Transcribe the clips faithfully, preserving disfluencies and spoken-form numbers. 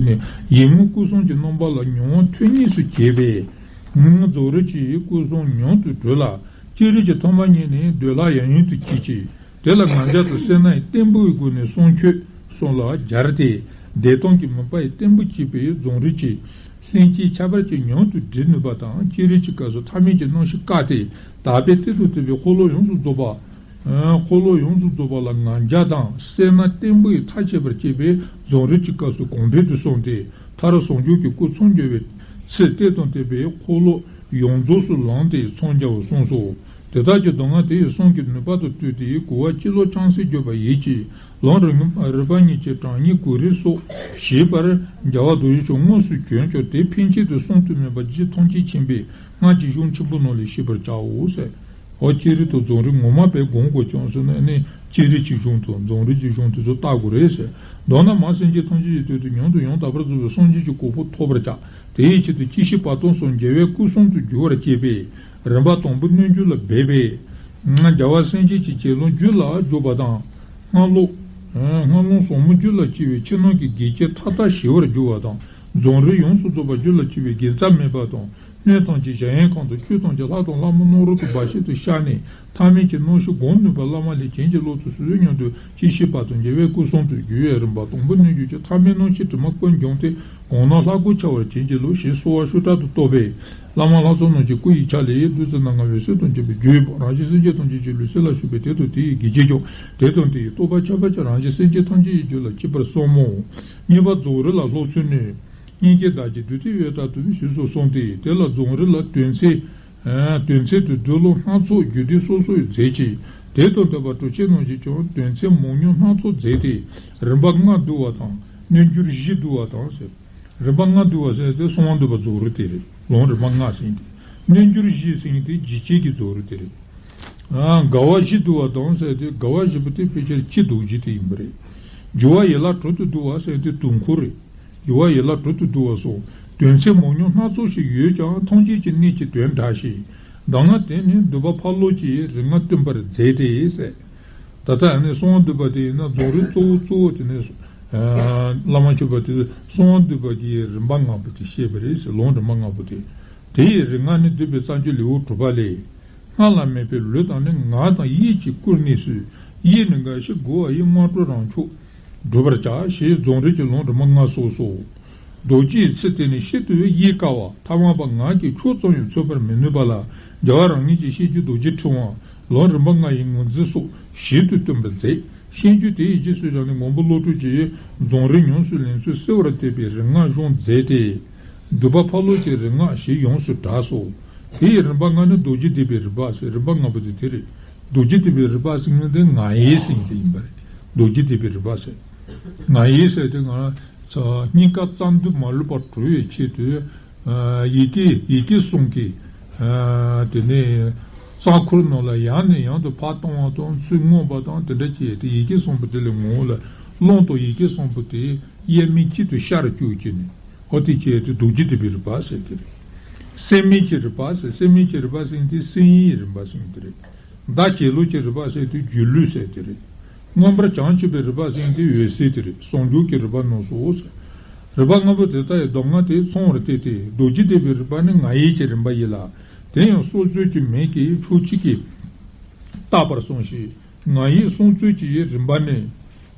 ནས་ཡིད་འོང་སྐུ་གསུམ་གྱི་རྣམ་པ་ལ་མྱོང་བ་ཐུན་གཉིས་སུ་གྱེས་པས། རྫོགས་རིམ་གྱི་སྐུ་གསུམ་མྱུར་དུ་གྲོལ་ལ། ཅི་རིགས་ཀྱི་ཐོག་མ་ཉིད་ནས་འདོད་ལྷ་ཡང་ཡུན་དུ་སྐྱེས་ཀྱི། དེ་ལ་ང་རྒྱལ་དང་སེར་སྣ་ཡི་བརྟན་པོའི་སྒོ་ནས་གསུང་ཆོས་གསུམ་ལ་སྦྱར་ཏེ། བདེ་སྟོང་གི་མུན་པ་ཡི་བརྟན་པོ་བཅད་པའི་རྫོགས་རིམ་གྱི་ལྷན་སྐྱེས་ཁྱད་པར་ཅན་མྱུར་དུ་སྒྲིལ་ནུས་པ་དང་། སྤྱིར་རིམ་གྱི་སྐབས་སུ་ཐ་མལ་གྱི་སྣང་ཞེན་བཀག་སྟེ། དག་པའི་གཏེར་དང་མཐུན་པའི་འཁོར་ལོ་ཡོངས་སུ་རྫོགས་པ། འཁོར་ལོ་ཡོངས་སུ་རྫོགས་པ་ལ་ང་རྒྱལ་དང་སེར་སྣ་བརྟན་པོ་ཡིས་མཐའ་ཆད་པར་བྱེད་པའི་རྫོགས་རིམ་གྱི་སྐབས་སུ་གོང་འཕེལ་དུ་སོང་སྟེ། མཐར་ཟུང་འཇུག་གི་སྐུ་མཚོན་བརྗོད་པའི་ཚེ། གཏེར་དང་མཐུན་པའི་འཁོར་ལོ་ཡོངས་རྫོགས་སུ་ལངས་ཏེ་མཚོན་བྱའོ་གསུངས་སོ། དེ་དག་གི་མདོ་སྔགས་དེ་ཡི་གསུང་གི་ནུས་པ་དང་བསྟུན་ཏེ། གོ་བ་སྤྱི་ལོ་ཆང་སའི་བརྗོད་པ་ཡིན་གྱི། ལམ་རིམ་རིམ་པ་གཉིས་ཀྱི་གྲངས་སྙེད་གོ་རིམ་སོགས་ཞིབ་པར་རྒྱལ་བ་རྡོ་རྗེ་འཆང་དངོས་སུ་བྱོན་ཀྱང་། དེ་ཕན་ཆད་དུ་གསུང་དུ་མེད་པ་རྗེ་ཐམས་ཅད་མཁྱེན་པའི་སྔགས་ཀྱི་གཞུང་ཆེན་པོ་རྣམས་ལས་ཤེས་པར་བྱའོ་ཟེར། འོ། སྤྱིར་རིམ་དང་རྫོགས་རིམ་ངོ་མ་བས་སྒོམ་དགོས་ཀྱང་ཟེར་ན་ནི། སྤྱིར་རིམ་གྱི་གཞུང་དང་རྫོགས་རིམ་གྱི་གཞུང་དེ་ཚོ་བལྟ་དགོས་རེད་ཟེར། མདོར་ན་མ་སེམས་ཅན་ཐམས་ཅད་ཀྱི་དོན་དུ་མྱུར་དུ་ཡང་དག་པར་རྫོགས་པའི་སངས་རྒྱས་ཀྱི་གོ་འཕང་ཐོབ་པར་བྱ། དེའི་ཆེད་དུ་སྤྱི་བཤད་བར་སྟོང་སོགས་རྒྱལ་བའི་སྐུ་གསུམ་དུ་བསྒྱུར་བར་བྱེད་པས། རིམ་པ་དང་པོ་རྣལ་འབྱོར་ལ་འབད་པས། རྒྱལ་བ་སེམས་ཅན་གྱི་བྱིན་རླབས་རྒྱུད་ལ་འཇུག་པ་དང་། སྔགས་ཀློང་། སྔགས་ཀློང་ཟབ་མོ་རྒྱུད་ལ་སྐྱེ་བའི་ཕྱི་ནང་གི་དགེ་བྱེད་མཐའ་དག་ཞི་བར་འགྱུར་བ་དང་། རྫོགས་རིམ་ཡོངས་སུ་རྫོགས་པ་རྒྱུད་ལ་སྐྱེ་བའི་དགེ་རྩ་མེད་པ་དང་། སྣོད་ཐམས་ཅད་གཞལ་ཡས་ཁང་དང་། ཆོས་ཐམས་ཅད་ལྷ་དང་ལྷ་མོ་རྣམ་རོལ་དུ་འབར་བཞིན་དུ་ཤར་ནས། ཐ་མལ་གྱི་སྣང་ཞེན་སྒོམ་ནུས་པ་བླ་མ་ལྷས་བྱིན་གྱིས་བརླབ་ཏུ་གསོལ་སྙམ་དུ་སྤྱི་བཤད་བར་སྟོང་རྒྱལ་བའི་སྐུ་གསུམ་དུ་བསྒྱུར་བའི་རིམ་པ། དང་པོ་རྣལ་འབྱོར་གྱི་ཐ་མལ་སྣང་ཞེན་དྲི་མ་ཀུན་སྦྱངས་ཏེ། གང་སྣང་ལྷ་སྐུར་འཆར་བར་བྱིན་གྱིས་རློབས་ཞེས་གསོལ་བ་ཤུགས་དྲག་ཏུ་བཏབ་པས། བླ་མ་ལྷ་ཚོགས་རྣམས་ཀྱི་སྐུ་ཡི་ཆ་ལས་བདུད་རྩི་སྣ་ལྔ་འོད་ཟེར་ཐམས་ཅད་པའི་རྒྱུད་པ། རང་གཞན་སེམས་ཅན་ཐམས་ཅད་ཀྱི་ལུས་སེམས་ལ་ཞུགས་པས། དེ་དང་དེ་ཡི་དགེ་བྱེད་ཀྱང་། དེ་དང་དེ་ཡི་རྟོགས་པ་ཁྱད་པར་ཅན་རང་གཞན་སེམས་ཅན་ཐམས་ཅད་ཀྱི་རྒྱུད་ལ་སྐྱེས་པར་བསམ་མོ། གཉིས་པ་རྫོགས་རིམ་ལ་སློབ་ཚུལ་ནི། སྙིང་གའི་བདག་བསྐྱེད་བདུད་རྩི་འོད་ལྟར་དུ་ཞེས་སོགས་གསུངས་ཏེ། དེ་ལ་རྫོགས་རིམ་ལ་དོན་ཚན། དོན་ཚན་དུ་བསྡུ་ལུགས་སྣ་ཚོགས་རྒྱུད་སྡེ་སོ་སོར་མཛད་ཅིང་། དེ་དང་ལྡན་པ་གྲུབ་ཆེན་རྣམས་ཀྱིས་ཀྱང་དོན་ཚན་མང་ཉུང་སྣ་ཚོགས་མཛད་དེ། རིམ་པ་ལྔ་བསྡུ་བ་དང་། རྣལ་འབྱོར་བཞི་བསྡུ་བ་དང་ཟེར། རིམ་པ་ལྔ་བསྡུ་བ་ཟེར་ཏེ་གསང་བ་འདུས་པ་རྫོགས་རིམ་དེ་རེད། ལམ་རིམ་པ་ལྔ་ཟེར་ཏེ། རྣལ་འབྱོར་བཞི་ཟེར་ཏེ་འཇིགས་བྱེད་ཀྱི་རྫོགས་རིམ་དེ་རེད། ཨ། དགའ་བ་བཞི་བསྡུ་བ་དང་ཟེར་ཏེ། དགའ་བ་བཞི་པོ་དེ་ཕལ་ཆེར་སྤྱི་རྡོ་རྗེ་དེ་ཡིན་པ་རེད། སྦྱོར་བ་ཡན་ལག་དྲུག་ཏུ་བསྡུ་བ་ཟེར་ཏེ་དུས་འཁོར་རེད། སྦྱོར་བ་ཡན་ལག་དྲུག་ཏུ་བསྡུ་བ་སོགས་དོན་ཚན་མང་ཉུང་སྣ་ཚོགས་ཤིག་ཡོད་ཀྱང་། ཐམས་ཅད་ཀྱི་གནད་ཀྱི་དོན་འདྲ་ཞིང་། གདམས་ངག་དེ་ནི་འདུས་པ་ཕ་རོལ་གྱི་རིམ་ལྔ་སྟོན་པར་མཛད་དེ་ཟེར། ད་ལྟ་ནི་གསང་བ་འདུས་པ་དེ་ཡིན་ན། རྫོགས་རིམ་གཙོ་བོ་གཙོ་བོ་དེ་ནི། ཨ། བླ་མ་མཆོད་པ་དེ་གསང་བ་འདུས་པ་གི་རིམ་པ་ལྔ་པོ་དེ་བཤད་པ་རེད་ཟེར། ལམ་རིམ་པ་ལྔ་པོ་དེ། དེ་ཡི་རིམ་ལྔ་ནི་འདུས་པའི་རྩ་རྒྱུད་ལེའུ་དྲུག་པ་ལས། སྔགས་ལ་དམིགས་པའི་ལུས་དང་ནི། ངག་དང་ཡིད་ཀྱི་སྐུར་གནས་སུ། ཡིད་ནི་འགའ་ཞིག་བསྒོ་བ་ཡིས། སྔགས་དྲུག་རང་མཆོག་བསྒྲུབ་པར་བྱ། ཞེས་རྫོགས་རིམ་གྱི་ལམ་རིམ་པ་ལྔ་སོགས་སོ། རྡོ་རྗེའི་ཚིག་དེ་ནི་ཤིན་ཏུ་ཡིད་དཀའ་བ། ཐ་མལ་པ་ངག་གི་ཆོས་ཙམ་ཡང་འཚོལ་བར་མི་ནུས་པ་ལ། རྒྱལ་བ་རང་ཉིད་ཀྱི་བཤད་རྒྱུད་རྡོ་རྗེ་ཕྲེང་བ་ལམ་རིམ་པ་ལྔ་ཡི་ངོས་འཛིན་སོགས་ཞིབ་ཏུ་སྟོན་པར་མཛད། བཤད་རྒྱུད་དེ་ཡི་རྗེས་སུ་བཞག་ནས་མགོན་པོ་ཀླུ་སྒྲུབ་ཀྱིས་རྫོགས་རིམ་ཉམས་སུ་ལེན་ཚུལ་གསལ་བར་བསྟན་པའི་རིམ་ལྔ་གཞུང་མཛད་དེ། འདུས་པ་ཕ་རོལ་གྱི་རིམ་ལྔ་ཞེས་ཡོངས་སུ་གྲགས་སོ། དེ་ཡི་རིམ་པ་ལྔ་ནི་རྡོ་རྗེ་སྡེ་པའི་རིམ་པ་ཟེར། རིམ་པ་ལྔ་པོ་དེ་དེ་རེད། རྡོ་རྗེ་སྡེ་པའི་རིམ་པ་ཟེར་མཁན་དེ་ང་ཡི་ཟེར་མཁན་དེ་ཡིན་པ་རེད། རྡོ་རྗེ་སྡེ་པའི་རིམ་པ་ཟེར། ང་ཡི་ཟེར་དེ་ང་རང་ཚོ་སྙིང་ག་རྩ་མདུད་མ་ལུས་པ་གྲོལ་བའི་ཆེད་དུ། ཨ། ཡི་གེ་ཡི་གེ་གསུམ་གྱི། ཨ། དེ་ནས་རྩ་འཁོར་ནང་ལ་ཡང་ནས་ཡང་དུ་ཕར་གཏོང་བ་དང་ཚུར་མངོན་པ་དང་དེ་འདྲ་བྱས་ཏེ། ཡི་གེ་གསུམ་པོ་དེ་ལས་ངོ་བོ་ལ་རླུང་དང་ཡི་གེ་གསུམ་པོ་དེ་དབྱེར་མེད་གཅིག་ཏུ་ཤར་བཅུག་བྱས་ནས། འོ། དེ་བྱས་ཏེ་རྡོ་རྗེ་སྡེ་པའི་རིམ་པ་ཟེར་དེ་རེད། སེམས་མེད་ཀྱི་རིམ་པ་ཟེར། སེམས་མེད་ཀྱི་རིམ་པ་ཟེར་དེ་སེམས་ཡིན་རིམ་པ་ཟེར་དེ་རེད། བརྡ་གྱེན་ལོག་གི་རིམ་པ་ཟེར་དེ་སྒྱུ་ལུས་ཟེར་དེ་རེད། མངོན་པར་བྱང་ཆུབ་པའི་རིམ་པ་ཟེར་དེ་འོད་གསལ་དེ་རེད། ཟུང་འཇུག་གི་རིམ་པ་རྣམས་སོ་ཟེར། རིམ་པ་ལྔ་པོ་དེ་དག་ཡི་གདམས་ངག་དེ་མཚུངས་པར་བསྟན་ཏེ། རྡོ་རྗེ་སྡེ་པའི་རིམ་པ་ནི་ང་ཡི་གི་རིམ་པ་ཡིན་ལ། དེ་ཡང་སྲོག་རྩོལ་གྱི་མིང་གིས་ཕྱོགས་གཅིག་གིས་བཏགས་པར་གསུངས་ཤིང་། ང་ཡི་གསང་རྩོད་ཀྱི་རིམ་པ་ནི།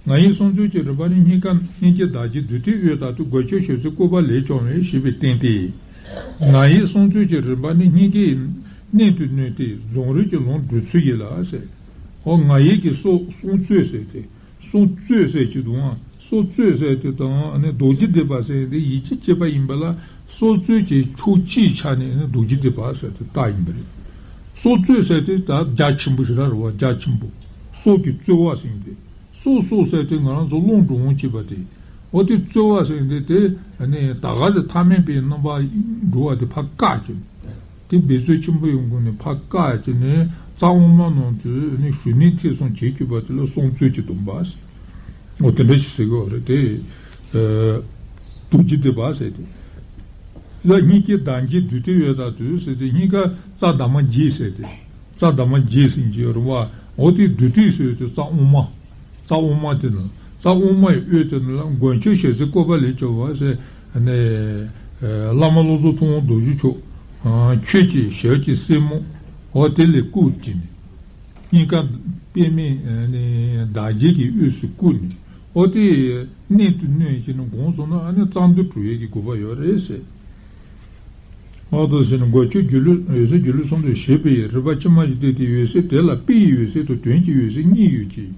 ང་ཡི་གསང་རྩོད་ཀྱི་རིམ་པ་ནི་སྙིང་ག་སྙིང་གའི་བདག་བསྐྱེད་བདུད་རྩིའི་འོད་ལྟར་དུ་སྒོ་ཕྱེ་ཞལ་ཟས་བཀོད་པ་ལས་བྱུང་བའི་ཞེས་པས་བསྟན་ཏེ། ང་ཡི་གསང་རྩོད་ཀྱི་རིམ་པ་ནི་སྙིང་གའི་གནད་དུ་བསྣུན་ཏེ་རྫོགས་རིམ་གྱི་ལམ་བསྒྲུབ་ཚུལ་ཡིན་ལ་ཟེར། འོ། ང་ཡི་གི་སྲོག་གསང་རྩོད་ཟེར་ཏེ། གསང་རྩོད་ཟེར་གྱི་འདུག་ཨང་། སྲོག་རྩོལ་ཟེར་དེ་དང་ནི་རྡོ་རྗེ་སྡེ་པ་ཟེར་དེ་ཡིད་ཀྱི་བྱེད་པ་ཡིན་པ་ལ། སྲོག་རྩོལ་གྱི་ཕྱོགས་གཅིག་ཆ་ནས་ནི་རྡོ་རྗེ་སྡེ་པ་ཟེར་དེ་རྟགས་ཡིན་པ་རེད། སྲོག་རྩོལ་ཟེར་དེ་ད་རྒྱ་ཆེན་པོ་ཞིག་ར་རེད་བ། རྒྱ་ཆེན་པོ། སྲོག་གི་རྩོལ་བ་ཟེར་དེ། སྲོག་སྲོག་ཟེར་དེ་ང་རང་ཚོ་རླུང་འགྲོ་འོང་བྱེད་པ་དེ། འོ། དེ་རྩོལ་བ་ཟེར་དེ་དེ་ནི་ད་ག་དེ་ཐ་མལ་པའི་རྣམ་པ་འགྲོ་བ་དེ་ཕར་བཀག་ཅིང་། དེ་འབད་རྩོལ་ཆེན་པོ་ཡོང་དགོས་ནས་ཕར་བཀག་བྱས་ནས་རྩ་དབུ་མ་ནང་དུ་ནི་ཞུགས་གནས་ཐེབས་གསུམ་བྱེད་བཅུག་པ་དེ་ལ་གསང་རྩོད་ཀྱི་སྡོམ་པ་ཟེར། འོ། དེ་འདྲ་ཞིག་ཟེར་གྱི་ཡོད་རེད་དེ། ཨ། རྡོ་རྗེ་སྡེ་པ་ཟེར་ཏེ། ཡང་སྙིང་གའི་བདག་བསྐྱེད་བདུད་རྩིའི་འོད་ལྟར་དུ་ཟེར་ཏེ། སྙིང་ག་རྩ་འདབ་མ་བརྒྱད་ཟེར་ཏེ། རྩ་འདབ་མ་བརྒྱད་ཟེར་གྱི་ཡོད་རེད་བ། འོ། དེ་བདུད་རྩི་ཟེར་ཏེ་རྩ་དབུ་མ། རྩ་དབུ་མ་དེ་ནི་ རྩ་དབུ་མ་ཡི་དབུས་དེ་ནི་ལ་མགོན་ཁྱོད་ཞལ་གཟིགས་བཀོད་པ་ལས་སྐྱོབ་པ་ཟེར་ནས། བླ་མ་བློ་བཟང་ཐུབ་དབང་རྡོ་རྗེ་མཆོག་ཁྱོད་ཀྱི་ཞལ་གྱི་སེན་མོ་འོ་དེ་ལས་བསྐུར་གྱིས་ནས། སྙིང་ག་པདྨའི་ནི་ཟླ་རྒྱས་ཀྱི་དབུས་སུ་བསྐུར་ནས། འོ་དེ་གནད་དུ་བསྣུན་བྱས་ནས་བསྒོམས་སོང་ན་ཨ་ནི་རྩ་མདུད་གྲོལ་ཡས་ཀྱི་དགོས་པ་ཡོད་རེད་ཟེར། ཨོ་ཏོ་ཟེར་ན་མགོན་ཁྱོད་སྒྱུ་ལུས་འོད་གསལ་སྒྱུ་ལུས་གསུམ་དུ་བཞེད་པའི་རིམ་པ་ཕྱི་མ་ཞིག་སྟེ། དེའི་འོད་གསལ་དེ་ལ་དཔེ་ཡི་འོད་གསལ་དང་དོན་གྱི་འོད་གསལ་གཉིས་ཡོད་ཅིང་།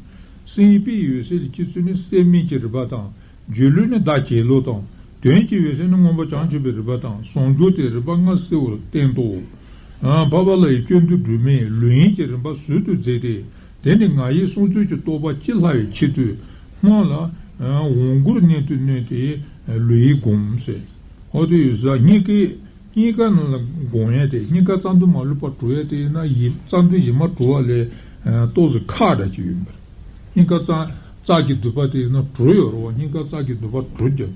སེམས་ཡི་དཔེ་ཡི་འོད་གསལ་ལ་སྤྱི་གཙུག་ནི་སེམས་མེད་ཀྱི་རིམ་པ་དང་། སྒྱུ་ལུས་ནི་བརྡ་གྱེན་ལོག་དང་། དོན་གྱི་འོད་གསལ་ནི་མངོན་པར་བྱང་ཆུབ་པའི་རིམ་པ་དང་། ཟུང་འཇུག་སྟེ་རིམ་པ་ལྔ་གསལ་བར་བསྟན་ཏོ། འཕགས་པ་ལྷ་ཡི་སྤྱོད་འདུལ་སྒྲོན་མས་ལུས་ཡིན་གྱི་རིམ་པ་ཟུར་དུ་མཛད་དེ། དེ་ནི་ང་ཡི་གསུང་ཚུལ་གྱི་རྟོགས་པ་ཅི་ལྷག་པའི་ཆེད་དུ་སྔོན་ལ་འོང་སྒོར་གནད་དུ་བསྣུན་ཏེ་ལུས་ཡིན་བསྒོམ་ཟེར། འོ་དེ་ཡོད་ས་སྙིང་གའི་སྙིང་ག་ནང་ལ་སྒོམ་ཡས་དེ་སྙིང་ག་རྩ་མདུད་མ་ལུས་པ་གྲོལ་ཡས་དེ་ཡིན་ན་ཡིན་རྩ་མདུད་ཡིན་མ་གྲོལ་བ་ལས་ཏོག་ཙམ་ཁག་འདྲ་ཅིག་ཡོད་པར། སྙིང་ག་རྩ་རྩ་གི་མདུད་པ་དེ་ཡིན་ན་གྲོལ་ཡོད་རེད་བ། སྙིང་ག་རྩ་གི་མདུད་པ་གྲོལ་རྒྱུ།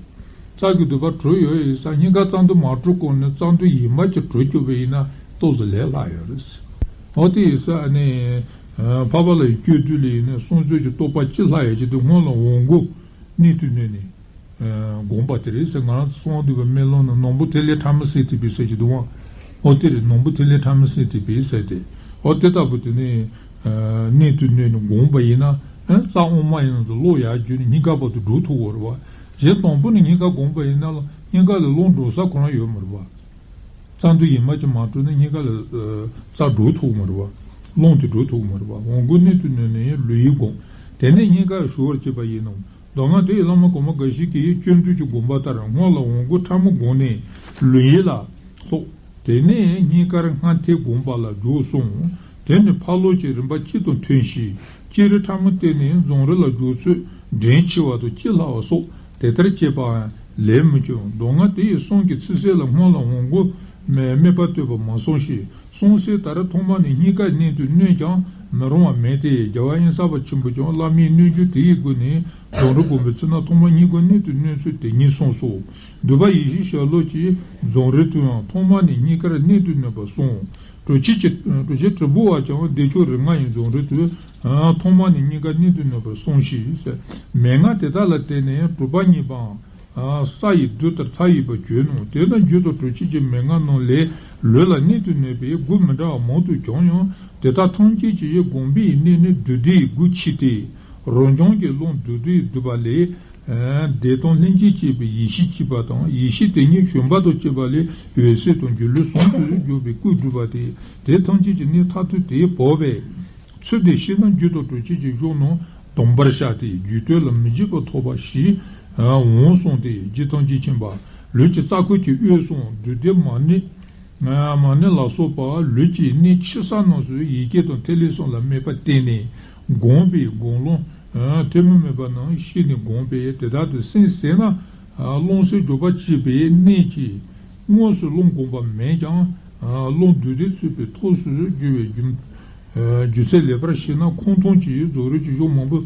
རྩ་གི་མདུད་པ་གྲོལ་ཡོད་ཡིན་ས་སྙིང་ག་རྩ་མདུད་མ་གྲོལ་གོང་ནས་རྩ་མདུད་ཡིན་མ་ཅིག་གྲོལ་བཅུག་པ་ཡིན་ན་ཏོག་ཙམ་ལས་སླ་ཡོད་རེད། འོ་དེ་ཡིན་ས་ནི་འཕགས་པ་ལྷ་ཡི་སྤྱོད་བསྡུས་ལས་ཡིན་ན་གསུང་ཚུལ་གྱི་རྟོགས་པ་ཅི་ལྷག་ཡས་ཀྱི་དུས་སྔོན་ལ་འོང་སྒོ་གནད་དུ་བསྣུན་ནས། ཨ་དགོངས་པ་དེ་རེད་ཟེར། ང་རང་ཚོ་གསང་བ་འདུས་པའི་སྨོན་ལམ་ནང་ནོར་བུ་ཐིག་ལེ་ཕྲ་མོ་གསལ་ཐིགས་པའི་ཟེར་གྱི་འདུག་བ། ཨོ་དེ་རེད། ནོར་བུ་ཐིག་ལེ་ཕྲ་མོ་གསལ་ཐིགས་པའི་ཟེར་ཏེ། ཨོ་དེ་ལྟ་བུ་དེ་ནི་ཨ་གནད་དུ་བསྣུན་ནས་དགོངས་པ་ཡིན་ན། ཨ་རྩ་དབུ་མ་ཡི་ནང་དུ་བློ་ཡར་བསྒྱུར་ནས་སྙིང་ག་བར་དུ་འགྲོ་ཐུབ་ཀྱི་ཡོད་རེད་བ། གཞན་དང་པོ་ནས་སྙིང་ག་དགོངས་པ་ཡིན་ན་ལ་སྙིང་ག་ལས་རླུང་འགྲོ་ས་ཁོ་རང་ཡོད་མ་རེད་བ། རྩ་མདུད་ཡིན་མ་ཅིག་མ་གྲོལ་ན་སྙིང་ག་ལ་ཨ་རྩ་འགྲོ་ཐུབ་མ་རེད་བ། རླུང་དེ་འགྲོ་ཐུབ་མ་རེད་བ། འོང་སྒོ་གནད་དུ་བསྣུན་ནས་ལུས་ཡིན་བསྒོམ། དེ་ནས་སྙིང་ག་ཞུ་བར་བྱེད་པ་ཡིན་ནོ། མདོ་སྔགས་དེ་ཡི་བླ་མ་གོང་མ་འགའ་ཞིག་གིས་སྤྱོད་འདུལ་གྱི་དགོངས་པ་ལྟར་སྔོན་ལ་འོང་སྒོ་ཕྲ་མོ་བསྒོམས་ནས་ལུས་ཡིན་ལ་སློག། དེ་ནས་སྙིང་གར་སྔར་ཐལ་བསྒོམས་པ་ལ་འཇུག་གསུངས། དེ་ནི་ཕར་ལོག་གི་རིམ་པ་གཅིག་དང་མཐུན་ཞིང་། སྤྱིར་ཕྲ་མོ་བསྟན་ནས་རྫོང་རི་ལ་འཇུག་ཚུལ་འདྲེན་ཆེ་བ་དང་ལྕི་སླ་བ་སོགས་དེ་ལྟར་བྱེད་པའང་ལས་མི་འབྱུང་། མདོ་སྔགས་དེ་ཡི་གསུང་གི་ཚིག་གསལ་ལ་སྔོན་ལ་འོང་སྒོ་སྨད་པ་སྟོན་པ་མ་གསུངས་ཤིང་། གསུང་གསལ་ལྟར་ཐོག་མ་ནས་སྙིང་ག་གནད་དུ་བསྣུན་ཀྱང་མི་རུང་བ་མེད་དེ། རྒྱལ་བ་དབེན་ས་པ་ཆེན་པོས་ཀྱང་བླ་མའི་སྣོད་བཅུད་དེ་ཡི་སྒོ་ནས་རྫོང་རི་བསྒོམ་པའི་ཚུལ་ན་ཐོག་མར་སྙིང་ག་གནད་དུ་བསྣུན་ཚུལ་དེ་ཉིད་གསུངས་སོ། འདུས་པ་ཡེ་ཤེས་ཞལ་སློབ་ཀྱིས་རྫོང་རི་དུའང་ཐོག་མ་ནས་སྙིང་གར་གནད་དུ་བསྣུན་པར་གསུངས། གྲུབ་ཆེན་གྱི་གྲུབ་ཆེན་དྲིལ་བུ་བ་ཀྱང་བདེ་མཆོག་རིགས་ལྔ་ཡི་རྫོང་རི་དུ་ཐོག་མ་ནས་སྙིང་གར་གནད་དུ་བསྣུན་པར་གསུངས་ཤིང་། མན་ངག་དེ་དག་ལ་བརྟེན་ནས་གྲུབ་པ་བརྙེས་པའང་ས་ཡི་རྡུལ་ལྟར་མཐའ་ཡས་པར་གྱུར་ནོ། དེས་ན་རྒྱུད་དང་གྲུབ་ཆེན་གྱི་མན་ངག་རྣམས་ལས་ལུས་ལ་གནད་དུ་བསྣུན་པའི་སྒོ་མི་འདྲ་བ་མང་དུ་བྱུང་ཡང་དེ་དག་ཐམས་ཅད་ཀྱི་དགོངས་པའི་གནད་ནི་མདོ་སྡེའི་སྒོ་ཕྱེ་སྟེ། རང་བྱུང་གི་ཀློང་མདོ་སྡེའི་བསྡུས་པ་ལས། བདེ་སྟོང་ལྷན་སྐྱེས་སྐྱེས་པའི་ཡེ་ཤེས་སྐྱེས་པ་དང་། ཡེ་ཤེས་དེ་ཉིད་བྱོན་པ་དང་བཅས་པ་ལས་འོད་གསལ་དང་སྒྱུ་ལུས་ཟུང་དུ་འཇུག་པའི་སྐུ་སྒྲུབ་པ་སྟེ། དེ་ཐམས་ཅད་ཀྱི་གནད་མཐར་ཐུག་དེ་བོར་བས། ཚུལ་འདི་ཤེས་ན་རྒྱུད་དང་གྲུབ་ཆེན་གྱི་གཞུང་རྣམས་དམ་པར་བཞག་སྟེ་རྒྱུད་སྟོད་ལ་མི་འཇིགས་པ་ཐོབ་པ་ཞིག་འོང་གསུངས་ཏེ། རྗེ་ཐམས་ཅད་མཁྱེན་པ་ལུས་ཀྱི་རྩ་ཁུག་གི་དབུས་སུའང་མདོ་སྡེ་མ་ཎི། མ་ཎི་ལ་སོགས་པ་ལུས་ཀྱི་གནད་ཆེ་ས་རྣམས་སུ་ཡི་གེ་དང་ཐིག་ལེ་གསུམ་ལ་དམིགས་པ་བསྟན་ནས་བསྒོམས་པའི་དགོངས་ཀློང་ཐུན་མོང་མེད་པ་རྣམས་ཤེས་ནས་བསྒོམས་པས་དེ་དག་ཏུ་སེམས་གཟིགས་ན། རླུང་གསལ་འཇོག་པ་བྱེད་པའི་གནད་ཀྱིས་དངོས་སུ་རླུང་བསྒོམ་པ་མེད་ཀྱང་རླུང་རྡུལ་སྒྲིལ་ཚུད་པའི་ཐོགས་སུ་འགྱུར་བའི་རྒྱུ། རྒྱུ་ཚད་ལེགས་པར་ཤེས་ན་ཁོང་དོན་གྱི་རྫོགས་རིམ་གྱི་གཞུང་མང་པོ་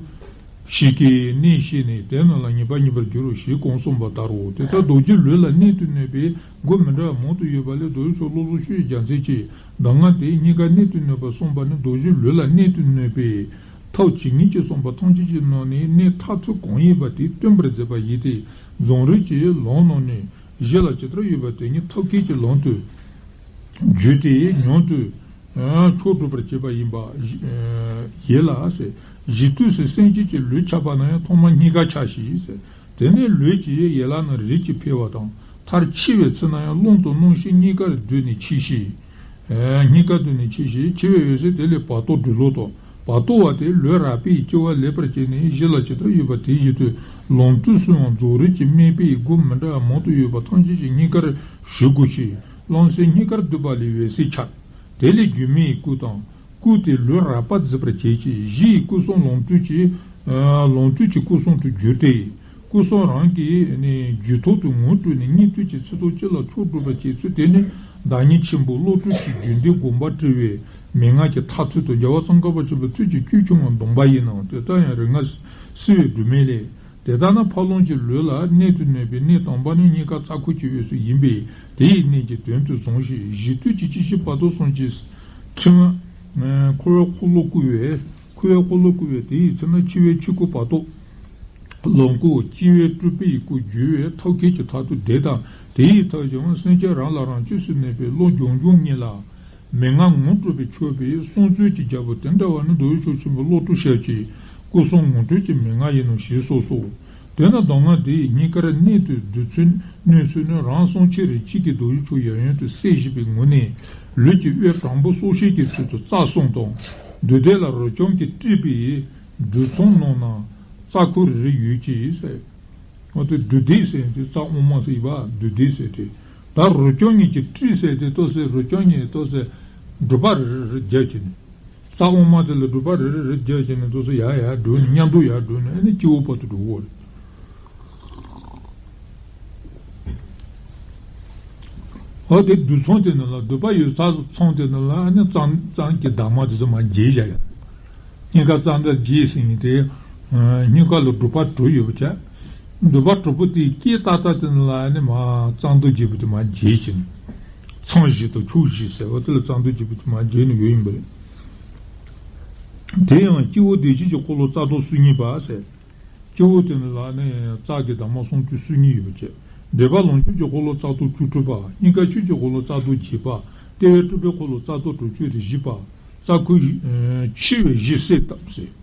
ཞིག་གི་གནད་ཤེས་ནས་དེ་རྣམས་ལ་ངེས་པ་རྙེད་པར་འགྱུར་རོ་ཞེས་གོང་གསུངས་པ་ལྟར་རོ། དེ་ལྟར་རྡོ་རྗེ་ལུས་ལ་གནད་དུ་བསྣུན་པའི་སྒོ་མི་འདྲ་བ་མང་དུ་ཡོད་པ་ལས་རྡོ་རྗེ་མཆོག་བློ་བཟང་ཆོས་ཀྱི་རྒྱལ་མཚན་གྱིས་གདམས་ངག་དེ་སྙིང་གར་གནད་དུ་བསྣུན་པར་གསུངས་པ་ནི་རྡོ་རྗེ་ལུས་ལ་གནད་དུ་བསྣུན་པའི་ཐབས་ཇི་སྙེད་ཅིག་གསུངས་པ་ཐམས་ཅད་ཀྱི་ནང་ནས་གནད་མཐར་ཐུག་གང་ཡིན་པ་དེ་སྟོན་པར་མཛད་པ་ཡིན་ཏེ། རྫོང་རིམ་གྱི་ལམ་རྣམས་ནི་གཞི་ལ་ཇི་ལྟར་ཡོད་པ་དེ་ཉིད་ཐབས་མཁས་ཀྱི་ལམ་དུ་བརྒྱུད་དེ་མྱུར་དུ་མཆོག་སྒྲུབ་པར་བྱེད་པ་ཡིན་པ་ཡིན་ལ། གཞི་དུས་སུ་སེམས་ཅན་གྱི་ལུས་ཆགས་པ་ན་ཡང་ཐོག་མར་སྙིང་གར་ཆགས་ཤིང་། དེ་ནས་ལུས་ཀྱི་ཡན་ལག་རྣམས་རིམ་གྱིས་འཕེལ་བ་དང་། མཐར་འཆི་བའི་ཚེ་ན་ཡང་རླུང་དང་རྣམ་ཤེས་གཉིས་ཀར་བསྡུས་ནས་འཆི་ཞིང་། སྙིང་གར་བསྡུས་ནས་འཆི་ཞིང་། འཆི་བའི་འོད་གསལ་དེ་ལས་བར་དོ་སྦྲུལ་ལོག་ཏུ། བར་དོ་བ་དེ་ལུས་རགས་པས་སྐྱེ་བ་ལེགས་པར་སྐྱེས་ནས་གཞི་ལ་ཇི་ལྟར་ཡོད་པ་དེ་བཞིན་དུ་ལམ་དུས་སུའང་རྫོགས་རིམ་གྱི་དམིགས་པའི་སྒོ་མི་འདྲ་བ་མང་དུ་ཡོད་པ་ཐམས་ཅད་ཀྱི་སྙིང་གར་ཞུགས་དགོས་ཤིང་། རླུང་གསལ་སྙིང་གར་བསྡུས་པ་ལས་འོད་གསལ་འཆར། དེ་ལས་སྒྱུ་མའི་སྐུ་དང་། སྐུ་དེ་ལུས་རགས་པ་བརྗིད་པར་བྱེད་ཅིང་གཞི་ཡི་སྐུ་གསུང་ལོངས་སྤྲུལ་གྱི། ཨ་ལོངས་སྤྲུལ་གྱི་སྐུ་གསུང་དུ་གྱུར་ཏེ། སྐུ་གསུང་རང་གི་ནི་རྒྱུད་ཐོག་ཏུ་ངོ་སྤྲོད་ནས་སྙིང་ཐུན་གྱི་ཚིག་ཐོ་གཅིག་ལ་མཆོག་སྒྲུབ་པར་བྱེད་ཚུལ་དེ་ནི་བདག་ཉིད་ཆེན་པོ་བློ་གྲོས་ཀྱི་རྒྱུད་སྡེ་དགོངས་པ་བྲལ་བའི་མན་ངག་གི་མཐར་ཐུག་ཏུ་རྒྱལ་བ་ཙོང་ཁ་པ་ཆེན་པོའི་ཐུགས་ཀྱི་བཅུད་ཆུང་བ་འདོམས་པ་ཡིན་ནོ། དེ་ལྟར་ཡང་རིགས་ལྔ་བསིལ་བའི་སྒྲོན་མེ་ལས། དེ་ལྟར་ན་ཕར་ལོགས་ཀྱི་ལུས་ལ་གནད་དུ་བསྣུན་པའི་གནད་དང་པོ་ནི་སྙིང་ག་རྩ་ཁུག་གི་དབུས་སུ་ཡིན་པས་དེ་ཡི་གནད་ཀྱི་དོན་དུ་བཟུང་ཞིང་། གཞི་དུས་ཀྱི་སྤྱི་གཞི་བར་དོ་གསུམ་གྱི་ཕྲེང་བ། འཁོར་བའི་འཁོར་ལོ་བསྐོར་བའི་འཁོར་བའི་འཁོར་ལོ་བསྐོར་བའི་དེ་ཡི་ཚེ་ན་འཆི་བའི་ཆོས་སྐུ་བར་དོ། ལོངས་སྐུ་སྐྱེ་བའི་སྤྲུལ་པའི་སྐུ་བརྗོད་པའི་ཐབས་མཁས་ཀྱི་མཐར་ཐུག་དེ་དང་དེ་ཡི་མཐའ་ཀྱང་སེམས་ཅན་རང་ལ་རང་ཆོས་སུ་གནས་པའི་བློ་སྦྱོང་སྦྱོང་ཉིད་ལ། མན་ངག་ངོ་སྤྲོད་པའི་མཆོད་པའི་གསུང་ཚུལ་གྱི་རྒྱལ་པོ་དེ་འདྲ་བ་ནི་མདོ་སྡེ་ཆོས་ཆེན་པོའི་བློ་གྲོས་ཞབས་ཀྱི་སྐུ་གསུང་ངོ་སྤྲོད་ཀྱི་མན་ངག་ཡིན་ནོ་ཞེས་གསུངས་སོ། དེས་ན་མདོ་སྔགས་འདིའི་སྙིང་གར་གནད་དུ་བསྡུས་ཚུལ་གནས་ཚུལ་ནི་རང་གསུང་ཆོས་རིག་བྱེད་ཀྱི་མདོ་སྡེ་ཆོས་ཡང་ཡོན་དུ་གསལ་བཞེས་པའི་ངོས་ནས་ལུས་ཀྱི་དབུས་དྲང་པོ་སྲོག་ཤིང་གི་ཚུལ་དུ་རྩ་གསུམ་དང་། མདུན་དེ་ལ་རོ་རྐྱང་གིས་དཀྲིས་པའི་བསྡུས་མཚམས་ནང་ན་རྩ་ཁུང་རེ་རེ་ཡོད་ཅེས་ཟེར། འོ་དེ་མདུན་དེ་ཟེར་དེ་རྩ་དབུ་མ་ཟེར་བ་མདུན་དེ་ཟེར་དེ། ད་རོ་རྐྱང་གཉིས་ཀྱིས་དཀྲིས་ཟེར་དེ་ལྟོས་ཟེར་རོ་རྐྱང་གཉིས་ལྟོས་ཟེར་སྒྲུབ་པ་རེ་རེ་རེ་རྒྱབ་ཀྱི་ནི། རྩ་དབུ་མ་དེ་ལ་སྒྲུབ་པ་རེ་རེ་རེ་རྒྱབ་ཀྱི་ནི་ལྟོས་ཟེར་ཡར་ཡར་འགྲོ་ནི་མཉམ་དུ་ཡར་འགྲོ་ནི་ཨ་ནི་སྤྱི་བོ་བར་དུ་འགྲོ་གོ་རེད། འོ་དེ་བསྡུས་མཚམས་དེ་ནང་ལ་བསྡུས་པ་ཡོད་ས་མཚམས་དེ་ནང་ལ་ཨ་ནི་རྩ་རྩ་གི་འདབ་མ་དེ་ཚོ་མར་འབྱེད་བཞག་ཡོད། སྙིང་ག་རྩ་འདབ་བརྒྱད་ཟེར་མཁན་དེ། སྙིང་ག་ལ་སྒྲུབ་པ་དྲུག་ཡོད་པ་བྱས། སྒྲུབ་པ་དྲུག་པོ་དེའི་སྐེ་ཏག་ཏག་དེ་ནང་ལ་ཨ་ནི་མར་རྩ་འདབ་བརྒྱད་པོ་དེ་མར་འབྱེད་བྱས་ནས། མཚམས་བཞི་དང་ཕྱོགས་བཞི་ཟེར་བ་དེ་ལ་རྩ་འདབ་བརྒྱད་པོ་དེ་མར་འབྱེད་ནས་ཡོད་ཡིན་པ་རེད། དེ་ཡང་སྤྱི་བོ་བདེ་བྱེད་ཀྱི་འཁོར་ལོ་རྩ་འདབ་གསུམ་གཉིས་པ་ཟེར། སྤྱི་བོ་དེ་ནི་ལ་ནི་རྩ་གི་འདབ་མ་སུམ་ཅུ་སོ་གཉིས་ཡོད་པ་བྱས། འབྲེལ་པ་ལོངས་སྤྱོད་ཀྱི་འཁོར་ལོ་རྩ་འདབ་བཅུ་དྲུག་པ། སྙིང་ག་ཆོས་ཀྱི་འཁོར་ལོ་རྩ་འདབ་བརྒྱད་པ། ལྟེ་བའི་སྤྲུལ་པའི་འཁོར་ལོ་རྩ་འདབ་དྲུག་ཅུ་རེ་བཞི་པ། རྩ་ཁུ་ཆེ་བའི་བཞི་གསལ་བཏབ་ཟེར།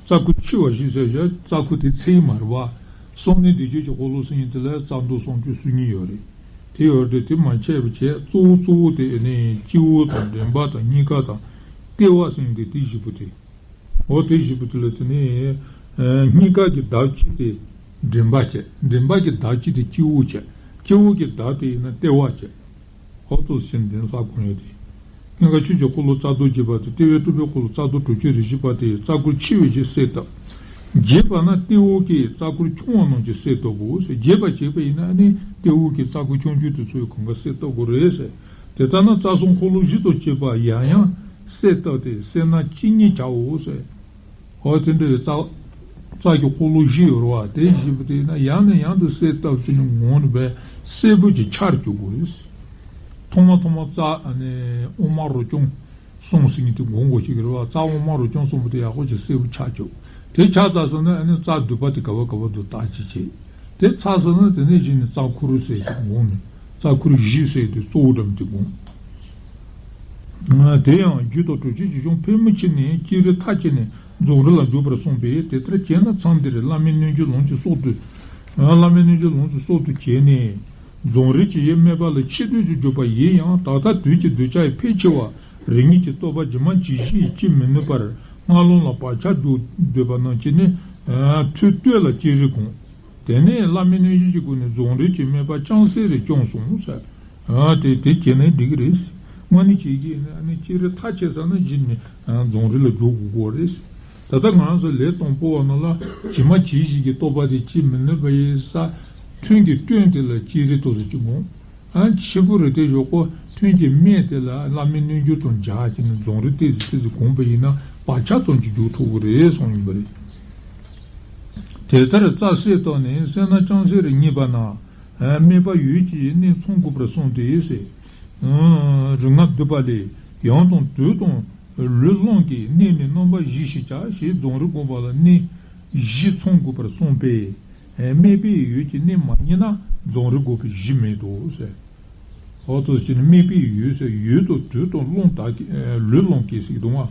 རྩ་ཁུ་ཆེ་བ་བཞི་ཟེར་བཞག་རྩ་ཁུ་དེ་ཚད་མ་རེད་བ། གསུང་ནི་བདེ་སྤྱོད་ཀྱི་འཁོར་ལོ་ཟེར་མཁན་དེ་ལ་རྩ་འདབ་སུམ་ཅུ་སོ་གཉིས་ཡོད་རེད། དེ་ཡོད་རེད་དེ་མ་ཆད་པ་བྱས་གཙོ་བོ་གཙོ་བོ་དེ་ནི་སྤྱི་བོ་དང་མགྲིན་པ་དང་སྙིང་ག་དང་ལྟེ་བ་ཟེར་མཁན་དེ་དེ་བཞི་པོ་དེ། འོ་དེ་བཞི་པོ་དེ་ལ་དེ་ནས། སྙིང་ག་གི་འདབ་གཅིག་དེ་མགྲིན་པ་བྱས། མགྲིན་པ་གི་འདབ་གཅིག་དེ་སྤྱི་བོ་བྱས། སྤྱི་བོ་གི་འདབ་དེ་ཡིན་ན་ལྟེ་བ་བྱས། འོ་ཏོ་ཟེར་འདི་ལྷ་ཁོང་ཡོད་དེ། སྙིང་ག་ཆོས་ཀྱི་འཁོར་ལོ་རྩ་འདབ་བརྒྱད་པ་དེ་ལྟེ་བའི་སྤྲུལ་པའི་འཁོར་ལོ་རྩ་འདབ་དྲུག་ཅུ་རེ་བཞི་པ་དེ་རྩ་ཁུ་ཆེ་བའི་བཞི་གསལ་བཏབ། བརྒྱད་པ་ན་ལྟེ་བོ་གི་རྩ་ཁུ་ཆུང་བ་རྣམས་ཀྱི་གསལ་བཏབ་དགོས་ཟེར། བརྒྱད་པ་བྱས་པ་ཡིན་ན་ནི་ལྟེ་བོ་གི་རྩ་ཁུ་ཆུང་ཆུང་དེ་ཚོའི་གང་ག་གསལ་བཏབ་དགོས་རེད་ཟེར། དེ་ལྟར་ན་རྩ་གསུམ་འཁོར་ལོ་བཞི་དང་བཅས་པ་ཡང་ཡང་གསལ་བཏབ་སྟེ་གསལ་སྣང་ཅི་སྙེད་བྱའོ་ཟེར། འོ་དེ་འདྲ་བའི་རྩ། རྩ་གི་འཁོར་ལོ་བཞི་ཡོད་རེད་བ། དེ་བཞི་པོ་དེ་ཡིན་ན་ཡང་ནས་ཡང་དུ་གསལ་བཏབ་བྱས་ནས་ངོ་ནས་བས་གསལ་པོ་ཅིག་འཆར་བཅུག་དགོས་རེད། ཐོག་མ་ཐོག་མ་རྩ་ཨ་ནི་དབུ་མ་རོ་རྐྱང་གསུམ་ཟེར་མཁན་དེ་སྒོམ་དགོས་ཀྱི་རེད་བ། རྩ་དབུ་མ་རོ་རྐྱང་གསུམ་པོ་དེ་ཡག་པོ་ཅིག་གསལ་པོ་ཆགས་བཅུག་དེ་ཆགས་ཚར་སོང་ན་ཨ་ནི་རྩ་མདུད་པ་དེ་ག་བ་ག་བ་འདུག་བརྟག་དཔྱད་བྱེད། དེ་ཚར་སོང་ན་དེ་ནས་གཞི་ནས་རྩ་འཁོར་ཟེར་དེ་སྒོམ་ནས་རྩ་འཁོར་བཞི་ཟེར་དེ་གཙོ་བོ་འགྲམ་དེ་སྒོམ། དེ་ཡང་རྒྱུ་དང་གྲུབ་ཆོས་ཀྱི་གཞུང་ཕལ་མོ་ཆེ་ནི་སྤྱིར་མཐའ་ཕྱིན་ནས་རྫོགས་རིམ་ལ་འཇུག་པར་གསུངས་པས་དེ་ལྟར་བྱས་ན་མཚམས་འདིར་བླ་མའི་རྣལ་འབྱོར་ལམ་གྱི་སྲོག་ཏུ། བླ་མའི་རྣལ་འབྱོར་ལམ་གྱི་སྲོག་ཏུ་བྱས་ནས། རྫོགས་རིམ་གྱི་ཡུལ་སྨད་པ་ལ་ཕྱི་དོན་གྱི་འཇུག་པ་ཡིན་ཡང་ད་ལྟ་དུས་ཀྱི་གདུལ་བྱ་ཡི་ཕལ་ཆེ་བ་རིགས་ངེས་ཀྱི་རྟོགས་པ་ཇི་མ་ཇི་བཞིན་ཡིད་ཀྱིས་མི་ནུས་པར་སྔ་ལོང་ལ་བག་ཆགས་འཇོག་འདོད་པ་རྣམས་ཀྱིས་ནི། ཐོས་བསྟོད་ལ་ཅི་རིགས་དགོངས། དེ་ནས་བླ་མའི་རྣལ་འབྱོར་གྱི་སྒོ་ནས་རྫོགས་རིམ་གྱི་སྨད་པ་ཅུང་ཟད་རེ་བསྐྱངས་སོང་ཟེར། ཨ་དེ་དེ་བྱས་ན་འགྲིག་གི་རེད། དངོས་གནས་བྱེད་ཀྱི་ཡིན་ན་ཨ་ནི་སྤྱིར་མཐའ་ཕྱིན་ས་ན་གཞི་ནས་རྫོགས་རིམ་ལ་འཇུག་དགོས་ཀྱི་རེད། ད་ལྟ་ང་རང་ཚོ་ལས་དང་པོ་བ་ནང་ལ་ཇི་མ་ཇི་བཞིན་གྱི་རྟོགས་པ་དེ་སྐྱེ་མི་ནུས་པ་ཡིན་ས། ཐུན་གྱི་སྟོན་དེ་ལ་ཅི་རིགས་ཏོག་ཙམ་ཅིག་དགོངས། ཨ་ཕྱི་པོ་རེ་དེ་ཞོག་གོ་ཐུན་གྱི་སྨད་དེ་ལ་བླ་མའི་རྣལ་འབྱོར་དང་སྦྱར་གྱི་ནས་རྫོགས་རིམ་ཏོག་ཙམ་ཏོག་ཙམ་དགོངས་པ་ཡིན་ན་བག་ཆགས་ཙམ་ཅིག་འཇོག་ཐུབ་ཀྱི་རེད་གསུངས་ཡིན་པ་རེད། དེ་ལྟར་རྩ་གསལ་བཏབ་ནས་གསལ་སྣང་ཅུང་ཟད་རེ་རྙེད་པ་ན། སྨད་པ་ཡོད་ཀྱི་གནད་ཚང་དགོས་པར་གསུངས་ཏེ་ཟེར། རིམ་ལྔ་བསྡུས་པ་ལས་ཡང་དང་དུས་དང་ལུས་བླང་གི་གནད་ནི་རྣམ་པ་བཞི་ཞིག་བྱ་ཞེས་རྫོགས་རིམ་བསྒོམ་པ་ལ་གནད་བཞི་ཚང་དགོས་པར་གསུངས་པས། སྨད་པའི་ཡུལ་གྱི་གནད་མ་རྙེད་ན་རྫོགས་རིམ་བསྒོམ་པའི་གཞི་མེད་དོ་ཟེར། འོ་ཐུགས་རྗེ་ཆེ། སྨད་པའི་ཡུལ་ཟེར་ཡུལ་དང་དུས་དང་རླུང་དག་གི་ལུས་བླང་གི་ཟེར་གི་འདུག་ཨ།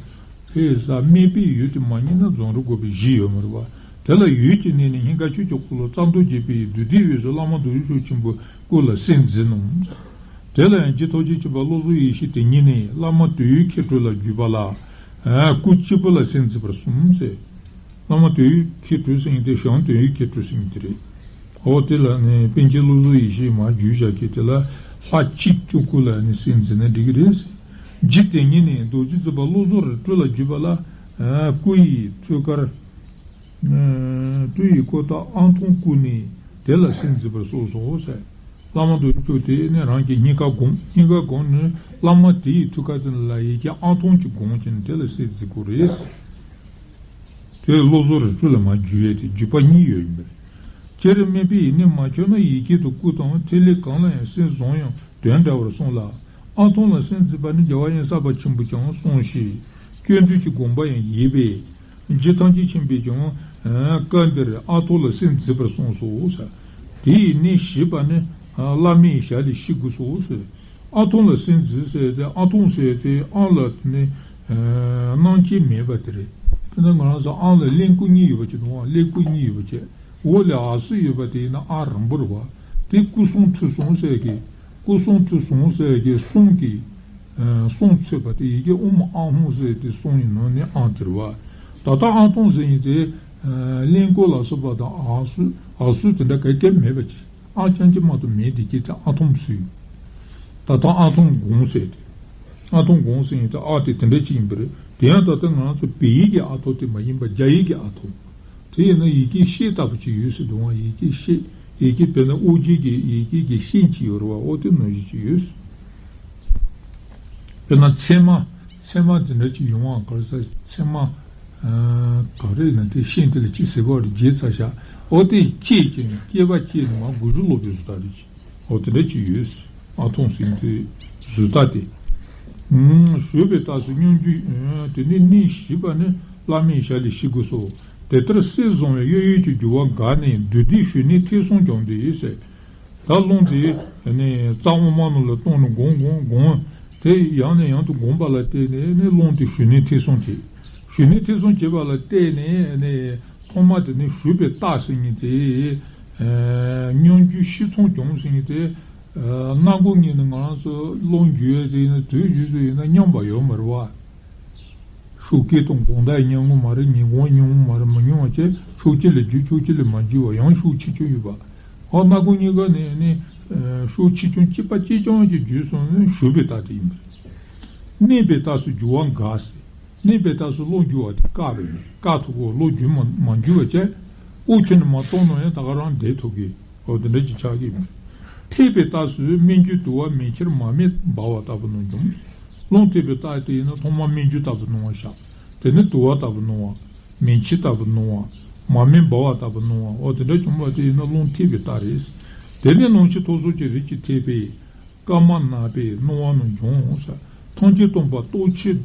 ཧེ་ས་སྨད་པའི་ཡུལ་དེ་མ་རྙེད་ན་རྫོགས་རིམ་བསྒོམ་པའི་གཞི་ཡོད་མ་རེད་པ། དེ་ལ་ཡུལ་གྱི་གནད་ནི་སྙིང་ག་ཆོས་ཀྱི་འཁོར་ལོ་རྩ་འདབ་བརྒྱད་པའི་བདུད་སྡེའི་དབུས་སུ་བླ་མ་རྡོ་རྗེ་འཆང་ཆེན་པོའི་སྐུ་ལ་གསལ་མཛད་ནོ། དེ་ལ་ཡང་རྗེ་ཐུགས་རྗེ་ཆེན་པོ་བློ་བཟང་ཡེ་ཤེས་དེ་ཉིད་ནི་བླ་མ་དོན་ཡོད་མཁས་གྲུབ་ལ་བརྒྱུད་པ་ལ་སྐུ་གཅིག་པུ་ལ་གསལ་མཛད་པར་གསུངས་ཟེར། བླ་མ་དོན་ཡོད་མཁས་གྲུབ་ཟེར་མཁན་དེ་ཞང་དོན་ཡོད་མཁས་གྲུབ་ཟེར་མཁན་དེ་རེད། འོ་དེ་ལ་ནི་པཎ་ཆེན་བློ་བཟང་ཡེ་ཤེས་མར་བརྒྱུད་བཞག་མཁན་དེ་ལ་ལྷ་གཅིག་གཅིག་པུ་ལ་ནི་གསལ་མཛད་ན་འགྲིག་གི་རེད། རྗེ་དེ་ཉིད་ནི་རྡོ་རྗེ་བཙུན་པ་བློ་བཟང་རིག་གྲོལ་ལ་བརྒྱུད་པ་ལ་སྐུ་ཡི་ཐུགས་ཀར་སྤྲུལ་ཡི་ཀོ་ཏ་ཨང་ཐང་བཀོད་ནས་དེ་ལ་གསལ་མཛད་པར་གསུངས་སོ་ཟེར། བླ་མ་རྡོ་རྗེ་འཆང་དེ་ནི་རང་གི་སྙིང་ག་བསྒོམ། སྙིང་ག་བསྒོམ་ནས་བླ་མ་དེ་ཡི་ཐུགས་ཀ་དེ་ལ་ཡི་གེ་ཨང་ཐང་གཅིག་བསྒོམ་བྱས་ནས་དེ་ལ་གསལ་མཛད་དགོས་རེད། དེ་བློ་བཟང་རིག་གྲོལ་ལ་མར་བརྒྱུད་ཡས་དེ་བརྒྱུད་པ་གཉིས་ཡོད་ཡིན་པ་རེད། སྤྱིར་སྨད་པའི་ཡུལ་ནི་མ་ཆོད་ན་ཡི་གེ་དང་སྐུ་དང་ཐིག་ལེ་གང་ལ་ཡང་གསལ་བཟུང་ཡང་དོན་འདྲ་བར་གསུངས་ལ། ཨང་ཐང་ལ་གསལ་མཛད་པ་ནི་རྒྱལ་བ་དབེན་ས་པ་ཆེན་པོས་ཀྱང་གསུངས་ཤིང་། སྐྱོན་བརྗོད་ཀྱི་དགོངས་པ་ཡང་ཡོད་པས། རྗེ་ཐམས་ཅད་མཁྱེན་པས་ཀྱང་ སྐབས་འདིར་ཨ་ཐོ་ལ་སེམས་བརྫིས་པར་གསུངས་སོ་ཟེར། དེ་ཡི་གནས་བཞི་པ་ནི་བླ་མའི་ཞལ་ལས་ཤེས་དགོས་སོ་ཟེར། ཨ་ཐོ་ལ་སེམས་བརྫིས་ཟེར་ཏེ། ཨ་ཐོ་ཟེར་ཏེ་ཨ་ལ་དེ་ནི་རྣམ་བཅད་མེད་པ་དེ་རེད། དེ་ནི་ང་རང་ཚོ་ཨ་ལ་ཀླད་ཀོར་གཉིས་ཡོད་པ་ཅིག་དང་། ཀླད་ཀོར་གཉིས་ཡོད་པ་ཅིག་འོག་ལ་ཨ་སུ་ཡོད་པ་དེ་ཡིན་ན་ཨ་རིང་པོ་རེད་བ། དེ་སྐུ་གསུང་ཐུགས་གསུང་ཟེར་གི། སྐུ་གསུང་ཐུགས་གསུང་ཟེར་གི་གསུང་གི། ཨ་གསུང་ཚུད་པ་དེ་ཡི་གེ་ཨོཾ་ཨཱཿཧཱུྃ་ཟེར་ཏེ་གསུང་ཡིན་ནོ་ནི་ཨང་དེ་རེད་བ། ད་ལྟ་ཨ་ཐོ་ཟེར་ཡིན་ཏེ། ཨ་ཀླད་ཀོར་ལ་སོགས་པ་དང་ཨ་སུ་ཨ་སུ་དེ་འདྲ་ག་གེ་མེད་པ་ཅིག་ཨ་རྐྱང་གཅིག་མ་གཏོགས་མེད་དེ་སྐད་ཆ་ཨ་ཐོ་ཟེར། ད་ལྟ་ཨ་ཐོ་སྒོམ་ཟེར་ཏེ། ཨ་ཐོ་སྒོམ་ཟེར་ཡིན་ཏེ། ཨ་དེ་དེ་འདྲ་ཅིག་ཡིན་པ་རེད། དེ་ཡང་ད་ལྟ་ང་ཚོ་བོད་ཡིག་གི་ཨ་ཐོ་དེ་མ་ཡིན་པ་རྒྱ་ཡིག་གི་ཨ་ཐོ། དེ་ཡིན་ན་ཡི་གེ་ཤད་ལྟ་བུ་ཅིག་ཡོད་ཟེར་འདུག་བ། ཡི་གེ་ཤད། ཡི་གེ་དཔེར་ན་ཨོ་རྒྱན་གྱི་ཡི་གེ་གི་ཤད་ཅིག་ཡོད་རེད་བ། ཨོ་དེ་ནང་བཞིན་ཅིག་ཡོད། དཔེར་ན་ཚད་མ། ཚད་མ་དེ་འདྲ་ཅིག་ཡོང་བ། ག་རེ་ཟེར། ཚད་མ། ཨ་ག་རེ་ཡིན་ན་དེ་ཤད་དེ་ལ་ཅི་ཟེར་གོ་རེད། བརྗེད་ཚར་ཤག་ཨོ་དེ་བཅད་ཅིག་ནས། བཅད་པ་བཅད་ནས་མར་དགུ་བཅུ་ལོག་པའི་བཟོ་ལྟ་རེད་ཅིག་ཨོ་དེ་འདྲ་ཅིག་ཡོད། ཨ་ཐོ་ཟེར་དུས་བཟོ་ལྟ་དེ། ཨུམ། ཞུས་པའི་རྟགས་སུ་སྙོམས་འཇུག་ཨུམ། དེ་ནས་གནས་བཞི་པ་ནི་བླ་མའི་ཞལ་ལས་ཤེས་དགོས་སོ། དེ་ལྟར་གསེར་བཟང་བའི་གཡས་གཡོན་གྱི་རྒྱུ་བ་འགའ་ནི་བདུད་སྡེའི་ཞོན་ནས་ཐེག་གསུམ་སྦྱངས་ཏེ་ཟེར། ད་རླུང་དེ་ནི་རྩ་དབུ་མ་ནང་ལ་བཏང་ནས་སྒོམ་སྒོམ་སྒོམ། དེ་ཡང་ནས་ཡང་དུ་སྒོམ་པ་ལ་བརྟེན་ནས་ནི་རླུང་དེ་ཞོན་ནས་ཐེག་གསུམ་བྱེད། ཞོན་ནས་ཐེག་གསུམ་བྱེད་པ་ལ་བརྟེན་ནས་ནི་ཐོག་མ་དེ་ནི་ཞུས་པའི་རྟགས་ཟེར་མཁན་དེ། ཨ་སྙོམས་འཇུག་ཤེས་མཚམས་སྦྱངས་ཟེར་མཁན་དེ། ཨ་སྣ་ཁུང་གཉིས་ནས་ང་རང་ཚོ་རླུང་རྒྱུ་བ་དེ་ཡིན་ན། དུས་རྒྱུན་དུ་ཡིན་ན་སྙོམས་པ་ཡོད་མ་རེད་བ། ཤུགས་སྐད་གཏོང་དགོང་དག་སྙོམས་གི་མ་རེད། ཉིན་གུང་སྙོམས་གི་མ་རེད། མི་སྙོམས་པ་བྱས། ཕྱོགས་གཅིག་ལ་རྒྱུ། ཕྱོགས་གཅིག་ལ་མ་རྒྱུ་བ། ཡང་ཤུགས་ཆེ་ཆུང་ཡོད་པ། ཨ་སྣ་ཁུང་གཉིས་ཀ་ནས་ནི་ཨ་ཤུགས་ཆེ་ཆུང་གཅིག་པ་གཅིག་རྐྱང་གཅིག་རྒྱུ་སོང་ནས་ཞུས་པའི་རྟགས་དེ་ཡིན་པ་རེད། གནས་པའི་རྟགས་སུ་རྒྱུ་བ་འགའ་ཟེར། གནས་པའི་རྟགས་སུ་རླུང་རྒྱུ་བ་དེ་བཀག་པས་ནི། བཀག་ཐུབ་གོ། རླུང་རྒྱུ་མ་མ་རྒྱུ་བ་བྱས། དབུགས་ཁྱོན་ནས་མ་གཏོང་ན་ཡང་ད་ག་རང་བསྡད་ཐུབ་གི། འོ་དེ་འདྲ་ཅིག་ཆགས་ཀྱི་མེད། ཐེག་པའི་རྟགས་སུ་སྨིན་རྒྱུ་དུ་བ་མེ་ཁྱེར་མར་མེ་འབར་བ་ལྟ་བུ་རྣམས་འབྱུང་། རླུང་ཐེག་པའི་རྟགས་དེ་ཡིན་ན་ཐོག་མར་སྨིན་རྒྱུ་ལྟ་བུ་སྣང་བ་ཤར། དེ་ནས་དུ་བ་ལྟ་བུ་སྣང་བ། མེ་ཁྱེར་ལྟ་བུ་སྣང་བ། མར་མེ་འབར་བ་ལྟ་བུ་སྣང་བ། འོ་དེ་འདྲ་བྱུང་བ་དེ་ཡིན་ན་རླུང་ཐེག་པའི་རྟགས་རེད། དེ་ནས་རླུང་ཕྱིན་ཐོབ་གསུམ་གྱི་རིམ་གྱིས་ཐེག་པའི། སྐར་མ་ནག་པོའི་སྣང་བ་རྣམས་འབྱུང་ཟེར། ཐམས་ཅད་སྟོང་པ་རྟོགས་ཕྱིར་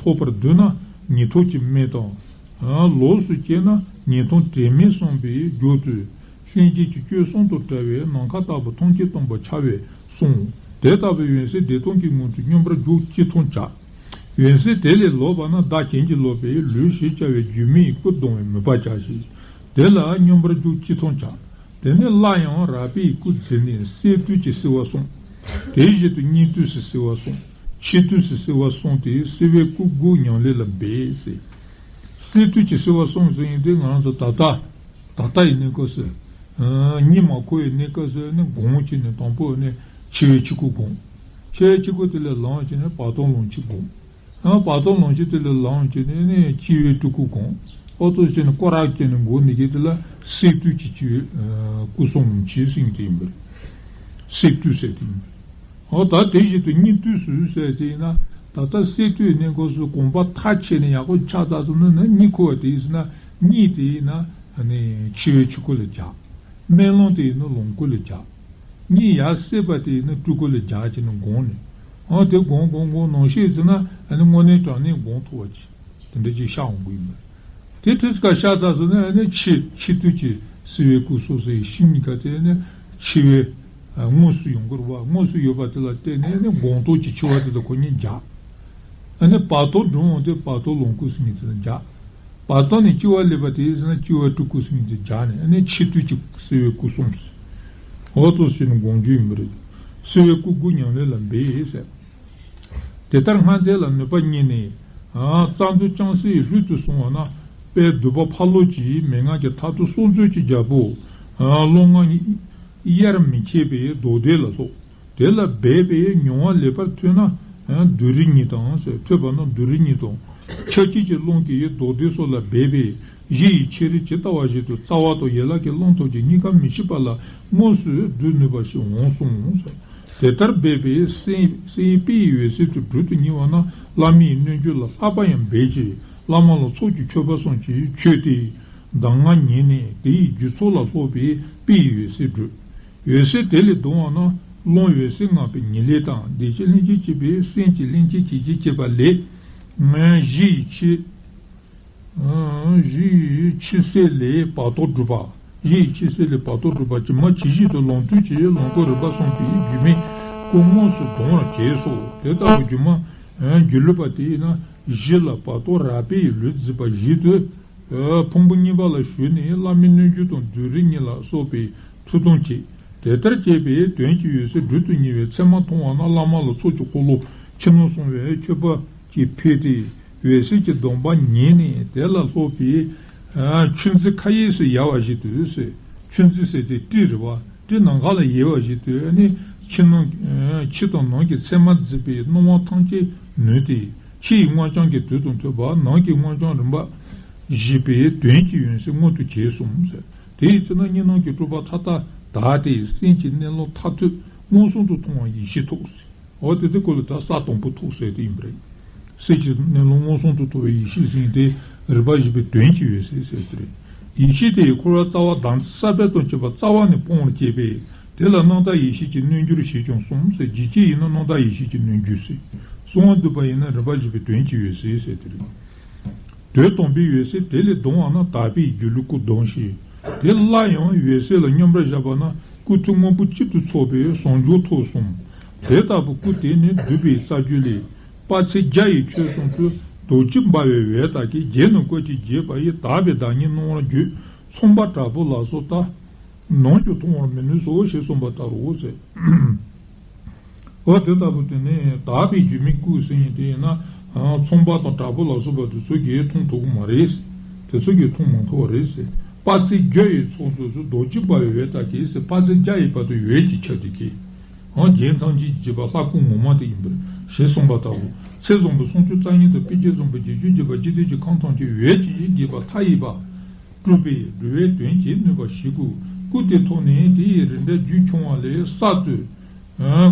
ཐོབ་པར་འདོད་ན་ཉན་ཐོས་ཀྱི་མིག་དང་། ལོགས་སུ་སྐྱེས་ན་ཉན་ཐོས་དྲི་མེད་གསུངས་པའི་རྒྱུད་དུ། ལྷན་སྐྱེས་ཀྱི་སྐྱོན་གསུམ་དང་བྲལ་བའི་ནམ་མཁའ་ལྟ་བུ་ཐམས་ཅད་སྟོང་པར་འཆར་བས་གསུངས། དེ་ལྟ་བུའི་འོད་གསལ་བདེ་སྟོང་གི་ངང་དུ་སྙོམས་པར་འཇུག་ཅི་ཐུབ་བྱ། འོད་གསལ་དེ་ལས་ལོག་པ་ན་བདག་གཞན་གྱིས་ལོག་པའི་ལུས་ཞེས་བྱ་བའི་སྒྱུ་མའི་སྐུ་ལྡང་བའི་མོས་པ་བྱ་ཞིང་། དེ་ལ་སྙོམས་པར་འཇུག་ཅི་ཐུབ་བྱ། དེ་ནས་སླར་ཡང་རལ་པའི་སྐུ་འཛིན་ནས་སད་དུས་ཀྱི་བསིལ་བ་གསུམ། དེ་བཞིན་དུ་གཉིད་དུས་སུ་བསིལ་བ་གསུམ། འཆི་དུས་སུ་བསིལ་བ་གསུམ་སྟེ་བསིལ་བའི་སྐུ་དགུ་ཉམས་ལེན་ལ་འབད་ཟེར། སད་དུས་ཀྱི་བསིལ་བ་གསུམ་ཟེར་ཡིན་དུས་ང་རང་ཚོ་ད་ལྟ་ད་ལྟ་ཡི་གནས་སྐབས་སུ། ཨ་གཉིད་མ་ཁུག་པའི་གནས་སྐབས་སུ་ནི་སྒོམ་བྱས་ནས་དང་པོ་ནི་འཆི་བའི་འཆི་ཁུག་སྒོམ། འཆི་བའི་འཆི་ཁུག་དེ་ལས་ལངས་བྱས་ནས་བར་དོ་ལོངས་སྤྱོད་སྒོམ། ཡང་བར་དོ་ལོངས་སྤྱོད་དེ་ལས་ལངས་བྱས་ནས་ནི་སྐྱེ་བའི་སྤྲུལ་སྐུ་སྒོམ། ཨོ་ཏོ་བྱས་ནས་སྐོར་ར་བྱས་ནས་སྒོམ་ནི་གི་དེ་ལ་སད་དུས་ཀྱི་སྐུ་གསུམ་འཆི་ཟེར་དེ་ཡིན་པ་རེད། སད་དུས་ཟེར་དེ་ཡིན་པ་རེད། ཨོ་ད་དེ་བཞིན་དུ་གཉིད་དུས་སུ་ཟེར་དེ་ཡིན་ན། ད་ལྟ་སད་དུས་གནས་སྐབས་སུ་གོམ་པ་མཐའ་ཆད་ནས་ཡག་པོ་ཆགས་ཚར་སོང་ན་ནི་གཉིད་ཁུག་པ་དེ་ཡིན་ཟེར་ན། གཉིད་དེ་ཡིན་ན་ནི་འཆི་བའི་འཆི་ཁུག་ལ་བྱ། རྨི་ལམ་དེ་ཡིན་ན་ལོངས་སྐུ་ལ་བྱ། གཉིད་ཡར་སད་པ་དེ་ཡིན་ན་སྤྲུལ་སྐུ་ལ་བྱ་བྱས་ནས་སྒོམ་ནས། ཨ་དེ་སྒོམ་སྒོམ་སྒོམ་ནང་བཞིན་ཟེར་ན་ཨ་ནི་དངོས་གནས་དྲང་གནས་སྒོམ་ཐུབ་པ་ཅིག་དེ་འདྲ་ཅིག་ཤར་འོང་གི་ཡིན་པ། དེ་དུས་ཀ་ཤར་ཚར་སོང་ན་ཨ་ནི་འཆི་འཆི་དུས་ཀྱི་བསིལ་བའི་སྐུ་གསུམ་ཟེར་ཡི་ཤིང་གཉིས་ཀ་དེ་ནི་འཆི་བའི་དངོས་སུ་ཡོང་གི་རེད་བ། དངོས་སུ་ཡོད་པ་དེ་ལ་བརྟེན་ནས་ནི་སྒོམ་རྟོགས་ཀྱི་འཆི་བ་དེ་དང་ཁོ་གཉིས་སྦྱར། ཨ་ནི་བར་དོ་འགྲོ་འོང་དེ་བར་དོ་ལོངས་སྐུ་ཟེར་མཁན་དེ་ལ་སྦྱར། བར་དོ་ནས་འཆི་བ་སླེབས་པ་དེ་ཟེར་ན་འཆི་བའི་སྤྲུལ་སྐུ་ཟེར་མཁན་དེ་སྦྱར་ནས་ཨ་ནི་འཆི་དུས་ཀྱི་བསིལ་བའི་སྐུ་གསུམ་ཟེར། འོ་ཏོ་ཟེར་ནས་སྒོམ་རྒྱུ་ཡིན་པ་རེད། བསིལ་བའི་སྐུ་དགུ་ཉམས་ལེན་ལ་འབད་ཟེར། དེ་ལྟར་སྔ་རྫས་ལ་ནུས་པ་བརྙེས་ནས། རྩ་མདུད་ལྕང་སྲེ་ཡི་ལྷུན་དུ་སོང་བ་ན། དཔལ་འདུས་པ་ཕ་རོལ་གྱི་མན་ངག་གི་མཐར་ཐུག་སྲོག་འཛིན་གྱི་རྒྱལ་པོ། རླུང་ལྔ་དབྱེར་མི་ཕྱེད་པའི་མདོ་སྡེ་ལ་སོགས། དེ་ལ་འབད་པས་མྱོང་བ་ལེགས་པར་ཐོས་ན། བདུད་རིགས་གཉིས་དང་ཟེར། ཐོས་པ་ན་བདུད་རིགས་གཉིས་དང་། ཆགས་བཅས་ཀྱི་རླུང་གིས་མདོ་སྡེ་སོགས་ལ་འབད་པས་གཞི་ཡི་ཆགས་རིག་ཇི་ལྟ་བ་བཞིན་དུ་རྩ་བ་དང་ཡན་ལག་གི་རླུང་ཐམས་ཅད་གཉིས་ཀ་མི་ཤིགས་པ་ལ་དངོས་སུ་བསྡུ་ནུས་པ་ཞིག་འོང་གསུངས་ཟེར། དེ་ལྟར་འབད་པས་སེམས་སེམས་དཔའི་འོད་གསལ་དུ་སྦྲུལ་དུ་བསྙིལ་བ་ན་བླ་མའི་རྣལ་འབྱོར་ལ་བསླབ་པ་ཡང་འབད་ཅིང་བླ་མ་ལ་ཚོགས་ཀྱི་མཆོད་པ་གསུམ་གྱིས་མཆོད་དེ་གདམས་ངག་ཉན་ནས་དེ་ཡི་རྒྱུ་ཚོགས་ལ་སློབ་པའི་དཔའི་འོད་གསལ་སྦྲུལ། འོད་གསལ་དེ་ལས་ལྡང་བ་ན་རླུང་འོད་གསལ་ལྔ་པའི་ཉེར་ལེན་དང་བདེ་གཤེགས་ལྷན་ཅིག་སྐྱེས་པའི་སེམས་ཀྱི་ལྷན་ཅིག་སྐྱེས་ཀྱིས་བསྐྱེད་པ་ལས། གཞི་ཡི་ཆགས་ གཞི་ཡི་ཕྱི་གསལ་ལས་བར་དོ་སྒྲུབ་པ། གཞི་ཡི་ཕྱི་གསལ་ལས་བར་དོ་སྒྲུབ་པ། ཇི་མ་ཇི་བཞིན་དུ་ལོངས་སྤྲུལ་གྱི་ལོངས་སྐུ་རིམ་པ་གསུངས་པའི་རྒྱུད་སྨིན་སྐུ་དངོས་སུ་ལྡང་བར་བྱས་སོ། དེ་ལྟ་བུ་སྒྱུ་མ་སྒྱུ་ལུས་པ་དེས་ན་གཞི་ལ་བར་དོ་རགས་པས་ལུས་འཛིན་པ་བཞིན་དུ། ཕུང་པོ་གཉིས་པ་ལ་ཞུགས་ནས་བླ་མའི་རྣལ་འབྱོར་དང་བདུད་རིགས་གཉིས་ལ་སོགས་པའི་མཐུ་དང་བཅས། དེ་ལྟར་བཅས་པའི་དོན་གྱི་འོད་གསལ་སྦྲུལ་དུ་ཉེ་བའི་མཚན་མ་མཐོང་བ་ན་བླ་མ་ལ་ཚོགས་ཀྱི་འཁོར་ལོ་ཕྱི་ནང་གསང་བའི་མཆོད་པ་གཅིག་ཕུལ་ཏེ་འོད་གསལ་གྱི་སྡོམ་པ་ཉིད་ནི་དེ་ལ་སློབ་པའི་ཆུ་འཛིན་མཁའ་དབྱིངས་སུ་ཡལ་བ་བཞིན་དུ་ཟེར། ཆུ་འཛིན་ཟེར་དེ་སྤྲིན་རེད་བ། སྤྲིན་ནམ་མཁའ་ལ་ཡལ་བ་བཞིན་དུ་ནི་ཕྱི་ནང་ཕྱི་དང་ནང་གི་མཚན་མ་འཛིན་པའི་སྣང་བ་ཐམས་ཅད་ནོན་ཏེ། ཕྱི་ཡི་སྔོ་ལྗང་གི་དུས་དང་མཐུན་པ། ནང་གི་སྔོ་ལྗང་རིམ་པ་བཞི་པའི་དོན་གྱི་འོད་གསལ་མངོན་དུ་བྱས་གསུངས་ཟེར། དེ་ཡི་ཚེ་ན་གཉིས་སྣང་གི་སྤྲོས་པ་མཐའ་དག་དག་སྟེ་སེམས་ཀྱི་གནས་ལུགས་མཐར་ཐུག་མངོན་སུམ་དུ་མཐོང་བ་ཡེ་ཤེས་ཐོབ་ཟེར། འོ་དེ་དེ་ཀོ་ལ་ད་ས་དང་པོ་ཐོབ་ཟེར་དེ་ཡིན་པ་རེད། སེམས་ཀྱི་གནས་ལུགས་མངོན་སུམ་དུ་མཐོང་བའི་ཡེ་ཤེས་ཟེར་དེ་རིམ་པ་བཞི་པའི་དོན་གྱི་འོད་གསལ་ཟེར་དེ་རེད། ཡེ་ཤེས་དེ་ཡི་འཁོར་བ་རྩ་བ་བདག་འཛིན་ས་བོན་དང་བཅས་པ་རྩ་བ་ནས་སྤོང་བར་བྱེད་པས། དེ་ལ་རྣམ་དག་ཡེ་ཤེས་ཀྱི་རྣལ་འབྱོར་ཞེས་ཀྱང་གསུངས་ཟེར། ཇི་སྐད་ཡིན་ན་རྣམ་དག་ཡེ་ཤེས་ཀྱི་རྣལ་འབྱོར་ཟེར། གསང་བ་འདུས་པ་ཡིན་ན་རིམ་པ་བཞི་པའི་དོན་གྱི་འོད་གསལ་ཟེར་དེ་རེད། དོན་དམ་པའི་འོད་གསལ་དེ་ལས་ལྡང་བ་ན་དག་པའི་སྒྱུ་ལུས་སྐུ་ལྡང་ཞིང་། དེ་སླར་ཡང་འོད་གསལ་ལ་མཉམ་པར་བཞག་པ་ན་སྐུ་ཐུན་མོང་པོ་གཅིག་ཏུ་ཚོགས་པའི་བྱང་ཆུབ་ཐོབ་གསུངས། དེ་ལྟ་བུ་སྐུ་དེ་ནི་འདུས་པའི་རྩ་རྒྱུད་ལས། དཔག་ཚད་བརྒྱ་ཡི་ཆོས་གསུངས་ཚུལ། རྡོ་རྗེ་འབར་བའི་འོད་ལྟར་གྱི། རྒྱན་རྣམས་བཀོད་ཅིང་བརྒྱན་པ་ཡིས། དག་པའི་བདག་ཉིད་སྣང་བར་བརྗོད། ཚངས་པ་དྲག་པོ་ལ་སོགས་དག། ནམ་ཡང་མཐོང་བར་མི་ནུས་སོ། ཞེས་གསུངས་པ་ལྟར་རོ་ཟེར། འོ་དེ་ལྟ་བུ་དེ་ནི་དག་པའི་སྒྱུ་མའི་སྐུ་ཟེར་ཡིན་དེ་ཡིན་ན། ཚངས་པ་དང་དྲག་པོ་ལ་སོགས་པ་དེ་ཚོ་གིས་མཐོང་ཐུབ་ཀྱི་མ་རེད། དེ་ཚོ་གིས་མཐོང་མ་ཐུབ་པ་རེད་ཟེར། དཔག་ཚད་བརྒྱ་ཡི་ཚོགས་སུ་རྡོ་རྗེ་འབར་བའི་འོད་ལྟར་གྱི་ཟེར། དཔག་ཚད་བརྒྱ་ཡི་བར་དུ་འོད་ཀྱིས་ཁྱབ་སྟེ་གི། འོ་རྒྱན་ཐམས་ཅད་ཀྱིས་བརྒྱན་པ་ལྷ་སྐུ་ངོ་མ་དེ་ཡིན་པར་ཞེས་གསུངས་པ་ལྟ་བུ། ཚེ་བཟང་པོ་སུམ་ཅུ་རྩ་གཉིས་དང་དཔེ་བྱད་བཟང་པོ་བརྒྱད་ཅུ་འགྱེད་པ་འཇིག་རྟེན་གྱི་ཁམས་ཐམས་ཅད་འོད་ཀྱིས་བརྒྱན་པ་མཐའ་ཡས་པ། སྤྲུལ་པས་སྒྲུབ་པའི་དོན་བྱེད་ནུས་པ་ཞིག་གོ། སྐུ་དེ་མཐོང་ནས་དེ་ཡི་རིགས་འདྲ་རྒྱུད་ཆུང་བ་ལས་གསར་དུ།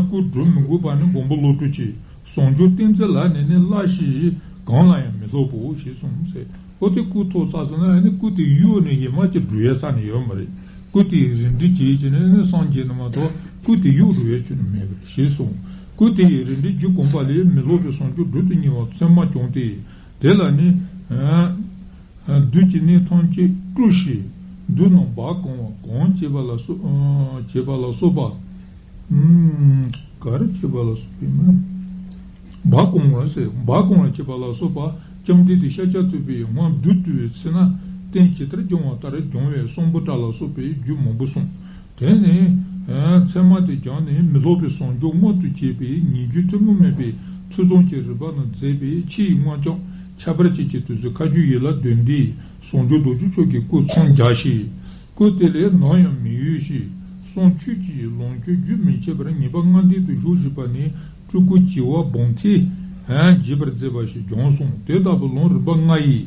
སྐུ་སྒྲུབ་མི་དགོས་པ་ནི་མགོན་པོ་བློ་གྲོས་ཀྱིས་བྱང་ཆུབ་ཏིང་འཛིན་ལ་གནས་ནས་སླར་གཞན་གང་ལ་ཡང་མི་སློབ་བོ་ཞེས་གསུངས་ཟེར། འོ་དེ་སྐུ་ཐོབ་ཚར་སོང་ན་ཨ་ནི་སྐུ་དེ་གཡུགས་ནས་ཡེ་མ་ཅིག་སྒྲུབ་ཡས་རྩ་ནས་ཡོད་མ་རེད། སྐུ་དེ་ཡི་རིགས་འདྲ་བྱས་བྱས་ནས་ནི་སངས་རྒྱས་ནི་མ་གཏོགས་སྐུ་དེ་གཡུགས་སྒྲུབ་ཡས་ཁྱོན་ནས་མེད་པ་རེད་ཞེས་གསུངས། སྐུ་དེ་ཡི་རིགས་འདྲའི་རྒྱུ་གོམས་པ་ལས་མི་སློབ་པའི་བྱང་ཆུབ་སྒྲུབ་ཏུ་ཉེ་བ་མཚན་མ་བྱུང་སྟེ། དེ་ལ་ནི། བདུད་ཀྱི་གནས་ཐམས་ཅད་དཀྲུགས་ཤིང་། བདུད་རྣམས་འབག་གོང་བ་གང་བྱེད་པ་ལ་སོགས་བྱེད་པ་ལ་སོགས་པ། ག་རེ་བྱེད་པ་ལ་སོགས་པའི་མིང་། འབག་གོང་བ་ཟེར། འབག་གོང་བ་བྱེད་པ་ལ་སོགས་པ། བཅོམ་ལྡན་འདས་ཤཱཀྱ་ཐུབ་པའི་སྔགས་བདུད་བཏུལ་བའི་ཚེ་ན་རྟེན་ཇི་ལྟར་བྱུང་བ་ལྟར་བྱུང་བའི་གསང་ཕུ་ཏྲ་ལ་སོགས་པའི་རྒྱུད་མང་པོ་གསུངས། དེ་ནས་ཚད་མ་དེ་སྦྱངས་ནས་མི་སློབ་པའི་བྱང་ཆུབ་མངོན་དུ་བྱེད་པའི་ཉེ་རྒྱུ་ཐུན་མོང་མིན་པའི་མཐུ་དང་བཅས་རིམ་པ་རྣམས་མཛད་པའི་ཕྱི་ཡི་སྔོ་ལྗང་ཁྱད་པར་ཅན་གྱི་དུས་སུ་མཁའ་སྤྱོད་ཡན་ལག་བདུན་ལྡན་བྱང་ཆུབ་རྡོ་རྗེ་འཆང་གི་སྐུ་མཚམས་སྦྱར་ཞིང་། སྐུ་དེ་ལས་ནམ་ཡང་མི་གཡོས་ཤིང་། གསང་ཆོས་ཀྱི་ལོངས་སྤྱོད་རྒྱུན་མི་ཆད་པར་ངེས་པ་ལྔ་ལྡན་དུ་བཞུགས་བཞིན་པ་ནི་སྤྲུལ་སྐུ་བྱེ་བ་འབུམ་ཐེར་འགྱེད་པར་མཛད་པ་ཞིག་བྱུང་གསུངས། དེ་ལྟ་བུ་ལམ་རིམ་པ་ལྔ་ཡི་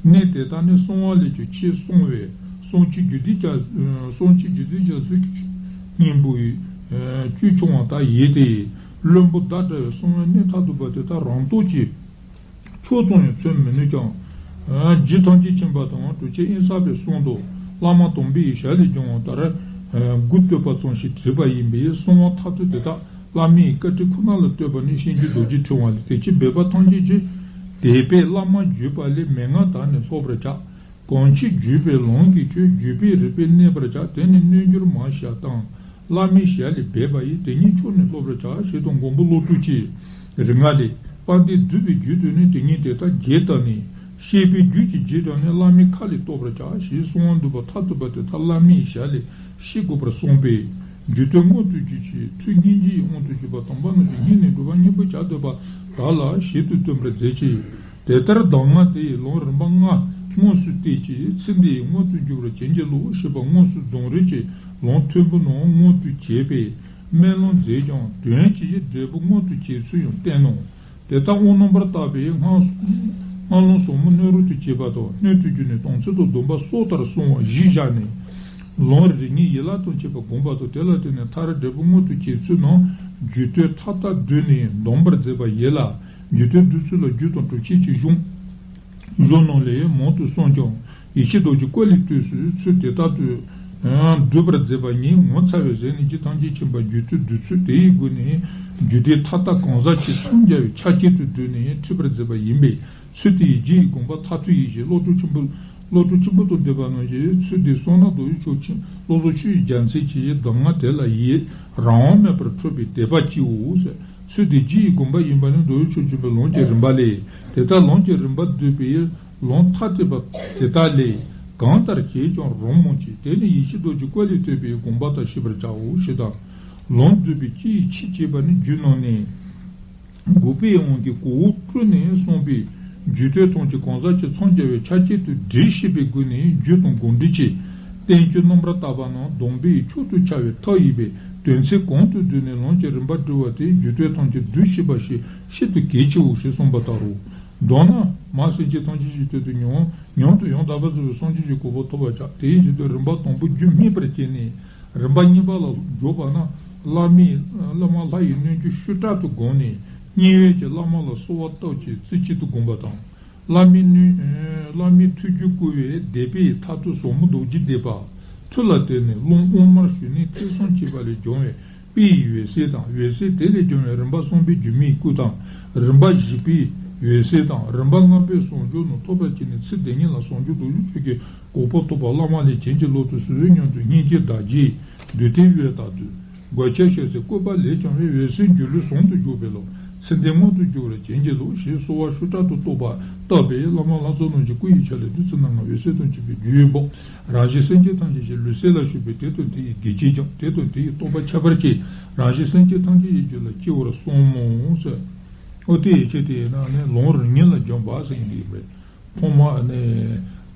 གནད་དེ་དག་ནི་གསང་བ་ལས་ཀྱང་ཆེས་གསང་བའི་གསང་ཆེན་རྒྱུད་སྡེ་རྒྱ་གསང་ཆེན་རྒྱུད་སྡེ་རྒྱ་མཚོའི་སྙིང་པོའི་བཅུད་ཆུང་བ་དག་ཡིན་ཏེ། བླུན་པོ་བདག་འདྲ་བའི་གསང་བའི་གནད་མཐར་ཐུག་པ་དེ་དག་རང་སྟོབས་ཀྱིས་ཕྱོགས་ཙམ་ཡང་མཚོན་མི་ནུས་ཀྱང་། རྗེ་ཐམས་ཅད་མཁྱེན་པ་དང་གྲུབ་ཆེན་དབེན་ས་པའི་གསུང་དང་བླ་མ་དམ་པའི་ཞལ་ལས་བྱུང་བ་ལྟར་མགུ་བཏོད་པ་ཙམ་ཞིག་བྲིས་པ་ཡིན་པས། གསང་བ་མཐར་ཐུག་དེ་དག་བླ་མའི་བཀའ་དྲིན་ཁོ་ན་ལ་ལྟོས་པ་ནི་ཤེས་འགྱུར་རྡོ་རྗེ་ཕྲེང་བ་ལས། དེ་ཕྱིར་འབད་པ་ཐམས་ཅད་ཀྱིས་དད་པས་བླ་མ་བརྒྱུད་པ་ལས་མན་ངག་དག་ནི་སློབ་པར་བྱ། གང་ཕྱིར་བརྒྱུད་པའི་ལམ་གྱིས་ཁྱོད་བརྒྱུད་པའི་རིགས་པས་གནས་པར་བྱ། དེ་ནི་རྣལ་འབྱོར་མ་ཞེས་བྱ་དང་། བླ་མའི་ཞལ་ལས་སྦས་པ་ཡིས། དེ་ཉིད་མཆོག་ནི་སློབ་པར་བྱ། ཞེས་དང་མགོན་པོ་བློ་གྲོས་ཀྱི་རིགས་ལྔ་ལས། དཔལ་ལྡན་འདུས་པའི་རྒྱུད་དུ་ནི་དེ་ཉིད་དེ་ལྟར་རྒྱས་བཏབ་ནས། བཤད་པའི་རྒྱུད་ཀྱི་རྗེས་སུ་ནི། བླ་མའི་ཁ་ལས་བསྟོད་པར་བྱ། ཞེས་གསང་བ་འདུས་པ་མཐར་ཐུག་པ་དེ་དག་བླ་མའི་ཞལ་ལས་ཤེས་དགོས་པར་གསུངས་པས། རྒྱུད་སྡེ་མངོན་དུ་གྱུར་ཅིང་ཐུགས་སྙིང་རྗེ་ཡི་དབང་དུ་གྱུར་པ་དམ་པ་རྣམས་ཀྱི་སྙིང་ནས་སྒྲུབ་པ་སྙིང་པོར་བྱ་འདོད་པ་དག་ལ་ཞིབ་ཏུ་སྟོན་པར་མཛད་ཅིང་། དེ་ལྟར་གདམས་ངག་དེ་ཡི་ལམ་རིམ་པ་ལྔ་དངོས་སུ་བསྟན་ཅིང་། ཚེ་འདི་ཡི་མངོན་དུ་འགྱུར་བར་བྱིན་གྱིས་རློབས་ཞེས་པ་དངོས་སུ་རྫོགས་རིམ་གྱི་ལམ་མཐོན་པོ་རྣམས་མངོན་དུ་བྱས་པའི་སྨོན་ལམ་མཛད་ཀྱང་། དོན་གྱི་འབྲས་བུ་མངོན་དུ་བྱེད་ཚུལ་ཡང་བསྟན་ནོ། དེ་ལྟར་དབང་རྣམ་པར་དག་པའི་སྔགས་སྔགས་ལམ་ཟབ་མོ་སྣོད་རུང་དུ་བྱེད་པ་དང་། སྣོད་དུ་གྱུར་ནས་དམ་ཚིག་དང་སྡོམ་པ་སྲོག་ལྟར་སྲུང་བ་གཞིར་བཞག་ནས། ལམ་རིམ་གཉིས་ཡན་ལག་དང་བཅས་པ་བསྒོམ་པ་དང་། དེ་ལ་བརྟེན་ནས་མཐར་འབྲས་བུ་མངོན་དུ་བྱེད་ཚུལ་རྣམས་རྒྱུད་སྡེ་མཐའ་དག་བསྡུས་ནས་འདོམས་པར་མཛད་པ་ཡིན་ལ། རྒྱུད་སྡེ་བསྡུས་ཚུལ་ལ་རྒྱུད་དང་གྲུབ་ཆའི་གཞུང་གཞུང་རྣམས་ལས་མང་དུ་གསུངས་ཀྱང་། ཡེ་ཤེས་རྡོ་རྗེ་བཀོད་ལས་བཏུས་སུ་ཚུལ་དེ་ལྟར་དུ་བསྡུས་པར་མཛད་པ་ཉིད་ངོ་མཚར་བས་གཟིགས་ནས་རྗེ་ཐམས་ཅད་མཁྱེན་པ་རྒྱུད་སྡེ་བསྡུས་ཚུལ་དེ་ཡི་སྒོ་ནས་རྒྱུད་སྡེ་མཐའ་དག་གང་ཟག་གཅིག་མཚམས་སྦྱར་བའི་ཆ་བཅས་སུ་བསྡུས་ནས་ཁྲིད་པར་མཛད་པ་ཡིན་པས། ཚུལ་དེ་ཡི་རྗེ་ཡི་དགོངས་པ་མཐར་ཐུག་ཡིན་ཞེས་བློ་གྲོས་ཆེན་པོ། བློ་གྲོས་ཆེན་པོ་དང་ལྡན་པ་རྣམས་ཀྱིས་ཚུལ་འདི་གསུངས་ན། རྡོ་རྗེ་ཕྱོགས་ཆེན་བློ་བཟང་ཆོས་ཀྱི་རྒྱལ་མཚན་གྱིས་གདམས་ངག་དེ་ལ་ཡི་རང་དབང་མེད་པར་འཕྲོད་པའི་དད་པ་སྐྱེའོ་ཟེར། ཚུལ་དེ་རྗེ་ཡི་དགོངས་པ་ཡིན་པ་ནི་རྡོ་རྗེ་ཕྱོགས་ཆེན་པོའི་ལུང་གི་རིམ་པ་ལས། དེ་ལྟར་ལུང་གི་རིམ་པ་བསྡུས་པའི་ལུང་ཐ་དད་པ་དེ་དག་ལས་གང་ལྟར་བྱས་ཀྱང་རང་རྨོངས་ཀྱི། དེ་ནི་ཡེ་ཤེས་རྡོ་རྗེ་སྐུ་ལས་ཐོས་པའི་དགོངས་པ་དག་ཤེས་པར་བྱའོ་ཞེས་དང་། ལུང་བསྡུས་པའི་སྤྱི་ཡི་ཆོས་ཅེས་པ་ནི་རྒྱུད་ནང་ནས། འགོག་པའི་དབང་གིས་གོ་བོ་སྤྲུལ་ནས་གསུངས་པའི་རྒྱུད་སྡེ་ཐམས་ཅད་གང་ཟག་གཅིག་མཚམས་སྦྱར་བའི་ཆ་བཅད་དུ་སྒྲིལ་ཤེས་པའི་སྒོ་ནས་རྒྱུད་དང་དགོངས་འགྲེལ་གྱི་བསྟན་བཅོས་རྣམ་པར་དག་པ་རྣམས་སྡོམ་པའི་མཆོག་ཏུ་འཆར་བའི་ཐབས་ཡིན་པས། དོན་ཚན་གང་དུ་བསྡུས་ནས་ལུང་གི་རིམ་པ་བསྒྲིལ་བ་དེས་རྒྱུད་སྡེ་ཐམས་ཅད་བསྡུས་ཤེས་པ་ཞིག་ཤིན་ཏུ་གལ་ཆེའོ་ཞེས་གསུངས་པ་ལྟར་རོ། མདོར་ན། མ་སེམས་ཅན་ཐམས་ཅད་ཀྱི་དོན་དུ་ཉམས་ཉམས་དང་ཡང་དག་པར་རྫོགས་པའི་སངས་རྒྱས་ཀྱི་གོ་འཕང་ཐོབ་པར་བྱ། དེ་ཡི་ཆེད་དུ་རིམ་པ་དང་པོ་རྒྱུད་སྨིན་པར་བྱས་ནས། རིམ་པ་གཉིས་པ་ལ་འཇུག་པ་ན། བླ་མའི་བླ་མ་ལྷ་ཡི་སྣོད་བཅུད་ཤུགས་དྲག་ཏུ་བསྒོམས་ནས། མཉན་ཡོད་ཀྱི་བླ་མ་ལ་གསོལ་བ་བཏབ་ཅིང་རྩེ་གཅིག་ཏུ་བསྒོམ་པ་དང་། བླ་མའི་སྣོད་བླ་མའི་ཐུགས་རྒྱུད་བསྐུལ་བའི་བཟླས་པའི་མཐར་ཐུག་ཟབ་མོ་རྡོ་རྗེ་བཟླས་པ། ཐུགས་ལ་བཏོན་ནས་རླུང་དབུ་མར་ཞུགས་ནས་ཐོས་བསམ་བྱས་པ་ལས་བྱུང་བའི་དཔེ་ཡི་འོད་གསལ་དང་། འོད་གསལ་དེ་ལས་བྱུང་བའི་རིམ་པ་གསུམ་པའི་སྒྱུ་མའི་སྐུ་དང་། རིམ་པ་བཞི་པའི་འོད་གསལ་དང་། རིམ་པ་ལྔ་པའི་ཟུང་འཇུག་རྣམས་ཐོབ་པར་བྱས་ནས་ཚེ་འདི་ཉིད་ལ་ཟུང་འཇུག་རྡོ་རྗེ་ཆོས་ཀྱི་གོ་འཕང་ཐོབ་པ་བླ་མ་ལས་བྱིན་གྱིས་བརླབ་ཏུ་གསོལ་བའི་སྙིང་དུ་སྙིང་རྗེའི་བདག་རྒྱས་བདུད་རྩིའི་འོད་ལྟར་དུ། སྒོ་ཁྱི་ཤ་ཟའི་བཀོད་པ་ལས་བྱུང་བའི་འོད་གསལ་སྒྱུ་ལུས་ཟུང་དུ་འཇུག་པའི་ལམ་ཚེ་འདི་མངོན་དུ་འགྱུར་བར་བྱིན་གྱིས་རློབས་ཞེས་གསོལ་བ་ཤུགས་དྲག་ཏུ་བཏབ་པ་བཏབ་པས། བླ་མ་ལྷ་ཚོགས་རྣམས་ཀྱི་སྐུ་ཡི་ཆ་ལས་བདུད་རྩི་སྣ་ལྔ་འོད་ཟེར་དང་བཅས་པའི་རྒྱུད་འབོག་རང་བཞིན་སེམས་ཅན་ཐམས་ཅད་ཀྱི་ལུས་སེམས་ལ་ཞུགས་པས། དེ་དང་དེ་ཡི་བདེ་སྐྱིད་ཀྱང་། དེ་དང་དེ་ཡི་སྟོབས་པ་ཁྱད་པར་ཅན། རང་བཞིན་སེམས་ཅན་ཐམས་ཅད་ཀྱི་རྒྱུད་ལ་སྐྱེ་བར་གསུངས་མོད་ཟེར། ཨོ་དེ་ཡི་ཆེད་དེ་ཡིན་ན་ནི་ལུང་རིང་ཉིད་ལ་འཇོམས་པ་ཟེར་ཡིན་པས། ཐོག་མ་ནི་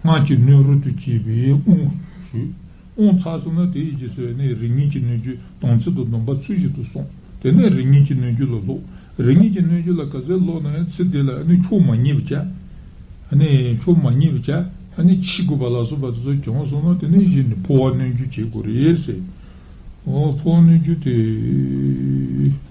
སྔགས་ཀྱི་སྣོད་རོལ་ཏུ་བྱས་པའི་དབང་ཞུས། དབང་ཚར་སོང་ན་དེའི་རྗེས་སུ་ནི་རིགས་ངེས་ཀྱི་སྣོད་བཅུད་དམ་ཚིག་དང་སྡོམ་པ་ཚུལ་བཞིན་དུ་སྲུང་། དེ་ནས་རིགས་ངེས་ཀྱི་སྣོད་བཅུད་ལ་སློབ། རིགས་ངེས་ཀྱི་སྣོད་བཅུད་ལ་ག་ཚོད་སློབ་ན་ཡང་ཚེ་འདི་ལ་ནི་ཕྱོགས་མ་ངེས་པ་བྱ། ནི་ཕྱོགས་མ་ངེས་པ་བྱ། ནི་འཆི་དགོས་པ་ལ་སོགས་པ་དེ་ཚོ་བྱུང་སོང་ན་དེ་ནས་གཞི་ནས་འཕོ་བ་སྣོད་བཅུད་བྱེད་དགོས་རེད་ཟེར། ཨོ་འཕོ་བ་སྣོད་བཅུད་དེ།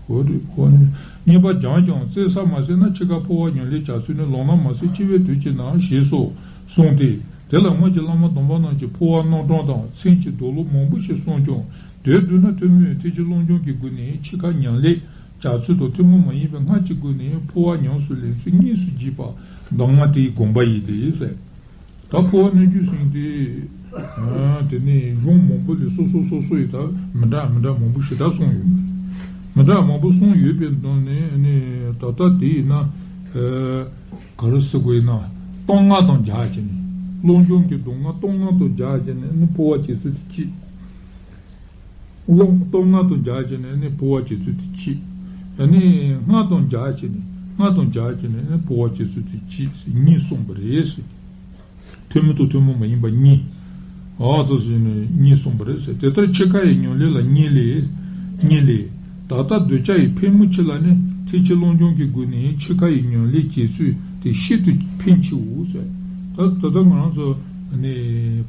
འོ་རེད་འཕོ་བ་སྣོད། ངེས་པ་སྦྱངས་ཀྱང་བཙན་ས་མ་ཟིན་ན་འཆི་ཁར་འཕོ་བ་ཉམས་ལེན་བྱ་ཚུལ་ནི་ལུང་ན་མ་གསལ་འཆི་བའི་དུས་ཀྱི་ནང་ཞེས་སོགས་གསུངས་ཏེ། དེ་ལ་སྔོན་གྱི་བླ་མ་དམ་པ་རྣམས་ཀྱིས་འཕོ་བ་རྣམ་གྲངས་དང་མཚན་གྱི་འདོད་ལུགས་མང་པོ་ཞིག་གསུངས་ཀྱང་དོན་བསྡུས་ན་ཐུན་མོང་ཐེག་ཆེན་རླུང་སྦྱོང་གི་སྒོ་ནས་འཆི་ཁར་ཉམས་ལེན་བྱ་ཚུལ་དང་ཐུན་མོང་མ་ཡིན་པའི་སྔགས་ཀྱི་སྒོ་ནས་འཕོ་བ་ཉམས་སུ་ལེན་ཚུལ་གཉིས་སུ་འབྱེད་པ་གདམས་ངག་དེའི་དགོངས་པ་ཡིན་ཏེ་ཟེར། ད་འཕོ་བ་སྣོད་བཅུད་ཟེར་དེ། དེ་ནས་གཞུང་མང་པོ་ལས་སོ་སོ་སོ་སོ་ཡི་ད་མི་འདྲ་མི་འདྲ་མང་པོ་ཞེ་དྲག་གསུངས་ཡོད། མི་འདྲ་མང་པོ་གསུངས་ཡོད་པའི་ནང་ནས་ནི་ད་ལྟ་དེ་ཡིན་ན། ག་རེ་ཟེར་དགོས་ཡིན་ན། གདམས་ངག་དང་སྦྱར་བྱས་ནས། རླུང་སྦྱོང་གི་གདམས་ངག་གདམས་ངག་དང་སྦྱར་བྱས་ནས་ནི་འཕོ་བ་བྱེད་ཚུལ་དེ་གཅིག་རླུང་གདམས་ངག་དང་སྦྱར་བྱས་ནས་ནི་འཕོ་བ་བྱེད་ཚུལ་དེ་གཅིག་ཨ་ནི་སྔགས་དང་སྦྱར་བྱས་ནས་སྔགས་དང་སྦྱར་བྱས་ནས་ནི་འཕོ་བ་བྱེད་ཚུལ་དེ་གཅིག་ཟེར་གཉིས་གསུངས་པ་རེད་ཟེར། ཐུན་མོང་དང་ཐུན་མོང་མ་ཡིན་པ་གཉིས། ཨ་ཏོ་ཟེར་ནས་གཉིས་གསུངས་པ་རེད་ཟེར། དེ་ལྟར་འཆི་ཁ་ཡི་ཉམས་ལེན་ལ་གཉིས་ལས། གཉིས་ལས། ད་ལྟ་གདུལ་བྱ་ཡི་ཕན་མི་ཆེ་ལ་ནི་ཐེག་ཆེན་རླུང་སྦྱོང་གི་སྒོ་ནས་འཆི་ཁ་ཡི་ཉམས་ལེན་བྱེད་ཚུལ་དེ་ཤིན་ཏུ་ཕན་ཆེའོ་ཟེར། ད་ད་ལྟ་ང་རང་ཚོ་ནི་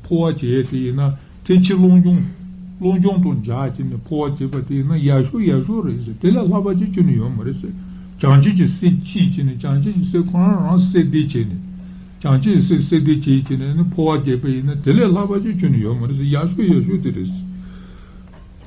འཕོ་བ་བྱེད་ཡས་དེ་ཡིན་ན། ཐེག་ཆེན་རླུང་སྦྱོང་། རླུང་སྦྱོང་དང་སྦྱར་བྱས་ནས་འཕོ་བ་བྱེད་པ་དེ་ཡིན་ན་ཡག་ཤོས་ཡག་ཤོས་རེད་ཟེར། དེ་ལས་ལྷག་པ་ཅིག་ཁྱོན་ནས་ཡོད་མ་རེད་ཟེར། བྱང་ཆུབ་ཀྱི་སེམས་སྐྱེས་བྱས་ནས་བྱང་ཆུབ་ཀྱི་སེམས་ཁོ་རང་རང་གསལ་འདེབས་བྱས་ནས། བྱང་ཆུབ་ཀྱི་སེམས་གསལ་འདེབས་བྱས་བྱས་ནས་ནི་འཕོ་བ་བྱས་པ་ཡིན་ན་དེ་ལས་ལྷག་པ་ཅིག་ཁྱོན་ནས་ཡོད་མ་རེད་ཟེར། ཡག་ཤོས་ཡག་ཤོས་དེ་རེད་ཟེར།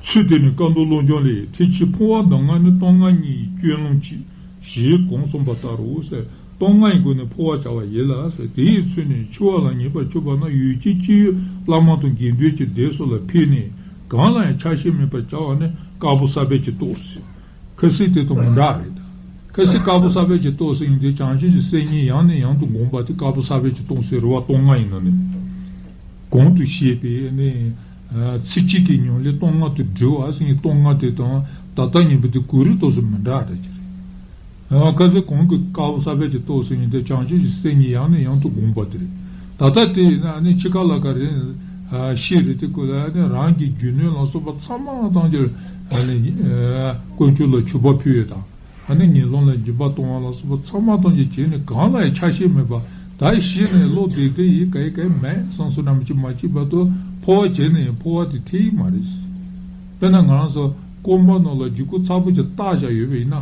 ཚུལ་དེ་ནི་བཀའ་མདོ་རླུང་སྦྱོང་ལས་ཐེག་ཆེན་འཕོ་བ་གདམས་ངག་ནི་གདམས་ངག་གཉིས་ཀྱི་སྐྱོན་ལམ་གཅིག་ཞེས་གོང་གསུངས་པ་ལྟར་རོ་ཟེར། གདམས་ངག་གི་སྒོ་ནས་འཕོ་བར་བྱ་བ་ཡིན་ལ་ཟེར། དེ་ཡི་ཚུལ་ནི་འཆི་བ་ལ་ངེས་པར་གྱུར་པ་ན་ཡུལ་ཅན་སྤྱི་ཡི་བླ་མ་དང་དགེ་འདུན་གྱི་སྡེ་སོགས་ལ་ཕེབས་ནས་གང་ལ་ཡང་ཆགས་ཞེན་མེད་པར་བྱ་བ་ནི་དཀར་པོ་གསར་པའི་གྱི་རྟོགས་ཟེར། ཁ་སང་དེ་དང་མི་འདྲ་རེད་ད། ཁ་སང་དཀར་པོ་གསར་པའི་གྱི་རྟོགས་ཟེར་ཡིན་ཏེ་བྱང་ཆུབ་ཀྱི་སེམས་ཉིད་ཡང་ནས་ཡང་དུ་བསྒོམ་པ་དེ་དཀར་པོ་གསར་པའི་གྱི་རྟོགས་ཟེར་རེད་བ། གདམས་ངག་ཡིན་ན་ནི། གོང་དུ་བཤད་པའི་ནི། ཚིག་གཅིག་གི་ཉམས་ལེན་གདམས་ངག་ཏུ་དྲིལ་བ་ཟེར་ཡིན། གདམས་ངག་དེ་དང་ད་ལྟ་ཉན་པ་དེ་གོ་རིམ་ཏོག་ཙམ་མི་འདྲ་འདྲ་ཅིག་རེད། ཁ་སང་གོང་གི་དཀར་པོ་གསར་པའི་གྱི་རྟོགས་ཟེར་ཡིན་ཏེ་བྱང་ཆུབ་ཀྱི་སེམས་ཉིད་ཡང་ནས་ཡང་དུ་བསྒོམ་པ་དེ་རེད། ད་ལྟ་དེ་ཡིན་ན་ནི་འཆི་ཁ་ལ་ག་རེ་ཤེས་རེད་དེ་ཀོ་ལ་ནི་རང་གི་རྒྱུ་ནོར་ལ་སོགས་པ་ཚང་མ་བཏང་རྒྱུ་དཀོན་མཆོག་ལ་མཆོད་པ་ཕུལ་ཡོད་དང་། ཨ་ནི་ངན་སློང་ལ་སྦྱིན་པ་གཏོང་བ་ལ་སོགས་པ་ཚང་མ་གཏོང་རྒྱུ་བྱས་ནས་གང་ལ་ཡང་ཆགས་ཞེན་མེད་པ། ད་ཤི་ནས་བློ་བདེ་བདེ་ཡིན་ག་ཡི་ག་ཡི་མེད་བསམ་སོ་འདྲ་མི་ཅིག་མ་སྐྱེས་བར་དུ་འཕོ་བ་བྱས་ནས་ཡང་འཕོ་བ་དེ་ཐེག་ཡི་མ་རེད། དཔེར་ན་ང་རང་ཚོ་རྐང་པ་ནང་ལ་རྒྱུ་སྐར་ཚ་པོ་ཅིག་བཏགས་བཞག་ཡོད་པ་ཡིན་ན།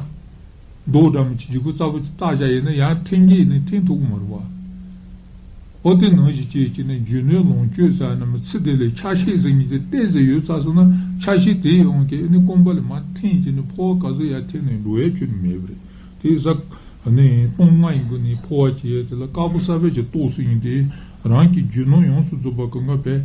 རྡོ་འདྲ་མི་ཅིག་རྒྱུ་སྐར་ཚ་པོ་ཅིག་བཏགས་བཞག་ཡིན་ན་ཡང་འཐེན་གྱི་ཡིན་ན་འཐེན་ཐུབ་ཀྱི་མ་རེད་བ། ཨོ་དེ་ནང་བཞིན་བྱས་བྱས་ནས་རྒྱུ་ནོར་ལོངས་སྤྱོད་ཟེར་ན་མི་ཚེ་འདི་ལས་ཆགས་ཞེན་ཟེར་མཁན་དེ་ཏོག་ཙམ་ཡོད་ཚར་སོང་ན་ཆགས་ཞེན་དེ་ཡོང་གི་ཨ་ནི་རྐང་པ་ལ་མར་འཐེན་བྱས་ནས་འཕོ་བ་ག་ཚོད་ཡར་འཐེན་ནས་འགྲོ་ཡ་ཁྱོན་ནས་མེད་པ་རེད། དེ་ས་ ནི་སྟོང་ལྔ་ཡི་སྒོ་ནས་འཕོ་བ་བྱེད་ཡས་དེ་ལ་དཀར་པོ་གསར་པའི་ཀྱི་ཏོག་ཙམ་ཡིན་ཏེ། རང་གི་རྒྱུ་ནོར་ཡོངས་སུ་རྫོགས་པ་གང་ག་བས།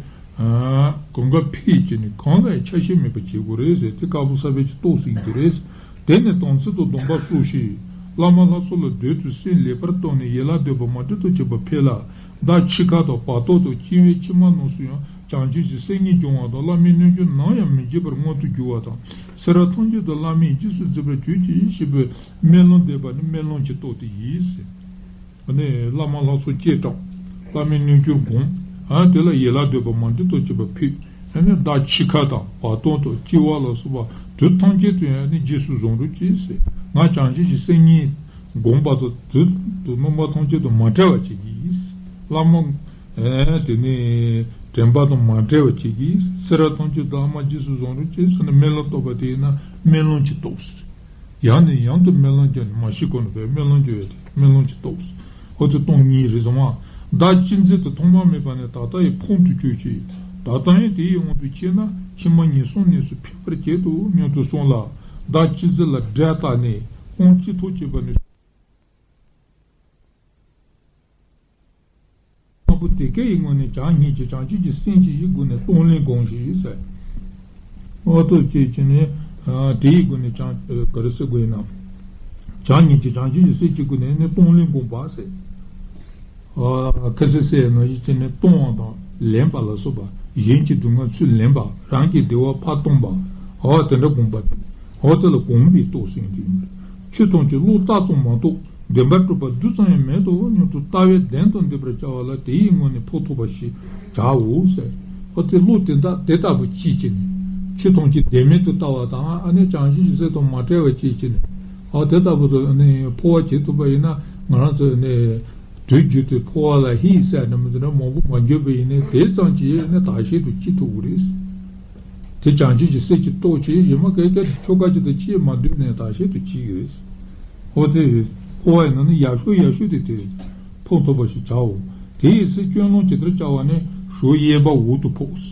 གང་ག་འཕེལ་བྱས་ནས་གང་ལ་ཡང་ཆ་ཤས་མེད་པར་བྱེད་དགོས་རེད་ཟེར་ཏེ། དཀར་པོ་གསར་པའི་ཀྱི་ཏོག་ཙམ་ཡིན་གྱི་རེད། དེ་ནི་དམ་ཚིག་དང་སྡོམ་པ་སྲུངས་ཤིག། བླ་མ་ལྷ་ཚོགས་ལ་བདུད་དང་སྲིན་ལེགས་པར་བསྟོད་ནས་ཡིད་ལ་འདོད་པ་མ་འདྲེན་དུ་བྱེད་པ་ཕེབས་ལ། མདའ་ཆུ་ཁ་དང་བ་དོག་དང་སྐྱེ་བའི་ཕྱི་མ་རྣམས་སུ་ཡང་བྱང་ཆུབ་ཀྱི་སེམས་ཉིད་སྦྱོང་བ་དང་། བླ་མའི་རྣལ་འབྱོར་ནམ་ཡང་མི་བརྗེད་པར་མངོན་དུ་འགྱུར་བ་དང་། སེམས་རབ་ཐམས་ཅད་དུ་བླ་མས་རྗེས་སུ་མཛད་པར་གྱུར་ཅིག་ཞེས་པའི་སྨོན་ལམ་འདེབས་པ་ནི་སྨོན་ལམ་གྱི་སྟོབས་དེ་ཡིན། ཨ་ནི་བླ་མ་ལྷ་ཚོགས་སྤྱན་དྲངས། བླ་མའི་རྣལ་འབྱོར་བསྒོམ། ཨ་དེ་ལ་ཡིད་ལ་འདོད་པ་མ་འདྲེན་དུ་བྱེད་པ་ཕེབས། ཨ་ནི་མདའ་ཆུ་ཁ་དང་བ་དོག་དང་སྐྱེ་བ་ལ་སོགས་པ་དུས་ཐམས་ཅད་དུ་ཡང་ནི་རྗེས་སུ་བཟུང་རོགས་གྱིས་ཟེར། ང་བྱང་ཆུབ་ཀྱི་སེམས་ཉིད་བསྒོམ་པ་དང་དུས་དང་རྣམ་པ་ཐམས་ཅད་དུ་མ་བྲལ་བར་བྱེད་ཀྱིས། བླ་མ་ཨེ་དེ་ནས་དྲན་པ་དང་མ་བྲལ་བར་བྱེད་ཀྱིས། སེམས་རབ་ཐམས་ཅད་དུ་བླ་མ་རྗེས་སུ་བཟུང་རོགས་གྱིས་ཟེར་ནས་སྨོན་ལམ་བཏབ་པ་དེ་ཡིན་ན་སྨོན་ལམ་གྱི་སྟོབས། ཡང་ནས་ཡང་དུ་སྨོན་ལམ་བརྒྱབ་ནས་མ་ཤི་གོང་ནས་བས་སྨོན་ལམ་བརྒྱབ་ཡོད་དེ། སྨོན་ལམ་གྱི་སྟོབས། ཨོ་དེ་སྟོང་ཉིད་རེད་ཟེར་བ། མདའ་གཅན་གཟན་དུ་ཐོག་མ་མེད་པ་ནས་ད་ལྟ་ཡི་ཕུང་དུ་གྱུར་ཅིག། ད་ལྟ་ཡང་དེ་ཡི་དབང་དུ་བྱས་ན་ཕྱི་མ་ངན་སོང་གནས་སུ་ཕེབས་པར་བྱེད་དོ་སྙམ་དུ་གསུངས་ལ། མདའ་གཅན་གཟན་ལ་སྒྲ་བཏགས་ནས་དབང་ཅི་ཐོག་བྱས་པ་ནས། དང་པོ་དེ་སྐད་ཡི་ངོས་ནས་བྱམས་སྙིང་རྗེ་བྱང་ཆུབ་ཀྱི་སེམས་ཀྱི་ཡི་སྒོ་ནས་གཏོང་ལེན་དགོངས་ཞེས་ཟེར། འོ་ཐུགས་རྗེ་ཆེ་ནས། དེ་ཡི་སྒོ་ནས་བྱམས་ག་རེ་ཟེར་དགོས་ཡིན་ན། བྱམས་སྙིང་རྗེ་བྱང་ཆུབ་ཀྱི་སེམས་ཀྱི་སྒོ་ནས་ནི་གཏོང་ལེན་དགོངས་པ་ཟེར། ཁ་སེ་སེ་ནང་བཞིན་བྱས་ནས་གཏོང་བ་དང་ལེན་པ་ལ་སོགས་པ། གཞན་གྱི་སྡུག་བསྔལ་ཚུར་ལེན་པ། རང་གི་བདེ་བ་ཕར་གཏོང་པ། འོ་དེ་འདྲ་དགོངས་པ་དེ། འོ་དེ་ལ་གོམས་པའི་སྟོབས་ཟེར་མཁན་དེ་ཡིན་པས། ཆོས་ཐམས་ཅད་བློ་རྟགས་ཙམ་མ་གཏོགས་བདེན་པར་གྲུབ་པ་རྡུལ་ཙམ་ཡང་མེད་དོ་སྙམ་དུ་ལྟ་བས་བདེན་དུ་འདོད་པར་བྱ་བ་ལ་དེ་ཡི་ངོས་ནས་ཕོག་ཐུབ་པ་ཞིག་བྱའོ་ཟེར། ཨ་དེ་བློ་དེ་དག་དེ་ལྟ་བུ་ཅིག་བྱས་ནས་ཆོས་ཐམས་ཅད་བདེན་མེད་དུ་ལྟ་བ་དང་། ཨ་ནི་བྱང་ཆུབ་ཀྱི་སེམས་དང་མ་བྲལ་བ་ཅིག་བྱས་ནས། ཨ་དེ་ལྟ་བུ་དུ་ཨ་ནི་འཕོ་བ་བྱེད་ཐུབ་པ་ཡིན་ན། ང་རང་ཚོ་ནི་དུས་རྒྱུན་དུ་འཕོ་བ་ལ་ཧི་ཟེར་ནས་མི་འདུག་ན་མང་པོ་མ་འགྱོད་པ་ཡིན་ནའི་དེ་ཙམ་གྱིས་ནི་བདག་གཞན་དུ་སྐྱེ་ཐུབ་ཀྱི་རེད། དེ་བྱང་ཆུབ་ཀྱི་སེམས་ཀྱི་སྟོབས་ཀྱིས་གཞན་མ་ག་ག་ཆོ་ག་ཅིག་དང་ཅིག་མ་འདུས་ནས་བདག་གཞན་དུ་སྐྱེ་གི་རེད། འོ་དེ། འཕོ་བ་ཡིན་ན་ནི་ཡག་ཤོས་ཡག་ཤོས་དེ་དེ་རེད། འཕོ་ཐུབ་པ་ཞིག་བྱའོ། དེ་ཡི་ཚེ་སྐྱོན་ལམ་ཇི་ལྟར་བྱ་བ་ནི་ཞོ་གཡས་པ་འོག་ཏུ་ཕོག།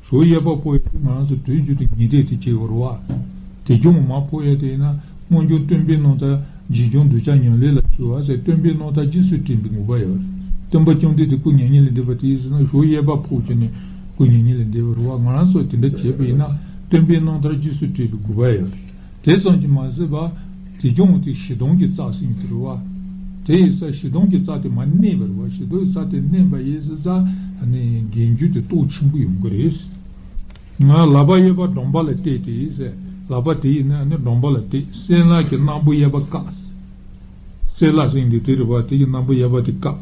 ཞོ་གཡས་པ་ཕོག་ཡས་དེ་ང་རང་ཚོ་དུས་རྒྱུན་དུ་ཉིན་རེ་དེ་བྱེད་དགོས་རེད་བ། དེ་ཀྱང་མ་ཕོག་ཡས་དེ་ཡིན་ན་སྔོན་བྱུང་སྟོན་པའི་རྣམ་ཐར་རྗེས་འཇུག་གདུལ་བྱ་ཉམས་ལེན་ལ་སྐྱེ་བ་ཟེར། སྟོན་པའི་རྣམ་ཐར་རྗེས་སུ་དྲན་པའི་ངེས་པ་ཡོད་རེད། སྟོན་པ་བཅོམ་ལྡན་འདས་སྐུ་མྱ་ངན་ལས་འདས་པ་དེ་ཡིན་ཟེར་ན་ཞོ་གཡས་པ་ཕོག་བྱས་ནས་སྐུ་མྱ་ངན་ལས་འདས་པ་རེད་བ། ང་རང་ཚོ་དེ་འདྲ་བྱས་པ་ཡིན་ན་སྟོན་པའི་རྣམ་ཐར་རྗེས་སུ་དྲན་པའི་དགོས་པ་ཡོད་རེད། དེ་ཙམ་གྱིས་མ་ཟད་པ། དེ་ཀྱང་དེ་ཞེ་སྡང་གི་རྩ་ཟེར་མཁན་དེ་རེད་བ། དེ་ཡི་ས་ཞེ་སྡང་གི་རྩ་དེ་མར་མནན་པ་རེད་བ། ཞེ་སྡང་གི་རྩ་དེ་མནན་པ་ཡིན་ཟེར་ས་ནི་རྒྱན་རྒྱུ་དེ་སྟོབས་ཆེན་པོ་ཡོང་གི་རེད། ང་ལག་པ་གཡས་པ་སྦྲམ་པ་ལ་གཏད་དེ་ཟེར། ལག་པ་དེ་ཡིན་ན་ནི་སྦྲམ་པ་ལ་གཏད། སྲིན་ལག་གི་སྣ་སྦུག་གཡས་པ་བཀག། སྲིན་ལག་ཟེར་མཁན་དེ་རེད་བ། དེ་ཡི་སྣ་སྦུག་གཡས་པ་དེ་བཀག།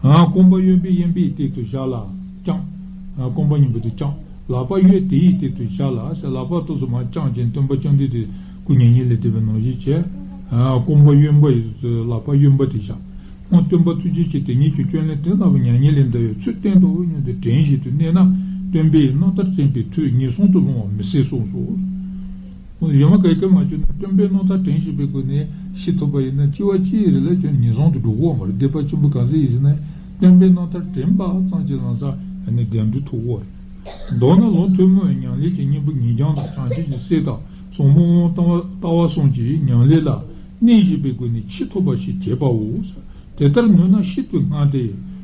ཨ་རྐང་པ་གཡོན་པས་གཡོན་པའི་སྟེང་དུ་བཞག་ལ་བརྐྱངས། ཨ་རྐང་པ་གཉིས་པོ་དེ་བརྐྱངས། ལག་པ་གཡས་དེའི་སྟེང་དུ་བཞག་ལ་ཟེར། ལག་པ་དེ་ཚོ་མར་བརྐྱངས་བྱས་སྟོན་པ་བཅོམ་ལྡན་འདས་སྐུ་མྱ་ངན་ལས་འདས་པའི་ནང་བཞིན་བྱས། ཨ་རྐང་པ་གཡོན་པ་ཡི་ལག་པ་གཡོན་པ་དེ་བཞག། སྔོན་སྟོན་པ་ཐུགས་རྗེ་ཆེ་དེ་ཉིད་ཀྱི་སྐྱོན་ལས་དེ་ལྟ་བུ་མྱ་ངན་ལས་འདའ་བའི་ཚུལ་བསྟན་ཏོ་སྙམ་དུ་དྲན་བཞིན་དུ་གནས་ན་སྟོན་པའི་རྣམ་ཐར་བཙན་པའི་མཐུས་ངན་སོང་དུ་ལྷུང་བ་མི་སྲིད་གསུངས་སོ། གཞན་མ་ག་གེ་མ་བྱུང་ན་སྟོན་པའི་རྣམ་ཐར་དྲན་བཞིན་པའི་སྒོ་ནས་ཤི་ཐུབ་པ་ཡིན་ན་སྐྱེ་བ་གཅིག་རེ་ལ་ཀྱང་ངན་སོང་དུ་འགྲོ་གི་ཡོད་མ་རེད། སྡིག་པ་ཆེན་པོ་གང་ཟག་ཡིན་ཟེར་ན་སྟོན་པའི་རྣམ་ཐར་དྲན་པ་ཙམ་གྱིས་ལམ་སང་ནི་བདེ་འགྲོ་ཐོབ་ཀྱི་ཡོད་རེད། མདོར་ན་ལམ་ཐུན་མོང་བའི་ཉམས་ལེན་གྱི་སྙིང་པོ་ཉིད་སྦྱངས་དང་བྱང་ཆུབ་ཀྱི་སེམས་དང་ཟབ་མོ་དབང་ལྟ་བ་གསུམ་གྱི་ཉམས་ལེན་ལ་གནས་བཞིན་པའི་སྒོ་ནས་འཆི་ཐུབ་པ་ཞིག་བྱེད་པའོ། དེ་ལྟར་ནུས་ན་ཤིན་ཏུ་སྔ་སྟེ།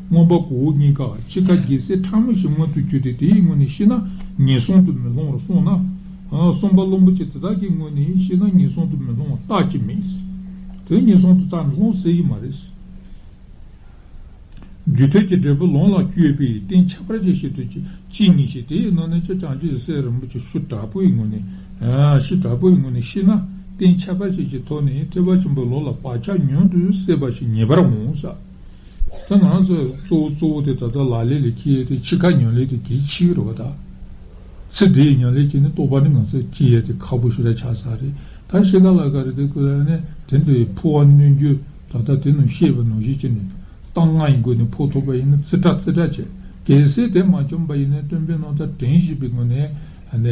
མངོན་པ་གོ་བོ་གཉིས་ཀ་འཆི་ཁ་རྒས་སྲས་ཕྲ་མོ་ཞིག་མངོན་དུ་གྱུར་ཏེ་དེའི་སྔོན་ནས་ཤི་ན་ངན་སོང་དུ་མི་ལྷུང་བར་གསུངས་ན། གསུམ་པ་བླུན་པོ་ཆེ་དེ་དག་གི་སྔོན་ནས་ཤི་ན་ངན་སོང་དུ་མི་ལྷུང་བར་རྟགས་ཅིག་མེད། དེ་ངན་སོང་དུ་རྩ་ནས་ལྷུང་སྲིད་ཀྱི་མ་རེད། རྒྱུ་མཐུན་གྱི་འབྲས་བུ་ལམ་ལ་བསྐྱོད་པའི་རྟེན་ཁྱད་པར་ཅན་ཞིག་ཏུ་ཅི་ཅི་ངེས་ཤེས་དེའི་ནང་ནས་ཀྱང་བྱང་ཆུབ་སེམས་རིན་པོ་ཆེ་ཤུགས་དྲག་པོའི་ངོས་ནས། ཨ་ཤུགས་དྲག་པོའི་ངོས་ནས་ཤེས་ན་རྟེན་ཁྱད་པར་ཅན་གྱི་ཐོག་ནས་ཐེག་པ་ཆེན་པོའི་ལམ་ལ་བག་ཆགས་མྱུར་དུ་སད་པ་ཞིག་ངེས་པར་འོང་ས། ད་ང་རང་ཚོས་གཙོ་བོ་གཙོ་བོ་དེ་ད་ལྟ་ལག་ལེན་ལ་འཁྱེར་ཡས་དེ་འཆི་ཁ་ཉམས་ལེན་དེ་གལ་ཆེ་རེད་བ་ད། ཚེ་འདིའི་ཉམས་ལེན་བྱས་ནས་རྟོགས་པ་ནི་ང་ཚོས་སྐྱེ་ཡས་དེ་ཁག་པོ་ཞེ་དྲག་ཆགས་ས་རེད། ད་ཤི་ཁ་ལ་ག་རེ་དེ་ཀུན་ནས་དེ་འདྲའི་འཕོ་བ་སྣོད་བཅུད་ད་ལྟ་དེ་རྣམས་བཤད་པ་ནང་བཞིན་བྱས་ནས། རྟགས་ལྔ་ཡི་སྒོ་ནས་འཕོ་ཐུབ་པ་ཡིན་ན་རྩིས་ཁྲ་རྩིས་ཁྲ་བྱས། གལ་སྲིད་དེ་མ་བྱུང་བ་ཡིན་ན་སྟོན་པའི་རྣམ་ཐར་དྲན་བཞིན་པའི་སྒོ་ནས་ནས་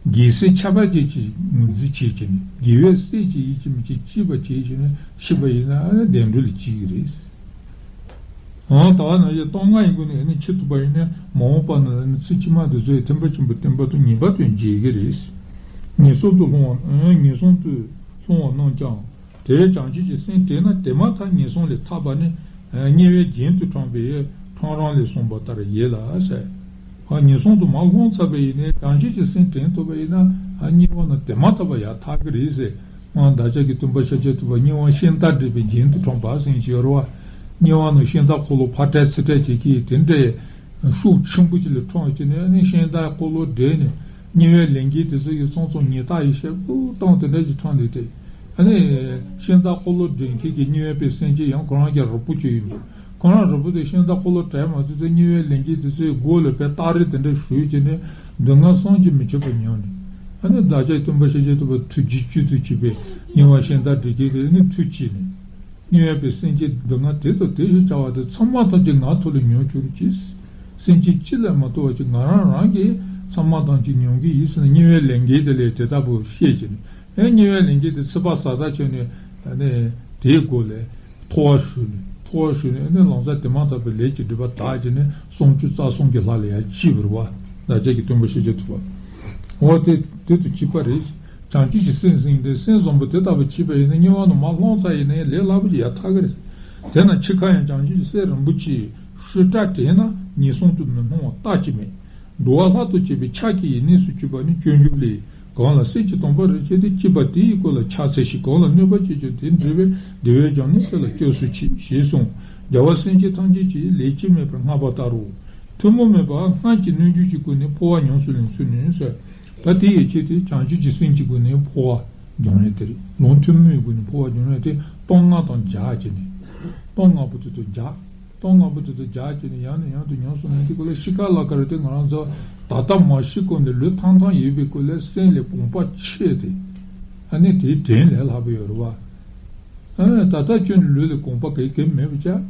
རྒས་སྲས་ཁྱད་པར་ཅན་གྱི་ངོས་འཛིན་བྱེད་ཀྱི་ནས་རྒས་པའི་སྲས་ཀྱི་ཡིད་ཀྱིས་མི་བྱེད་ཅེས་པ་བྱེད་ཀྱི་ནས་ཤི་བ་ཡིན་ན་བདེ་འགྲོ་ལ་སྐྱེ་གི་རེད། འོ་ད་བ་ན་ཡི་རྟགས་ལྔ་ཡི་སྒོ་ནས་ནི་འཆི་ཐུབ་པ་ཡིན་ན་མ་འོངས་པ་ན་ནི་ཚེ་ཕྱི་མ་དེ་ཚོའི་ཐེག་པ་ཆེན་པོའི་བསྟན་པ་དང་ངེས་པར་དུ་མཇལ་གི་རེད། ངན་སོང་དུ་ལྷུང་བ་ངན་སོང་དུ་ལྷུང་བ་རྣམས་ཀྱང་། དེ་བས་བྱང་ཆུབ་ཀྱི་སེམས་དྲན་ན་དེ་མ་ཐག་ངན་སོང་ལས་ཐར་པ་ནི། དམྱལ་བའི་རྒྱན་དུ་འཁྲུངས་པས་འཕྲང་རིང་ལས་གསུངས་པ་ལྟར་ཡིན་ལ་ཟེར། ཨ། ངན་སོང་དུ་མར་ལྷུང་ཚར་བ་ཡིན་ནའི་བྱང་ཆུབ་ཀྱི་སེམས་དྲན་ཐུབ་པ་ཡིན་ན། ཨ། དམྱལ་བ་ནས་དེ་མ་ཐག་པ་ཡར་ཐར་གི་རེད་ཟེར། སྔོན་བདག་ཅག་གི་སྟོན་པ་ཤཱཀྱ་ཐུབ་པ་དམྱལ་བ་ཤིང་རྟ་བསྒྲིགས་པའི་རྒྱན་དུ་འཁྲུངས་པ་ཟེར་ཞིག་ཡོད་རེད་བ། དམྱལ་བ་ནས་ཤིང་རྟ་འཁོར་ལོ་ཕར་བྲེགས་ཚུར་བྲེགས་བྱེད་ཀྱི་དེ་འདྲའི་ཤུགས་ཆེན་པོ་ཅིག་ལ་འཁྲུངས་བྱས་ནས། ཨ་ནི་ཤིང་རྟ་འཁོར་ལོ་བསྒྲིགས་ནས་དམྱལ་བའི་ལས་མཁན་དེ་ཚོ་ཡི་ཚང་ཚང་ཉེས་རྟགས་ཡི་ཞེ་པོ་བཏང་། དེ་འདྲ་ཞིག་འཁྲུངས་འདུག་སྟེ། ཨ་ནི་ཤིང་རྟ་འཁོར་ལོ་བསྒྲིགས་མཁན་གྱི་དམྱལ་བའི་དཔེ་སེམས་ཅན་ཡང་ཁོ་རང་གི་རོགས་པ་ཅིག་ཡིན་པས། ཁོ་རང་རོགས་པ་དེ་ཤིང་རྟ་འཁོར་ལོ་བྲེགས་མ་ཐུབ་ཚེ་དམྱལ་བའི་ལས་མཁན་དེ་ཚོའི་མགོ་ལ་དཔེ་སྟ་རེ་དེ་འདྲ་གཞུས་བྱས་ནས་སྡུག་བསྔལ་བསམ་གྱིས་མི་ཁྱབ་པ་མྱོང་ནས། ཨ་ནི་བདག་ཅག་སྟོན་པ་ཤཱཀྱ་ཐུབ་པ་ཐུགས་རྗེ་བཅུད་དུ་གྱུར་པའི་དམྱལ་བ་ཤིང་རྟ་བསྒྲིགས་མཁན་དེ་ནི་ཐུགས་དགྱེས་ནས། དམྱལ་བའི་སེམས་ཅན་སྡུག་བསྔལ་དེ་དང་དེ་བཞིན་བྱ་བ་དེ་ཚང་མ་ཐམས་ཅད་ང་ཐོག་ལ་མྱོང་གྱུར་ཅིག། སེམས་ཅན་གཅིག་ལས་མ་གཏོགས་པ་ཅིག་ང་རང་རང་གིས་ཚང་མ་ཐམས་ཅད་མྱོང་གི་ཡིན་ཟེར་ནས་དམྱལ་བའི་ལས་མཁན་དེ་ལ་དེ་ལྟ་བུ་བཤད་བྱས་ནས། ཨེ། དམྱལ་བའི་ལས་མཁན་དེ་ཚིག་པ་ཟ་ཟ་བྱས་ནས། ཨ་ནི་དེའི་མགོ་ལ་ཐོ་བ་གཞུས་ནས། ཐོ་བ་གཞུས་ནས། ཨ་ནི་ལམ་སང་དེ་མ་ཐག་པའི་ལས་ཀྱི་སྒྲིབ་པ་དག་བྱས་ནས་སུམ་ཅུ་རྩ་གསུམ་གྱི་ལྷ་ལ་ཡར་སྐྱེས་པ་རེད་བ། བདག་ཅག་གི་སྟོན་པ་ཤཱཀྱ་ཐུབ་པ། འོ་དེ་དེ་དང་གཅིག་པ་རེད། བྱང་ཆུབ་ཀྱི་སེམས་ཟེར་མཁན་དེ་སེམས་བཟང་པོ་དེ་ལྟ་བུ་སྐྱེས་པ་ཡིན་ན་དམྱལ་བ་ནས་མར་ལྷུང་ཚར་ཡིན་ནའི་ལས་སླ་པོ་ཅིག་ཡར་ཐར་གི་རེད། དེས་ན་འཆི་ཁར་ཡང་བྱང་ཆུབ་ཀྱི་སེམས་རིན་པོ་ཆེའི་ཤུལ་བྲག་དྲན་ན་ངན་སོང་དུ་མི་ལྷུང་བ་རྟག་ཅིག་མེད། འགྲོ་བ་ལྷ་དང་བཅས་པའི་ཕྱག་གི་ཡུལ་གནས་སུ་གྱུར་པ་ནི་སྤྱོད་འཇུག་ལས། གང་ལ་སེམས་ཀྱི་དང་པོ་རིག་བྱེད་དེ། སྐྱེས་པ་དེ་ཡི་སྐུ་ལ་ཕྱག་འཚལ་ཞིང་། གང་ལ་གནོད་པ་བྱེད་ཀྱང་དེ་འདྲ་བས། བདེ་བའི་བྱང་སྙོམས་དེ་ལ་སྐྱབས་སུ་མཆི། ཞེས་གསུངས། རྒྱལ་བ་སེམས་ཅན་ཐམས་ཅད་ཀྱིས་ལས་ཅི་སྨྲས་པར་བསྔགས་པ་ལྟར་རོ། ཐུན་མོང་མིན་པ་སྔར་གྱི་རྣལ་འབྱོར་གྱི་སྒོ་ནས་འཕོ་བ་ཉམས་སུ་ལེན་ཚུལ་ནི་ཟེར། ད་དེ་ཡི་ཆེད་དུ་བྱང་ཆུབ་ཀྱི་སེམས་ཀྱི་སྒོ་ནས་འཕོ་བ་སྦྱོང་ཡས་དེ་རེད། ལུང་ཐུན་མོང་གི་སྒོ་ནས་འཕོ་བ་སྦྱོང་ཡས་དེ་སྟོང་ལྔ་དང་སྦྱར་བྱས་ནས། སྟོང་ལྔ་པོ་དེ་དང་སྦྱར། སྟོང་ལྔ་པོ་དེ་དང་སྦྱར་བྱས་ནས་ཡང་ནས་ཡང་དུ་ཉམས་སུ་ལེན་དུས་སྐབས་ལ་ཤི་ཁ་ལ་ཁ་རེ་དེ་ང་རང་ཚོ་ད་ལྟ་མ་ཤི་གོང་ནས་ལུས་ཐང་ཐང་ཡོད་པའི་སྐབས་ལ་སེམས་ལ་གོམས་པ་ཆེ་སྟེ། ཨ་ནི་དེའི་དྲིན་ལས་ལྷག་པ་ཡོད་རེད་བ། ཨ། ད་ལྟ་ཁྱོད་ནི་ལུས་ལ་གོམས་པ་གེ་གེ་མེད་པ་ཅག།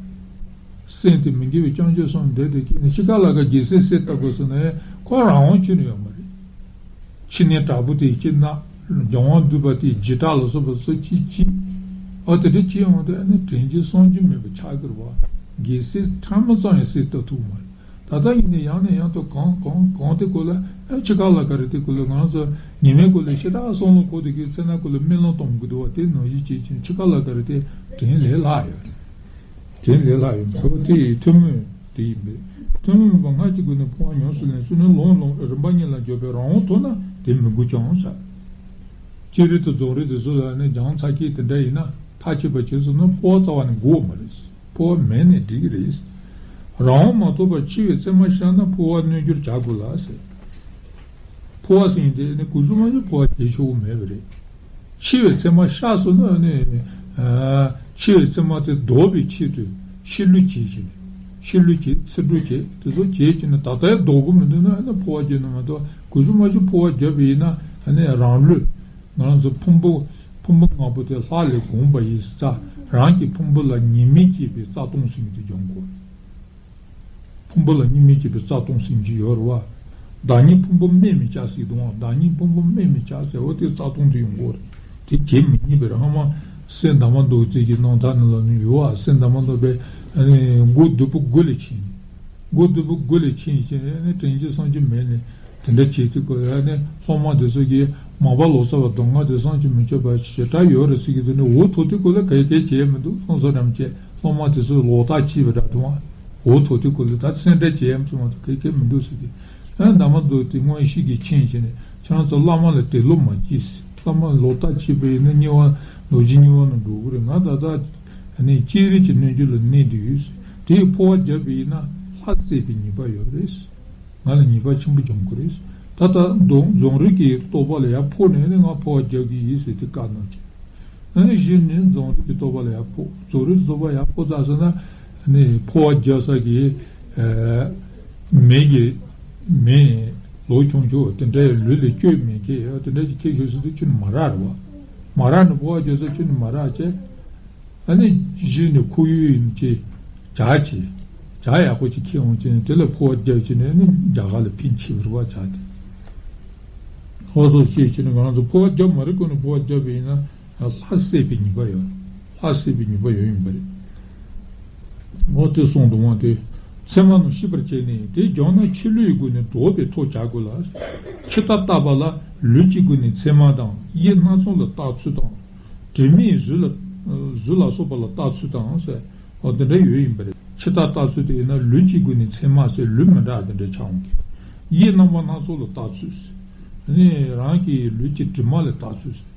སེམས་དེ་མི་དགེ་བའི་རྐྱང་རྐྱང་སོང་བསྡད་དེ། ཁྱེད་ནི་ཤི་ཁ་ལ་ཁ་རྒྱལ་སྲིད་སྲིད་ལྟ་དགོས་ཟེར་ན་ཁོ་རང་དབང་ཁྱོན་ནས་ཡོད་མ་རེད། ཕྱི་ནས་དྲག་པོ་དེ་ཅི་ན། སྦྱང་བ་སྡུད་པ་དེ་འཇིགས་སྐྲག་ལ་སོགས་པ་སོགས་ཅི་ཅི། ཨ། དེ་འདྲ་ཅི་ཡོང་དེ་ཨ་ནི་དྲིན་གྱིས་བསམ་རྒྱུ་མེད་པ་ཆགས་ཀྱི་རེད་བ། རྒྱལ་སྲིད་ཕྲ་མོ་ཙམ་ཡང་སྲིད་ལྟ་ཐུབ་མ་རེད། ད་ལྟ་ཡིན་ནའི་ཡང་ནས་ཡང་དུ་གང་གང་གང་དེ་སྐོར་ལ། ཨ། འཆི་ཁ་ལ་ཁ་རེ་དེ་སྐོར་ལ་ང་ཚོ་ཉི་མའི་སྐོར་ལ་ཞེ་དྲག་བསམ་བློ་འཁོར་དེ་གི་ཚེ་ན་སྐོར་ལ་སྨོན་ལམ་གཏོང་གི་འདུག་བ། དེ་ནང་བཞིན་བྱེད་ཅིང་འཆི་ཁ་ལ་ཁ་རེ་དེ་དྲིན་ལས་ལྷག་ཡོད། དྲིན་ལས་ལྷག་ཡོད་ཟེར་བ་དེ་ཡི་ཐུན་མོང་དེ་ཡིན་པས། ཐུན་མོང་མིན་པ་སྔར་གྱི་སྒོ་ནས་འཕོ་བ་ཉམས་སུ་ལེན་ཚུལ་ནི་ལུང་ལུང་རིམ་པ་གཉིས་ལ་འཇོག་པའི་རང་དབང་ཐོབ་ན་དེ་མི་དགོས་ཀྱང་ཟེར། སྤྱིར་རི་དང་རྫོང་རི་དེ་ཚོ་ལ་ནི་སྦྱངས་ཚར་གྱི་དེ་འདྲ་ཡིན་ན། མཐར་ཕྱིན་པ་བྱས་སོང་ན་འཕོ་བ་རྩ་བ་ནས་དགོས་མ་རེད། འཕོ་བ་མེད་ནས་འགྲིག་གི་རེད། རང་དབང་མ་ཐོབ་པར་འཆི་བའི་མཚན་མ་ཤར་ན་འཕོ་བ་རྣལ་འབྱོར་བྱ་དགོས་ལ་ཟེར། འཕོ་བ་ཟེར་མཁན་དེ་ནི་གོང་ཞུས་མ་ཞུས་འཕོ་བ་བྱེད་ཆོག་གི་མེད་པ་རེད། འཆི་བའི་མཚན་མ་ཤར་སོང་ན་ནི། ཨ། འཆི་བའི་མཚན་མ་དེ་ལྡོག་པའི་ཆེད་དུ་འཆི་བསླུ་བྱེད་ཅིང་། འཆི་བསླུ་བྱེད། ཚིག་འབྲུ་བྱེད། དེ་ཚོ་བྱེད་ཅིང་ནི་ད་ལྟ་ཡང་ལྡོག་གི་མི་འདུག་ན་ནི་འཕོ་བ་བྱེད་ནི་མ་གཏོགས་གོང་ཞུས་མ་ཞུས་འཕོ་བ་བརྒྱབ་པ་ཡིན་ན་ནི་རང་ལུས། ང་རང་ཚོ་ཕུང་པོ། ཕུང་པོ་ལྔ་པོ་དེ་ལྷ་ལས་གོམས་པ་ཡིན་ཙང་རང་གི་ཕུང་པོ་ལ་ཉེས་དམིགས་བཅས་པའི་རྩ་ལྟུང་ཟེར་མཁན་དེ་སྦྱོང་དགོས། ཕུང་པོ་ལ་ཉེས་དམིགས་བཅས་པའི་རྩ་ལྟུང་ཟེར་མཁན་ཅིག་ཡོད་རེད་བ། བདག་ཉིད་ཕུང་པོ་སྨད་མི་བྱ་ཟེར་གི་འདུག་བ། བདག་ཉིད་ཕུང་པོ་སྨད་མི་བྱ་ཟེར་བ་དེ་རྩ་ལྟུང་དེ་ཡོང་གི་རེད། དེ་བྱེད་མི་ཉན་པའི་རང་མ། སེམས་དང་མ་འདུག་ཚིག་གི་སྣང་མཐའ་ནི་ལ་ནི་ཡོད་བ། སེམས་དང་མ་འདུག་པའི་མགོ་བདུད་པོ་དགུ་ལ་ཕྱིན། མགོ་བདུད་པོ་དགུ་ལ་ཕྱིན་ཞེས་ནས་དྲན་གྱི་བསམ་གྱི་མེད་ནས། དེ་འདྲ་བྱེད་དུས་སྐབས་ལ་ནི་སློབ་མ་དེ་ཚོ་གིས་མ་པ་ལོ་ཙཱ་བ་སྡུག་བསྔལ་དེ་བསམ་གྱིས་མི་ཁྱབ་པ་ཞེ་དྲག་ཡོད་རེད་ཟེར་གྱི་འདུག་ནི། འུ་ཐུག་དུས་སྐབས་ལ་ག་གེ་བྱས་མི་འདུག་སོང་སོང་རམ་བྱས། སློབ་མ་དེ་ཚོས་ལོག་ལྟ་བྱས་པ་འདྲ་འདུག་བ། འུ་ཐུག་དུས་སྐབས་ལ་ད་སེམས་ཁྲལ་བྱས་མ་ཚོ་མ་གཏོགས་ག་གེ་མི་འདུག་ཟེར་གྱི། ཨ། ད་མ་འདུག་དེ་མངོན་ཤེས་ཀྱིས་མཁྱེན་བྱས་ནས་ཁྱེད་རང་ཚོ་བླ་མ་ལ་དད་ལོག་མ་བྱེད་ཟེར། བླ་མ་ལོག་ལྟ་བྱས་པ་ཡིན་ན་དམྱལ་བ། རྡོ་རྗེ་དམྱལ་བ་ནང་འགྲོ་གི་རེད། ང་ད་ལྟ་ནི་སྤྱན་རས་ཀྱི་རྣལ་འབྱོར་ལ་གནས་བསྡད་ཡོད་ཟེར། དེས་འཕོ་བ་བརྒྱབ་པ་ཡིན་ན་ལྷ་བསད་པའི་ཉེས་པ་ཡོད་རེད་ཟེར། ང་ལ་ཉེས་པ་ཆེན་པོ་འབྱུང་གི་རེད། ད་ལྟ་རྫོང་རྫོང་རིགས་ཀྱི་རྟོགས་པ་ལ་ཡར་ཕོག་ནས་ནི་ང་འཕོ་བ་རྒྱག་གི་ཡིན་ཟེར་ཏེ་བཀའ་གནང་གི། ཨ་ནི་གཞི་ནས་རྫོང་རིགས་ཀྱི་རྟོགས་པ་ལ་ཡར་ཕོག་རྫོང་རིགས་རྟོགས་པ་ཡར་ཕོག་ཚར་སོང་ན་ནི་འཕོ་བ་རྒྱག་ས་གི། ཨ། མེ་གི། མེ། ལོ་ཆུང་ཆུང་དེ་འདྲའི་ལུས་ལ་སྐྱོན་མེད་མཁན་དེ་འདྲ་ཅིག་ཁྱེར་ཤོག་ཟེར་དུས་ཁྱོད་ནི་མ་རག་རེད་བ། མ་རག་ནི་འཕོ་བ་རྒྱག་ས་ཁྱོད་ནི་མ་རག་བྱས། ཨ་ནི་གཞི་ནས་ཁོར་ཡུག་ཡིན་གྱི་ཇ་གྱི་ཇ་ཡག་པོ་ཅིག་ཁྱེར་འོང་བྱས་ནས་དེ་ལ་འཕོ་བ་རྒྱབ་བྱས་ནས་ནི་རྒྱ་གར་ལ་ཕིན་ཆིབས་རུ་བ་ཇ་དེ། ཧོ་ཐོག་ཅེས་བྱས་ནས་ང་རང་ཚོ་འཕོ་བ་རྒྱབ་མ་རེད། ཁོ་ནི་འཕོ་བ་རྒྱབ་པ་ཡིན་ན་ལྷ་བསད་པའི་ཉེས་པ་ཡོད། ལྷ་བསད་པའི་ཉེས་པ་ཡོད་ཡིན་པ་རེད། འོ་དེ་གསུངས་འདུག་བ། དེ་མཚན་མ་རྣམས་ཤེས་པར་བྱས་ནས་དེ་སྦྱངས་ན་ཕྱི་ལུས་ཀྱི་སྒོ་ནས་ལྡོག་པའི་ཐབས་བྱ་དགོས་ལ། ཕྱི་ལྟ་བལྟ་བ་ལ་ལུས་ཀྱི་སྒོ་ནས་མཚན་མ་དང་དབྱིབས་སྣ་ཚོགས་ལ་བལྟ་ཚུལ་དང་། དྲི་མས་གཟུགས་ལ། གཟུགས་ལ་སོགས་པ་ལ་ལྟ་ཚུལ་དང་ཟེར། འོ་དེ་འདྲ་ཡོད་ཡིན་པ་རེད། ཕྱི་ལྟར་ལྟ་ཚུལ་དེ་ཡིན་ན་ལུས་གཅིག་པུ་ནི་མཚན་མ་ཟེར་ལུས་མི་འདྲ་དེ་འདྲ་ཆགས་འོང་གི། ཡིད་རྣམ་པ་སྣ་ཚོགས་ལ་ལྟ་ཚུལ་ཟེར། ནི་རང་གི་ལུས་ཀྱི་དྲི་མ་ལ་ལྟ་ཚུལ་ཟེར།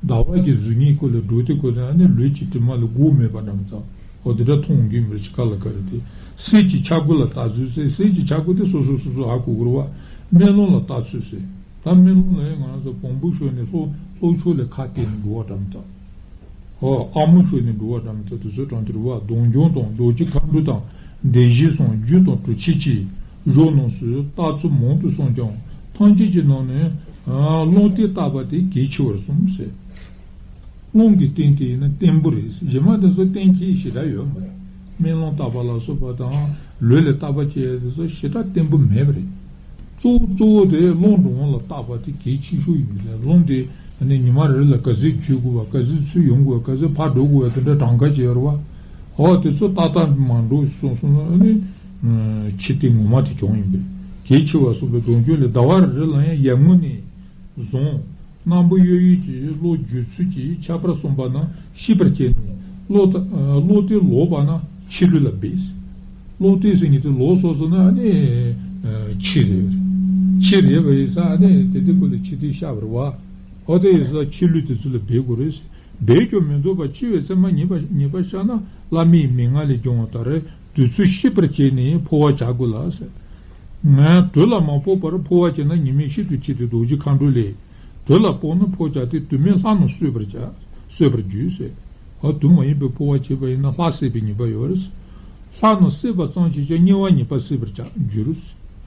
ཟླ་བ་གི་གཟུགས་བརྙན་ཀུན་ལ་འགྲོ་དུས་ཀུན་ནས་ནི་ལུས་ཀྱི་དྲི་མ་ལ་སྒོ་མེད་པ་འདྲ་མི་ཚང་། འོ་དེ་འདྲ་མཐོང་གི་མི་རིགས་ག་ལ་ག་རེ་དེ། སྲིད་ཀྱི་ཆ་དགུ་ལ་ལྟ་ཚུལ་ཟེར། སྲིད་ཀྱི་ཆ་དགུ་དེ་སོ་སོ་སོ་སོ་ཧ་གོ་དགོས་རེད་བ། སྨོན་ལམ་ལ་ལྟ་ཚུལ་ཟེར། ད་སྨོན་ལམ་ལ་ཡང་ང་རང་ཚོ་བོང་བུ་ཤོར་ནས་ལྷོ་ལྷོ་ཕྱོགས་ལ་ཁ་གཏད་ནས་འགྲོ་བ་འདྲ་མི་ཚང་། ཨོ། ཨ་མོ་ཤོར་ནས་འགྲོ་བ་འདྲ་མི་ཚོ་དེ་ཚོའི་གྲངས་དེ་རེད་བ། གདོང་མཆོང་དང་རྡོ་རྗེ་མཁའ་འགྲོ་དང་སྡེ་བཞི་གསུམ་རྒྱུ་དང་གྲུ་ཆད་ཀྱི་གཞུང་རྣམས་སུ་ལྟ་ཚུལ་མང་དུ་གསུངས་ཀྱང་ཐམས་ཅད་ཀྱི་ནང་ནས་ཨ་རླུང་རྟའི་བརྟག་པ་དེ་གལ་ཆེ་བར་གསུངས་ཟེར། རླུང་གི་རྟེན་དེ་ཡིན་ན་བརྟན་པོ་རེད། གཞན་མ་དེ་ཚོ་གཏན་འཁེལ་ཞེ་དྲག་ཡོད་མ་རེད། སྨོན་ལམ་བརྟག་པ་ལ་སོགས་པ་དང་ལུས་ལ་བརྟག་པ་བྱེད་ཡ་དེ་ཚོ་ཞེ་དྲག་བརྟན་པོ་མེད་པ་རེད། གཙོ་བོ་གཙོ་བོ་དེ་རླུང་འགྲོ་འོང་ལ་བརྟག་པ་དེ་གལ་ཆེ་ཤོས་ཡིན་པས། རླུང་དེ་ཨ་ནི་ཉི་མ་རེ་ལ་ག་ཚོད་རྒྱུ་དགོས་པ། ག་ཚོད་ཚུར་ཡོང་དགོས་པ། ག་ཚོད་ཕར་འགྲོ་དགོས་པ། དེ་འདྲ་གྲངས་ཀ་ཅིག་ཡོད་རེད་བ། འོ་དེ་ཚོ་ཏག་ཏག་མ་འགྲོ་སོང་སོང་ན་ཨ་ནི་ཕྱི་རྟེན་ངོ་མ་དེ་བྱུང་ཡིན་པས། གལ་ཆེ་བ་གསུངས་པའི་གདོང་མཆོང་ལས། ཟླ་བ་རེ་རེ་ལ་ཡང་ཡར་ངོ་ནས་བཟུང་སྣམ་བུ་གཡོ་ཡུལ་གྱི་གློག་འགྱུ་ཚུལ་གྱི་ཁྱད་པར་གསུངས་པ་རྣམས་ཤེས་པར་བྱས་ནས་གློག་ད་གློག་དེ་ལོག་པ་ན་ཕྱི་ལུས་ལ་འབད། གློག་དེ་ཟེར་མཁན་དེ་ལོག་སོང་ཟེར་ན་ཨ་ནི་ཕྱི་རེད། ཕྱི་རེད་པ་ཡིན་ཙང་ཨ་ནི་དེ་དེ་ཀུན་ལ་ཕྱི་དེ་ཤར་བ་རེད་བ། འོ་དེ་ཡིན་ཙང་ཕྱི་ལུས་དེ་ཚོ་ལ་འབད་དགོས་རེད། འབད་ཀྱང་མི་འདོད་པ། འཆི་བའི་མཚན་མ་ཉེ་བར་ཉེ་བར་ཤར་ན་བླ་མའི་མན་ངག་ལས་འབྱུང་བ་ལྟར་དུས་ཚོད་ཤེས་པར་བྱས་ནས་འཕོ་བ་བྱ་དགོས་ལ་ཟེར། ངས་དུས་ལ་མ་འཕོ་བར་འཕོ་བ་བྱས་ན་ཉི་མའི་ཤིན་ཏུ་ཕྱེད་དེ་རྡོ་རྗེ་མཁའ་འགྲོ་ལས། དུས་ལ་འཕོ་ན་འཕོ་བྱ་སྟེ། དུས་མིན་ལྷ་རྣམས་གསོད་པར་བྱ། གསོད་པར་འགྱུར་ཟེར། ཨ་དུས་མ་ཡིན་པའི་འཕོ་བ་བྱས་པ་ཡིན་ན་ལྷ་བསད་པའི་ཉེས་པ་ཡོད་རེད། ལྷ་རྣམས་བསད་པ་ཙམ་གྱིས་ཀྱང་དམྱལ་བ་ཉེས་པ་སེལ་བར་བྱ་འགྱུར།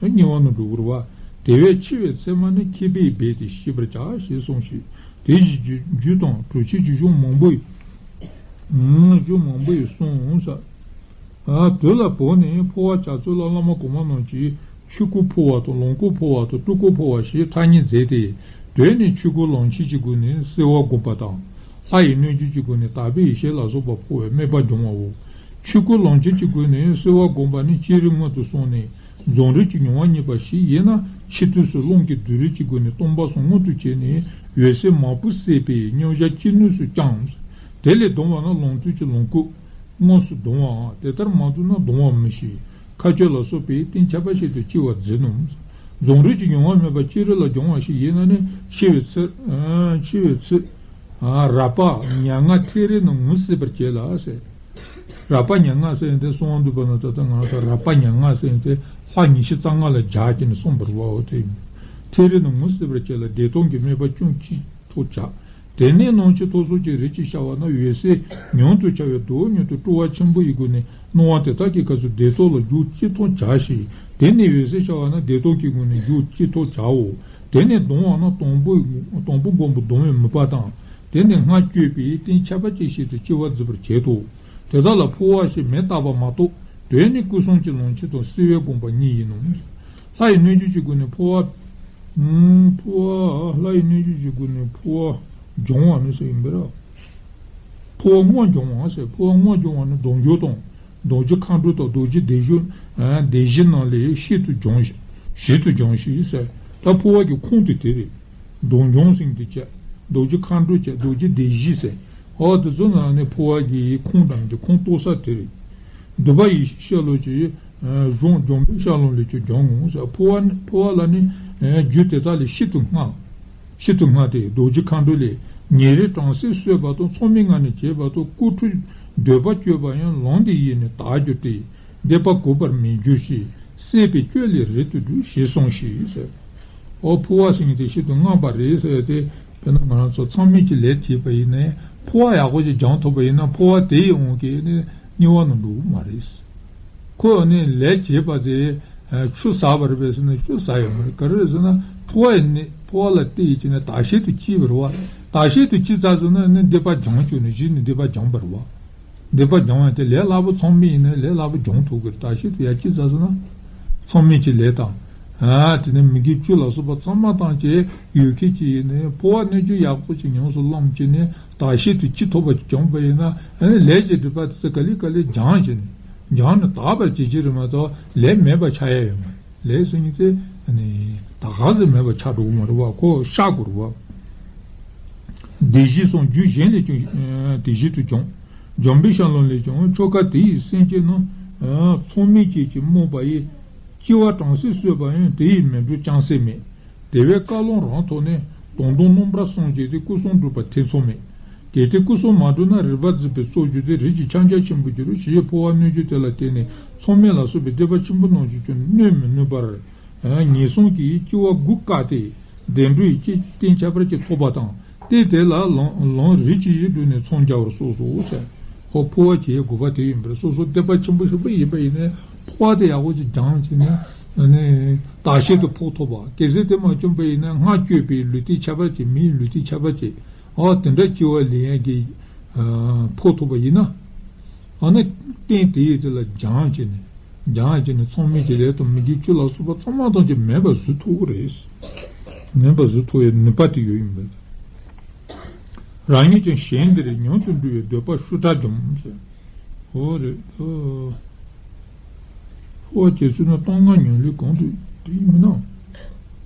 དམྱལ་བ་ན་འགྲོ་དགོས་རེད་བ། དེ་བས་འཆི་བའི་མཚན་མ་ནི་མཁས་པས་འབད་དེ་ཤེས་པར་བྱ་ཞེས་གསུངས་ཤིང་། དེ་བཞིན་རྒྱུ་རྒྱུ་དང་གྲུ་ཆད་ཀྱི་གཞུང་མང་པོ་ཡི། གཞུང་མང་པོ་ཡི་གསུངས་ས། ཨ་དུས་ལ་བབ་ནས་འཕོ་བ་བྱ་ཚུལ་ལ་བླ་མ་གོང་མ་རྣམས་ཀྱིས་ཆོས་སྐུ་འཕོ་བ་དང་ལོངས་སྐུ་འཕོ་བ་དང་སྤྲུལ་སྐུ་འཕོ་བ་ཞེས་ཐ་སྙད་མཛད་དེ། དོན་ནི་ཆོས་སྐུ་ལོངས་སྤྱོད་ཀྱི་སྒོ་ནས་གསོལ་བ་བསྒོམ་པ་དང་། ལྷ་ཡི་སྣོད་བཅུད་ཀྱི་སྒོ་ནས་དག་པའི་ཡེ་ཤེས་ལ་སོགས་པ་འཕོ་བའི་དམིགས་པ་སྦྱོང་བའོ། ཆོས་སྐུ་ལོངས་སྤྱོད་ཀྱི་སྒོ་ནས་གསོལ་བ་བསྒོམ་པ་ནི་སྤྱིར་སྔོན་དུ་སོང་ནས་རྫོགས་རིམ་གྱི་མྱོང་བ་རྙེད་པ་ཞིག་ཡིན་ན། འཆི་དུས་སུ་རླུང་གི་སྡུད་རུས་ཀྱི་སྒོ་ནས་སྟོང་པ་གསུམ་མངོན་དུ་བྱས་ནས་འོད་གསལ་མ་བུ་སད་པའི་མཉམ་བཞག་ཅི་ནུས་སུ་བསྐྱང་། དེ་ལས་ལྡང་བ་ན་ལོངས་སྤྱོད་ཀྱི་ལོངས་སྐུ་དངོས་སུ་ལྡང་བའམ། དེ་ལྟར་མ་ལྡང་ན་ལྡང་བ་མིན་ཞིང་། མཁའ་སྤྱོད་ལ་སོགས་པའི་རྟེན་ཁྱད་པར་ཅན་དུ་སྐྱེ་བར་འཛིན་ནོ། རྫོགས་རིམ་གྱི་མྱོང་བ་མེད་པར་སྤྱིར་ལ་སྦྱོང་བ་ཞིག་ཡིན་ན་ནི་འཆི་བའི་ཚེ། འཆི་བའི་ཚེ། རད་པ་མྱ་ངན་ཐེ་རེ་རྣམས་ངོས་སད་པར་བྱེད་ལ་ཟེར། རད་པ་མྱ་ངན་ཟེར་ཡང་དེ་གསང་བ་འདུས་པ་ན་ད་ལྟ་ང་ཚོ་རད་པ་མྱ་ངན་ཟེར་ཡང་དེ་ལྷ་ཉི་ཤུ་རྩ་ལྔ་ལ་སྦྱར་གྱིན་གསུངས་པ་རེད་བ། འོ་དེ་ཐེ་རེ་རྣམས་ངོས་སད་པར་བྱེད་ལ། བདེ་སྟོང་གི་དམིགས་པ་ཅུང་ཅིག་ཐོག་བྱ། དེ་ནས་སྣང་མཆེད་ཐོབ་སོགས་ཀྱི་རིམ་གྱིས་ཤར་བ་ན་འོད་གསལ་མྱུར་དུ་འཆར་བས་མདོ་མྱུར་དུ་སྤྲོ་བ་ཆེན་པོ་ཡི་སྒོ་ནས་སྣང་བ་དེ་དག་གི་སྐབས་སུ་བདེ་སྟོང་ལ་རྒྱུག་ཅིག་ཐོག་བྱ་ཞིང་། དེ་ནས་འོད་གསལ་ཤར་བ་ན་བདེ་སྟོང་གི་སྒོ་ནས་རྒྱུག་ཅིག་ཐོག་བྱའོ། དེ་ནས་ལྡང་བ་ན་དང་པོ་དང་པོ་སྒོམ་པ་ལྡང་བའི་དམིགས་པ་དང་། དེ་ནས་སྔར་བསྐྱོད་པའི་རྟེན་ཁྱད་པར་ཅན་ཞིག་ཏུ་སྐྱེ་བར་འཛིན་པར་བྱེད་དོ། དེ་དག་ལ་འཕོ་བ་ཞེས་མིང་བཏགས་པ་མ་གཏོགས། དོན་ནི་སྐུ་གསུམ་གྱི་ལོངས་སྤྱོད་དང་གསོལ་བ་བསྒོམ་པ་གཉིས་ཡིན་ནོ། ལྷ་ཡི་སྣོད་བཅུད་ཀྱི་སྒོ་ནས་འཕོ་བ། ཨུམ། འཕོ་བ། ལྷ་ཡི་སྣོད་བཅུད་ཀྱི་སྒོ་ནས་འཕོ་བ་སྦྱོང་བ་ནི་ཟེར་ཡིན་པས་ར། འཕོ་བ་དངོས་སྦྱོང་བ་ཟེར། འཕོ་བ་དངོས་སྦྱོང་བ་ནི་གདོང་མཆོང་དང་རྡོ་རྗེ་མཁའ་འགྲོ་དང་རྡོ་རྗེ་སྡེ་བཞི། ཨ་སྡེ་བཞི་རྣམས་ལས་ཞིབ་ཏུ་སྦྱོང་ཞིང་ཞིབ་ཏུ་སྦྱོང་ཞིག་ཟེར། ད་འཕོ་བ་གི་ཁུངས་དེ་དེ་རེད། གདོང་མཆོང་ཟེར་དེ་བྱས། རྡོ་རྗེ་མཁའ་འགྲོ་བྱས། རྡོ་རྗེ་སྡེ་བཞི་ཟེར། འོ་དེ་ཚོ་ནང་ནས་འཕོ་བ་གི་ཁུངས་དང་དེ་ཁུངས་གཏུགས་ས་དེ་རེད། འདུས་པ་ཡེ་ཤེས་ཤར་ལུགས་ཀྱི་གཞུང་འཇམ་དཔལ་ཤར་ལུགས་ལས་ཀྱང་སྦྱོང་ངོ་ཟེར། འཕོ་བ་འཕོ་བ་ལ་ནི་རྒྱུ་དེ་དག་ལས་ཤིན་ཏུ་སྔ། ཤིན་ཏུ་སྔ་སྟེ། རྡོ་རྗེ་མཁའ་འགྲོ་ལས། ཉེ་རིང་གྲང་གསེག་གསོད་པ་དང་། མཚམས་མེད་ལྔ་ནི་བྱེད་པ་དང་། སྐུ་ཁྲུས་འདོད་པ་སྤྱོད་པ་ཡང་། ལམ་འདི་ཡིས་ནི་དག་གྱུར་ཏེ། འདོད་པ་གོས་པར་མི་འགྱུར་ཞིང་། སྲེད་པའི་སྤྱོད་ལས་རིང་དུ་འགྲོ་ཞེས་གསུངས་ཤིང་ཟེར། འོ་འཕོ་བ་ཟེར་མཁན་དེ་ཤིན་ཏུ་སྔ་བ་རེད་ཟེར་ཏེ། དཔེར་ན་ང་རང་ཚོ་མཚམས་མེད་ཀྱི་ལས་བྱས་པ་ཡིན་ནའི་འཕོ་བ་ཡག་པོ་ཞིག་སྦྱང་ཐུབ་པ་ཡིན་ན་འཕོ་བ་དེ་ཡི་དབང་གིས་ནི་དམྱལ་བ་ནང་འགྲོ་གི་མ་རེད། ཁོ་ནི་ལས་བྱས་པ་དེ་ཆུ་ཟ་བ་རེད་པས་ཟེར་ན་ཆུ་ཟ་ཡོད་མ་རེད། ག་རེ་རེད་ཟེར་ན་འཕོ་བ་ཡི་ནི་འཕོ་བ་ལ་བརྟེན་ཡིན་ནི་དག་བྱེད་དུ་སྐྱེས་པ་རེད་བ། དག་བྱེད་དུ་སྐྱེས་ཚར་ཟེར་ན་ནི་འདོད་པ་སྦྱང་བཅུག་ནས་གཞི་ནས་འདོད་པ་སྦྱངས་པ་རེད་བ། འདོད་པ་སྦྱང་བ་དེ་ལས་སླ་པོ། མཚམས་མེད་ཡིན་ན་ལས་སླ་པོ་སྦྱང་ཐུབ་ཀྱི་རེད། དག་བྱེད་དུ་ཡར་སྐྱེས་ཚར་སོང་ན། མཚམས་མེད་ཀྱི་ལས་དང་། ཨ་དེ་ནས་མི་དགེ་བཅུ་ལ་སོགས་པ་ཚང་མ་བཏང་བྱས་ཡོད་མཁན་ཅིག་ཡིན་ནའི་འཕོ་བ་སྣོད་བཅུད་ཡག་པོ་ཅིག་ཉམས་སུ་བླངས་བྱས་ནས་དག་བྱེད་དུ་སྐྱེ་ཐུབ་པ་ཅིག་བྱུང་བ་ཡིན་ན། ཨ་ནི་ལས་ཀྱི་སྒྲིབ་པ་དེ་ཚོ་ག་ལེ་ག་ལེ་སྦྱངས་བྱས་ནས་སྦྱངས་ནས་དག་པར་བྱེད་ཀྱི་རེད་མ་གཏོགས་ལས་མེད་པ་ཆགས་ཡ་ཡོད་མ་རེད། ལས་ཟེར་མཁན་དེ་ཨ་ནི་ད་ག་ཟེ་མེད་པ་ཆགས་འགྲོ་གི་མ་རེད་བ། ཁོ་བཤགས་དགོས་རེད་བ། སྡེ་བཞི་གསུམ་རྒྱུད་གཞན་ལས་ཀྱང་། ཨ། དེ་བཞིན་དུ་བྱུང་། འཇམ་པའི་ཞལ་ལུང་ལས་ཀྱང་ཆོ་ག་དེ་ཡི་སེམས་ཅན་རྣམས། ཨ། ཚང་མས་ཁྱེད་ཀྱིས་རྨོངས་པ་ཡིས། སྐྱེ་བ་གྲངས་སུ་གསོད་པ་ཡང་། དེ་ཡིས་མི་འགྲུབ་ཅུང་ཟད་མེད། དེ་བས་བཀའ་ལུང་རང་ཐོག་ནས། དོན་དམ་རྣམ་པར་བསམ་བྱས་ཏེ། སྐུ་གསུམ་འགྲུབ་པ་ཐེ་ཚོམ་མེད། གལ་ཏེ་སྐུ་གསུམ་མ་འགྲུབ་ན། རིག་པ་འཛིན་པའི་སྲོག་གཅོད་དེ། རིགས་ཀྱི་ཁྱབ་འཇུག་ཆེན་པོར་འགྱུར་རོ། ཞེས་འཕོ་བ་གནོད་སྦྱིན་དེ་ལ་བརྟེན་ནས་མཚམས་མེད་ལ་སོགས་པའི་སྡིག་པ་ཆེན་པོ་རྣམས་ཀྱིས་ཀྱང་གནོད་མི་ནུས་པར། ངན་སོང་གི་སྐྱེ་བ་དགུ་བཀག་སྟེ། བདེ་འགྲོའི་སྐྱེ་རྟེན་ཁྱད་པར་གྱིས་ཐོབ་པ་དང་། དེ་དེ་ལ་ལམ་ལམ་རིམ་གྱིས་བགྲོད་ནས་མཚམས་སྦྱར་བར་གསུངས་སོ་ཟེར། ཧོ། འཕོ་བ་བྱེད་ཡས་དགོས་པ་དེ་ཡིན་པས། སོ་སོ་སྡིག་པ་ཆེན་པོ་ཞིག་པ་ཡིན་པ་ཡིན་ན། འཕོ་བ་དེ་ཡག་པོ་ཅིག་སྦྱངས་བྱས་ནས། ཨ་ནི་བརྟག་ཞིབ་ཏུ་ཕོག་ཐུབ་པ། གལ་སྲིད་དེ་མ་བྱུང་པ་ཡིན་ན། སྔར་བསྐྱོད་པའི་ལུས་རྟེན་ཁྱད་པར་ཅན། མིའི་ལུས་རྟེན་ཁྱད་པར་ཅན། ཨ། དེ་འདྲ་སྐྱེ་བ་ལེན་ཡས་ཀྱི། ཨ། ཕོག་ཐུབ་པ་ཡིན་ན། ཨ་ནི་རྟེན་དེ་ཡི་དེ་ལ་སྦྱངས་བྱས་ནས། སྦྱངས་བྱས་ནས་མཚམས་མེད་ཀྱི་ལས་དང་མི་དགེ་བཅུ་ལ་སོགས་པ་ཚང་མ་ཐམས་ཅད་མེད་པར་བཟོ་ཐུབ་ཀྱི་རེད། མེད་པར་བཟོ་ཐུབ་པའི་ནུས་པ་དེ་ཡོད་ཡིན་པས། རང་ཉིད་ཀྱང་ཞིང་འདིར་མྱུར་དུ་འགྲོ་བའི་འདོད་པ་ཤུགས་དྲག་འཇོམས་ཟེར། འོ་རེད། འཕོ་བ་བྱེད་ཚུལ་ནི་སྟོང་ངན་ཉམས་ལེན་གང་དུ། དེ་ཡིན་མིན་ན།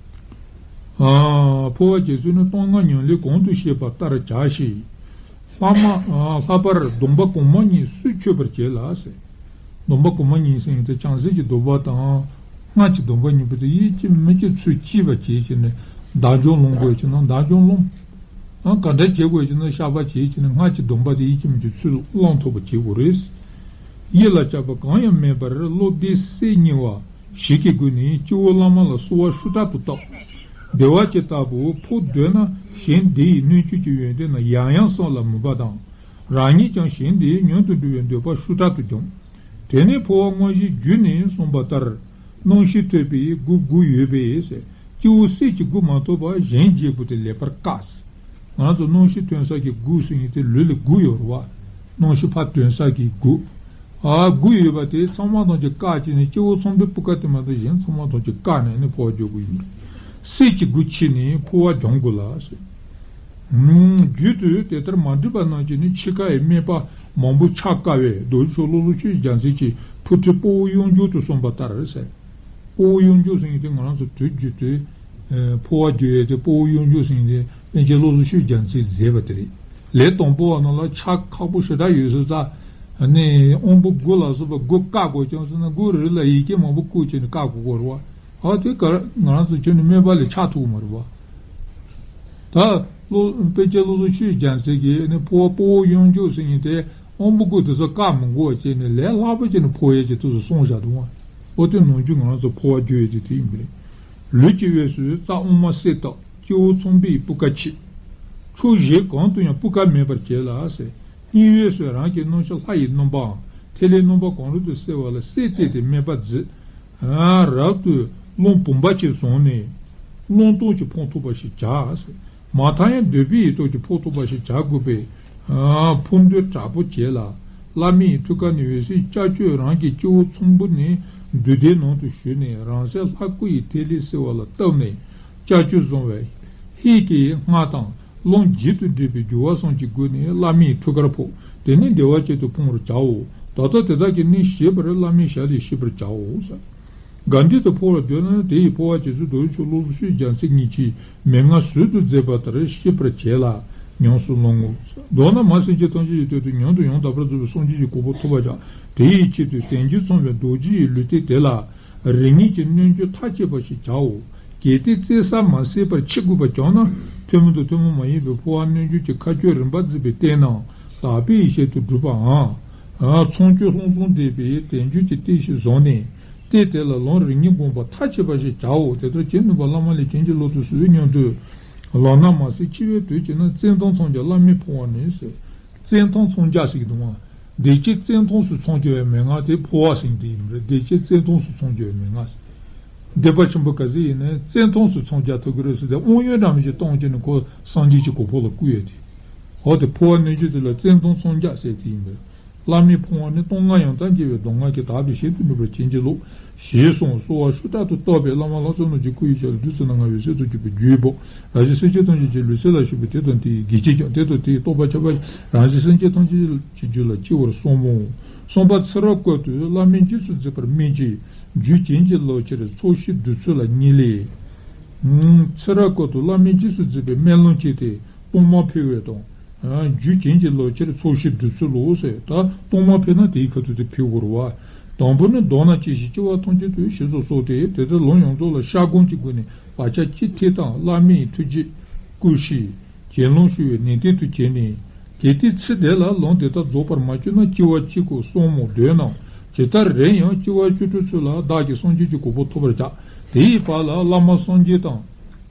ཨ། འཕོ་བ་བྱེད་ཚུལ་ནི་སྟོང་ངན་ཉམས་ལེན་གང་དུ་བཤད་པ་ལྟར་བྱ་ཞིང་། ལྷག་མ། ལྷག་པར་སྡོམ་པ་གོང་མ་གཉིས་སུས་ཆོད་པར་བྱེད་ལ་ཟེར། སྡོམ་པ་གོང་མ་གཉིས་ཟེར་ཡིན་ཏེ། བྱང་སེམས་ཀྱི་སྡོམ་པ་དང་སྔགས་ཀྱི་སྡོམ་པ་གཉིས་པོ་དེ་ཡིད་ཀྱིས་མི་བྱེད་ཚུལ་གཅིག་པ་བྱེད་བྱས་ནས། བདག་འཇོམས་སློང་དགོས་བྱས་ན་བདག་འཇོམས་སློང་། ཨ། ག་འདྲ་བྱེད་དགོས་བྱས་ན། བཤགས་པ་བྱེད་བྱས་ནས་སྔགས་ཀྱི་སྡོམ་པ་དེ་ཡིད་ཀྱིས་མི་བྱེད་ཚུལ་བླང་ཐུབ་པ་བྱེད་དགོས་རེད། ཡིད་ལ་བྱ་བ་གང་ཡང་མེད་པར་བློ་བདེ་གསལ་གཉིས་པ་ཞིག་གི་སྒོ་ནས་སྤྱི་བོར་བླ་མ་ལ་གསོལ་བ་ཤུགས་དྲག་ཏུ་བཏབ། བདེ་བ་ཅན་ལྟ་བུ་འཕོ་འདོད་ན། ཞིང་འདི་ཡི་སྣོད་བཅུད་ཀྱི་ཡོན་ཏན་རྣམས་ཡང་ཡང་བསམ་ལ་མོས་པ་དང་། རང་ཉིད་ཀྱང་ཞིང་འདི་ཡི་མྱུར་དུ་འགྲོ་བའི་འདོད་པ་ཤུགས་དྲག་ཏུ་འབྱུང་། དེ་ནས་འཕོ་བ་དངོས་གཞིའི་རྒྱུད་ནས་གསུངས་པ་ལྟར། རྣམ་ཤེས་ཐོས་པའི་སྒོ་དགུ་ཡོད་པས་ཟེར། སྤྱི་བོ་གསེར་གྱི་སྒོ་མ་ཐོབ་པར་གཞན་བརྒྱད་པོ་དེ་ལེགས་པར་བཀག་ཟེར། ང་ཚོ་རྣམ་ཤེས་ཐོན་ས་གི་སྒོ་ཟེར་མཁན་དེ་ལུས་ལ་དགུ་ཡོད་རེད་བ། རྣམ་ཤེས་ཕར་ཐོན་ས་གི་སྒོ། ཨ། དགུ་ཡོད་པ་དེ་ཚང་མ་ཐམས་ཅད་བཀག་བྱས་ནས། སྤྱི་བོ་ཚངས་པའི་སྤུ་ཀ་དེ་མ་གཏོགས་གཞན་ཚང་མ་ཐམས་ཅད་བཀག་ནས་ནི་འཕོ་བ་སྦྱོང་དགོས་ཡིན། གསེར་གྱི་སྒོ་ཕྱེ་ནས་འཕོ་བ་སྦྱོང་དགོས་ལ་ཟེར། ཨུམ། རྒྱུད་དུ་དེ་ལྟར་མ་འདྲེས་པ་རྣམས་ཀྱིས་ནི། འཆི་ཁའི་སྨད་པ་མང་པོ་ཕྱག་བཀབ་པས། རྡོ་རྗེ་ཆོས་བློ་བཟང་ཆོས་ཀྱི་རྒྱལ་མཚན་གྱིས་ཕུར་ཁྲིད་དཔའ་བོ་གཡུ་འཇོམས་དུ་གསུངས་པ་ལྟར་ཟེར། དཔའ་བོ་གཡུ་འཇོམས་ཟེར་མཁན་དེ་ང་རང་ཚོ་བོད་བརྒྱུད་དེ། ཨེ། འཕོ་བ་བསྒྱུར་ཡས་དེ་དཔའ་བོ་གཡུ་འཇོམས་ཟེར་མཁན་དེ་པཎ་ཆེན་བློ་བཟང་ཆོས་ཀྱི་རྒྱལ་མཚན་མཛད་པ་དེ་རེད། ལས་དང་པོ་བ་རྣམས་ལ་ཕྱག་ཁག་པོ་ཞེ་དྲག་ཡོད་ཟེར་ཙང་། ཨ་ནི་དབང་པོ་དགུ་ལ་སོགས་པ་དགུ་བཀག་དགོས་ཀྱང་ཟེར་ན། དགུ་རེ་ལ་ཡི་གེ་མང་པོ་བཀོད་བྱས་ནས་བཀག་དགོས་ཀྱི་རེད་བ། ཨ། དེ་ག་ང་རང་ཚོ་ཁྱོན་ནས་སྨད་པ་ལས་ཆགས་ཐུབ་ཀྱི་མ་རེད་བ། ད་བློ། པཎ་ཆེན་བློ་བཟང་ཆོས་ཀྱི་རྒྱལ་མཚན་གྱིས་ནི་འཕོ་བ་དཔའ་བོ་གཡུ་འཇོམས་ཟེར་མཁན་དེ་དབང་པོ་དགུ་དེ་ཚོ་བཀག་མི་དགོས་པ་བྱས་ནས། ལས་སླ་པོ་བྱས་ནས་འཕོ་ཡས་ཀྱི་དུས་སུ་གསུངས་བཞག་འདུག་བ། འོ། དེ་ནང་བཞིན་ང་རང་ཚོ་འཕོ་བ་བསྒྱུར་ཡས་དེ་དེ་ཡིན་པ་རེད། ལུས་ཀྱི་དབུས་སུ་རྩ་དབུ་མ་གསལ་བཏབ། སྤྱི་བོ་ཚངས་པའི་སྤུ་ཀ་ཕྱེ། ཕྱོགས་བཞི་གང་དུ་ཡང་སྤུ་ཀ་མེད་པར་བྱས་ལ་ཟེར། སྙིང་དབུས་སུ་རང་གི་རྣམ་ཤེས་ལྷ་ཡི་རྣམ་པའམ། ཐིག་ལེ་རྣམ་པ་གང་རུང་དུ་གསལ་བ་ལ་གསལ་བཏབ་སྟེ་སྨད་པ་བརྫིས། ཨ། རབ་ཏུ་རླུང་བུམ་པ་ཅིག་བཟུང་ནས། རླུང་སྟོབས་ཀྱིས་འཕང་ཐུབ་པ་ཞིག་བྱ་ཟེར། མ་མཐའ་ཡང་འདོད་པའི་ཡིད་སྟོབས་ཀྱིས་འཕང་ཐུབ་པ་ཞིག་བྱ་དགོས་པས། ཨ། འཕང་འདོད་དྲག་པོ་བྱས་ལ། བླ་མའི་ཐུགས་ཀ་ནས་འོད་ཟེར་ལྕགས་ཀྱུས་རང་གི་སྤྱི་བོ་ཚངས་བུག་ནས་མདུན་དེའི་ནང་དུ་ཞུགས་ནས། རང་གསལ་ལྷ་སྐུ་ཡི་ཐིག་ལེ་གསལ་བ་ལ་བཏབ་ནས། ལྕགས་ཀྱུ་བཟུང་བས་ཧད་ཀྱིས་སྔགས་དང་རླུང་བརྗིད་དུ་སྒྲིལ་བའི་རྒྱུ་བ་གསུམ་གྱི་སྒོ་ནས་བླ་མའི་ཐུགས་ཀར་ཕོག། དེ་ནས་བདེ་བ་ཅན་དུ་འཕང་བར་བྱའོ། ད་ལྟ་དེ་དག་གི་གནད་ཤེས་པར་བླ་མའི་ཞལ་ལས་ཤེས་པར་བྱའོ། གལ་ཏེ་འཕོ་བར་འདོད་ན། དེ་ཡི་འཕོ་བ་བྱེད་ཚུལ་རྡོ་རྗེ་ཆོས་བློ་བཟང་ཆོས་ཀྱི་རྒྱལ་མཚན་ཉིད་ཀྱིས་མན་ངག་ཟུར་དུ་མཛད་པ་ལྟར་ཤེས་པར་བྱས་ལ་ཉམས་སུ་བླང་ངོ་། མདོར་ན་མ་སེམས་ཅན་ཐམས་ཅད་ཀྱི་དོན་དུ་མྱུར་དུ་ཡང་དག་པར་རྫོགས་པའི་སངས་རྒྱས་ཀྱི་གོ་འཕང་ཐོབ་པར་བྱ། དེ་ཡི་ཆེད་དུ་དལ་འབྱོར་ཚངས་པའི་རྡོ་རྗེ་ཡི་ལུས་རྟེན་དེ་ལ་རིམ་གཉིས་ཀྱི་སྣོད་བཅུད་མཐའ་ཆད་པ་ཞིག་བྱའོ། གལ་ཏེ་བཙལ་ས་མ་ཟད་པར་འཆི་དགོས་པ་བྱུང་ན། ཐུན་མོང་དང་ཐུན་མོང་མ་ཡིན་པའི་འཕོ་བ་སྣོད་བཅུད་ཀྱི་ཁ་སྤྱོད་རིམ་པ་འཛིན་པའི་རྟེན་རྣམས་དག་པའི་ཡེ་ཤེས་དང་སྒྲུབ་པའམ། ཚངས་སྤྱོད་ལྷུན་གསུམ་ལྡན་པའི་དལ་འབྱོར་གྱི་རྟེན་ཞིག་བཟུང་ནས། རྟེན་དེ་ལ་ལམ་རིམ་གཉིས་བསྒོམ་པ་མཐའ་ཆད་པ་ཞིག་བྱའོ། དེ་ལྟར་བྱེད་ནུས་པ་བླ་མ་ལས་བྱིན་གྱིས་བརླབ་ཏུ་གསོལ་སྙམ་དུ། ལག་ན་མ་ཟིན་འཆི་བའི་དུས་ཀྱི་ན། བཙན་དང་མཚམས་སྦྱར་བླ་མའི་འཕོ་བ་ནི་ཟེར། བཙན་དང་མཚམས་སྦྱར་ཟེར་གྱི་འདུག་ཨང་། བདེ་སྐྱིད་བཙན་དང་སུ་མཚམས་སྦྱར་བའི་མན་ངག་དེ་འཕོ་བ་ཟེར་གྱི་དེ་ཡིན་པ་རེད། བདེ་སྐྱིད་བཙན་དང་སུ་མཚམས་སྦྱར་བའི་མན་ངག་ཟེར། སྡིག་པ་ཆེན་པོ་ག་ཚོད་ཡིན་ནའི་བཙན་དང་སུ་མཚམས་སྦྱར་ཐུབ་ཀྱི་རེད་ཟེར་ཏེ། དབང་ཡོད་འདྲ་མི་ཅིག་གཏོང་བྱས་ནས་ཁོ་སངས་རྒྱས་ཀྱི་གོ་འཕང་ལ་བཀུར་ཡས་དེ། འོ་དེ་འཕོ་བ་སྣོད་བཅུད་དེ་ལ་བཙན་དང་མཚམས་སྦྱར་ཟེར་དེ་ཡིན་པ་རེད། བླ་མའི་འཕོ་བ་ནི། སྟོང་ངན་ཡང་དག་འཇིག་པའི་སྡུག་བསྔལ་གྱིས། དག་པའི་ཞིང་དུ་འགྲོ་བར་བྱིན་གྱིས་རློབས། ཞེས་གསུངས། གསོལ་བ་ཤུགས་དྲག་ཏུ་བཏབ་པས་བླ་མ་ལ་སོགས་རྣམས་ཀྱི་སྐུ་ཡི་ཕྱག་ལ་བདུད་རྩི་སྣ་ལྔ་འོད་ཟེར་དུ་གྱུར་པའི་རྒྱུན་བབས། རང་གཞན་སེམས་ཅན་ཐམས་ཅད་ཀྱི་ལུས་སེམས་ལ་ཞུགས་པས། དེ་དང་དེ་ཡི་གེགས་བྱེད་ཀྱང་། དེ་དང་དེ་ཡི་རྟོག་པ་ཁྱབ་པ། རང་གཞན་སེམས་ཅན་ཐམས་ཅད་ཀྱི་རྒྱུད་ལ་སྐྱེ་བར་གསུངས་མོ། གསུམ་པ་ཚེ་རབས་ཀུན་ཏུ་བླ་མའི་རྗེས་སུ་འཛིན་པར་སྨོན་ཅིང་རྒྱུད་བྱིན་གྱིས་རློབ་ཕྱིར་ཚོགས་ཞིང་བསྡུ་ཚུལ་ལ་གཉིས་ལས། ཚེ་རབས་ཀུན་ཏུ་བླ་མའི་རྗེས་སུ་འཛིན་པའི་སྨོན་ལམ་བཅས་ཏེ། གཏོར་མ་ཕུལ་བའི་དང་། རྒྱུ་རྐྱེན་གྱི་ལོ་ཕྱིར་ཚོགས་ཞིང་བསྡུ་ཚུལ་ལོ་ཟེར། ད་གཏོར་མ་ཕུལ་ན་དེའི་ཁ་ཐུག་དེ་ཕུལ་དགོས་རེད་བ། དང་པོ་ནི། མདོར་ན་ཅི་ཞིག་སྐྱེ་བ་ཐམས་ཅད་དུ་ཞེས་སོགས་སོགས་ཏེ། དེ་ལྟར་ལུང་ཡོངས་རྫོགས་ལ་ཤར་སྒོམ་གྱི་སྒོ་ནས་བག་ཆགས་ཅི་ཐེག་དང་བླ་མའི་ཐུགས་རྗེས་བསྐུལ་ཞིང་། གྱེན་ལོག་ཞུ་བའི་ནན་ཏན་དུ་བྱས་ནས། གལ་ཏེ་ཚེ་འདི་ལ་ལུང་དེ་དག་རྫོགས་པར་མ་གྱུར་ན། སྐྱེ་བ་གཅིག་གོ་གསུམ་མོ་འདོད་རྣམས་ཇི་ལྟར་རེ་ཡང་སྐྱེ་བ་བཅུ་དྲུག་ཚུན་ལ་བདག་གིས་སངས་རྒྱས་ཀྱི་གོ་འཕང་ཐོབ་པར་བྱ། དེ་ཡི་བར་ལ་བླ་མ་སངས་རྒྱས་དང་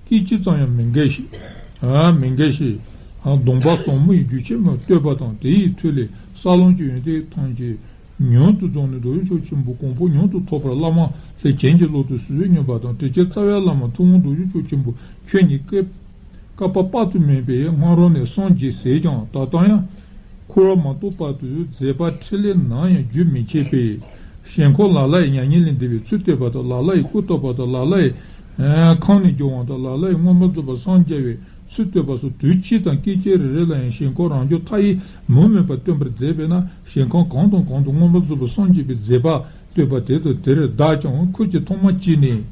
སྐད་ཅིག་ཙམ་ཡང་མི་འགལ་ཞིང་། ཨ། མི་འགལ་ཞིང་། ཨ། སྡོམ་པ་ཟབ་མོ་ཡི་རྒྱུད་ཆེན་མོ་བསྟོད་པ་དང་། དེ་ཡི་མཐུ་ལས་ས་ལམ་གྱི་ཡོན་ཏན་ཐམས་ཅད་མྱུར་དུ་རྫོགས་ནས་རྡོ་རྗེ་མཆོག་ཆེན་པོའི་གོ་འཕང་མྱུར་དུ་ཐོབ་པར་བླ་མ་ལྷས་བྱིན་གྱིས་བརླབ་ཏུ་གསོལ་སྙམ་པ་དང་། དེ་ཕྱིར་རྩ་བའི་བླ་མ་ཐུབ་དབང་རྡོ་རྗེ་མཆོག་ཆེན་པོ་ཁྱོད་ཉིད་བསྐལ་བསྐལ་པ་དཔག་ཏུ་མེད་པའི་སྔ་རོལ་ནས་སངས་རྒྱས་ཟེར་ཀྱང་ད་ལྟ་ཡང་འཁོར་བ་མ་སྟོངས་བར་དུ་མཛད་པ་འཕྲིན་ལས་ནམ་ཡང་རྒྱུན་མི་ཆད་པས། ཞིང་ཁམས་ལ་ལ་ཡི་མྱ་ངན་ལས་འདས་པའི་ཚུལ་བསྟན་པ་དང་། ལ་ལ་ཡི་སྐུ་བལྟམས་པ་དང་། ལ་ལ་ཡི་ཁམས་ནས་སྦྱོང་བ་དང་། ལ་ལ་ཡི་མངོན་པར་རྫོགས་པར་སངས་རྒྱ་བའི་ཚུལ་བསྟན་པ་སོགས་དུས་གཅིག་དང་སྐད་ཅིག་རེ་རེ་ལ་ཡང་ཞིང་ཁམས་རང་བྱུང་མཐའ་ཡས་མུ་མེད་པར་སྟོན་པར་མཛད་པས་ན། ཞིང་ཁམས་གང་དང་གང་དུ་མངོན་པར་རྫོགས་པར་སངས་རྒྱས་པའི་མཛད་པ་སྟོན་པ་དེ་དང་དེར་བདག་ཀྱང་ཁུར་གྱིས་ཐོག་མ་བྱས་ནས་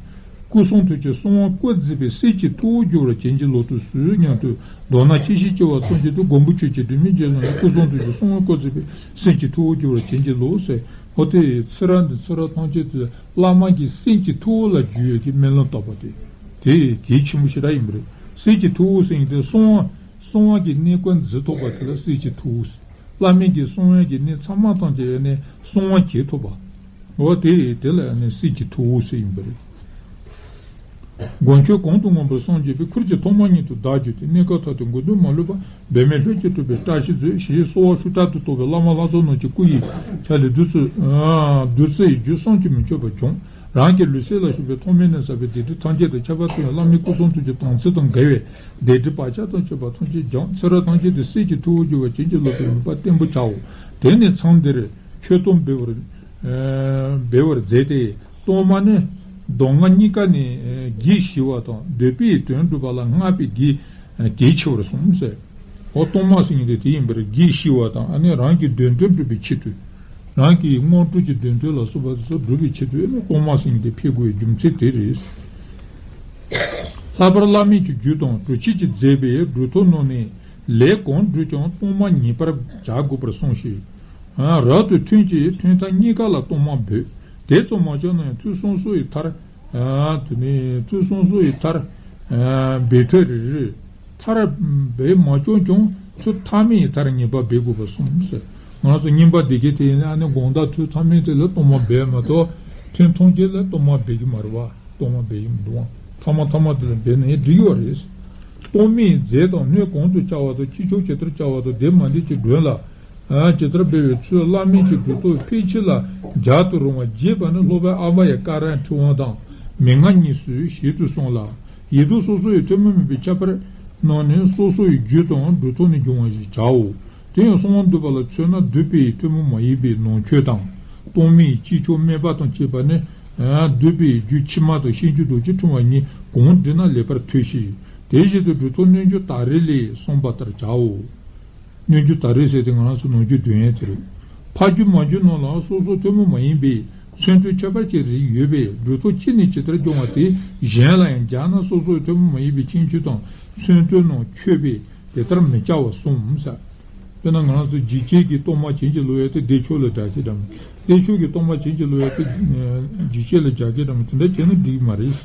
སྐུ་གསུང་ཐུགས་ཀྱི་གསང་བ་བཀོད་མཛད་པའི་གསེར་གྱི་ཐུ་བོ་བསྒྱུར་བར་བྱིན་གྱིས་བརླབ་ཏུ་གསོལ་སྙམ་དུ། མདོར་ན་ཅི་ཞིག་སྐྱེ་བ་ཐམས་ཅད་དུ་མགོན་པོ་ཁྱོད་ཀྱི་སྒྲོན་མེ་རྒྱལ་བ་ཡི་སྐུ་གསུང་ཐུགས་ཀྱི་གསང་བ་བཀོད་མཛད་པའི་གསེར་གྱི་ཐུ་བོ་བསྒྱུར་བར་བྱིན་གྱིས་རློབས་ཟེར། འོ་དེ་ཚེ་རབས་འདི་ཚེ་རབས་ཐམས་ཅད་དུ་བླ་མ་གིས་གསེར་གྱི་ཐུ་བོ་ལ་བསྒྱུར་ཡོད་ཀྱི་སྨོན་ལམ་བཏབ་པ་དེ། དེ་གལ་ཆེན་པོ་ཞེ་དྲག་ཡིན་པ་རེད། གསེར་གྱི་ཐུ་བོ་ཟེར་མཁན་དེ་གསང་བ་གསང་བ་གི་གནས་སྐབས་འཛིན་ཐུབ་པ་དེ་ལ་གསེར་གྱི་ཐུ་བོ་ཟེར། བླ་མེད་ཀྱི་གསང་བའི་གི་གནས་ཚང་མ་ཐམས་ཅད་ཡོད་ནས་གསང་བ་བྱེད་ཐུབ་པ། འོ་དེ་དེ་ལ་ཡང་ནི་གསེར་གྱི་ཐུ་བོ་ཟེར་ཡིན་པ་རེད། མགོན་ཁྱོད་གང་དུ་མངོན་པར་སངས་རྒྱས་པའི། ཁུར་གྱིས་ཐོག་མར་ཉིད་དུ་བདག་བསྒྱུར་ཏེ། གནས་སྐབས་མཐར་ཐུག་མགོན་དུ་མ་ལུས་པ། འབད་མེད་ལྷུན་གྱིས་གྲུབ་པའི་བཀྲ་ཤིས་མཛོད། ཞེས་གསོལ་བ་ཤུགས་དྲག་ཏུ་བཏབ་པས། བླ་མ་ལྷ་ཚོགས་རྣམས་ཀྱི་སྐུ་ཡི་ཆ་ལས་བདུད་རྩི་ཨ་བདུད་རྩི་ཡི་རྒྱུན་བསམ་གྱིས་མི་ཆོད་པ་བྱུང་། རང་གི་ལུས་སེམས་ལ་ཞུགས་པའི་ཐོག་མེད་ནས་བསགས་པའི་སྡིག་སྒྲིབ་ཐམས་ཅད་དང་ཁྱད་པར་དུ་ཡང་བླ་མའི་སྐུ་གསུང་ཐུགས་ཀྱི་དམ་ཚིག་དང་འགལ་བའི་སྡིག་སྒྲིབ་བག་ཆགས་དང་བཅས་པ་ཐམས་ཅད་སྦྱངས། ཚེ་རབས་ཐམས་ཅད་དུ་གསེར་གྱི་ཐུ་བོ་བསྒྱུར་བར་བྱིན་གྱིས་རློབ་པའི་མོས་པ་བརྟན་པོ་བྱའོ། དེ་ནས་མཚམས་འདིར་མཆོད་གཏོར་འབུལ་བར་ཨ་འབུལ་བར་མཛད་དེ། གཏོར་མ་ནི་མདོ་སྔགས་གཉིས་ཀ་ནས་ཨ་བགྱིས་ཞི་བ་དང་འདོད་པའི་དོན་སྒྲུབ་པ་ལ་བསྔགས་པའི་བགྱིས་ཨ་གལ་ཆེ་བར་གསུངས་ཟེར། འོ་གཏོར་མ་ཟེར་མཁན་དེ་དེ་ཡིན་པར། བགྱིས་ཞི་བ་དང་ཨ་ནི་རང་གི་འདོད་དོན་སྒྲུབ་པའི་ཆེད་དུ། རང་གི་དངོས་གྲུབ་ཀྱི་འདོད་དོན་ལ་སོགས་པ་དེ་ཚོ་སྒྲུབ་པའི་ཆེད་དུ་ཨ་ནི་གཏོར་མ་ཟེར་མཁན་དེ་ཕུལ་དགོས་པའི་རྒྱུ་མཚན་དེ་རེད། ལྷག་པར་བླ་མེད་ཀྱི་རྒྱུད་དང་གྲུབ་ཆེན་གྱིས་མཛད་པའི་སྒྲུབ་ཐབས་རྣམས་ནི་ལས་གང་སྒྲུབ་ཀྱང་གཏོར་མ་ངེས་པར་བྱ་དགོས་པར་གསུངས་ཤིང་། ཨ་རབ་ཏུ་ཐོན་གྱི་ཐོན་ཐབས་གཉིས་ཀ་ལ་གཏོར་མ་འབུལ། དེ་ཙམ་མ་བྱུང་ན་ཡང་ཚུལ་གསུམ་སོགས་ཡི་མཐར། ཨ་དེ་ནས་ཚུལ་གསུམ་སོགས་ཡི་མཐར། ཨ་འབུལ་ཐབས་རེ་རེ། མཐར་འབུལ་མ་བྱུང་ཀྱང་ཚུལ་ཐ་མའི་མཐར་ངེས་པར་འབུལ་དགོས་པར་གསུངས་ཟེར། ང་ཚོ་རྔན་པ་འདི་གའི་དེ་ཡིན་ན་ཨ་ནི་དགོང་དག་ཐུན་མཐའ་མའི་དེ་ལ་གཏོར་མ་འབུལ་མ་གཏོགས་ཐུན་ཐུང་ཅིག་ལ་གཏོར་མ་འབུལ་གྱི་མ་རེད་བ། གཏོར་མ་འབུལ་གྱི་མི་འདུག་བ། ཐ་མ་ཐ་མ་དེ་ལ་འབུལ་ན་ཡང་འགྲིག་གི་བ་རེད། གཏོར་མའི་རྫས་དང་སྣོད་གང་དུ་བཅའ་བ་དང་། ཅི་ཕྱོགས་ཇི་ལྟར་བཅའ་བ་དང་། དེ་མ་འདྲེས་ཀྱི་མགྲོན་ལ། ཨ་ཇི་ལྟར་འབུལ་བའི་ཚུལ། བླ་མེད་ཀྱི་སྒྲུབ་ཐབས་ཕལ་ཆེར་ལ་སྦྱར་དུ་རུང་བ་རྒྱས་པ་ནི། སློབ་དཔོན་ཨ་བྷ་ཡ་ཀ་ར་ཕྲེང་བ་དང་མན་ངག་གཉིས་སུ་ཞེས་དུ་གསུངས་ལ། ཡི་དམ་སོ་སོ་ཡི་ཐུན་མོང་མིན་པའི་ཁྱད་པར་རྣམས་ནི་སོ་སོ་ཡི་རྒྱུད་དང་སྒྲུབ་ཐབས་ནས་འབྱུང་བ་ཞེས་བྱའོ། དེ་ཡང་གསང་བ་འདུས་པ་ལ་མཚོན་ན། འདུས་པའི་ཐུན་མོང་མ་ཡིན་པའི་ནང་མཆོད་དང་། གཏོར་མའི་དཀྱིལ་ཆོག་སྨེ་བ་དང་བཅས་པ་ནི། ཨ་འདུས་པའི་རྒྱུད་ཕྱི་མ་དང་། ཤིང་ཆུ་རྡོ་རྗེ་ཕྲེང་བ་གཉིས་གང་བྲིས་ན་ལེགས་པར་ཐོས་ཤིག་དེ་བཞིན་དུ་སྒྲུབ་ཐབས་རྣལ་འབྱོར་དར་རིལ་ལས་གསུངས་པ་ལྟར་བྱའོ། རྣལ་འབྱོར་དར་རིལ་ཟེར་དེ་ང་རང་ཚོ་ནམ་རྒྱུན་འདོན་ཡས་དེ་རེད། ཕ་རྒྱུད་མ་རྒྱུད་རྣམས་ལ་སོ་སོ་ཐུན་མོང་མ་ཡིན་པའི་མཚོན་དོན་ཁྱད་པར་ཅན་རེ་ཡོད་པས། སྒྲུབ་ཐབས་ཅི་ནས་ཇི་ལྟར་སྦྱོང་བ་དེ་གཞན་ལ་ཡང་སྦྱར་ན། སོ་སོའི་ཐུན་མོང་མ་ཡིན་པའི་ཁྱད་ཆོས་དང་མཚོན་དོན་རྣམས་ཆོད་པས། དེ་ལྟར་མི་བྱ་བར་གསུངས་ཟེར། དཔེར་ན་ང་རང་ཚོ་འཇིགས་བྱེད་ཀྱི་གཏོར་མ་བྱིན་གྱིས་རློབ་ཡས་དེ་བདེ་མཆོག་ལ་སྦྱར་གྱི་འདྲ་མོད། བདེ་མཆོག་གི་གཏོར་མ་བྱིན་གྱིས་རློབ་ཡས་དེ་འཇིགས་བྱེད་ལ་སྦྱར་གྱི་འདྲ་མོད། དེ་འདྲ་བྱས་ན་འགྲིག་གི་མ་རེད།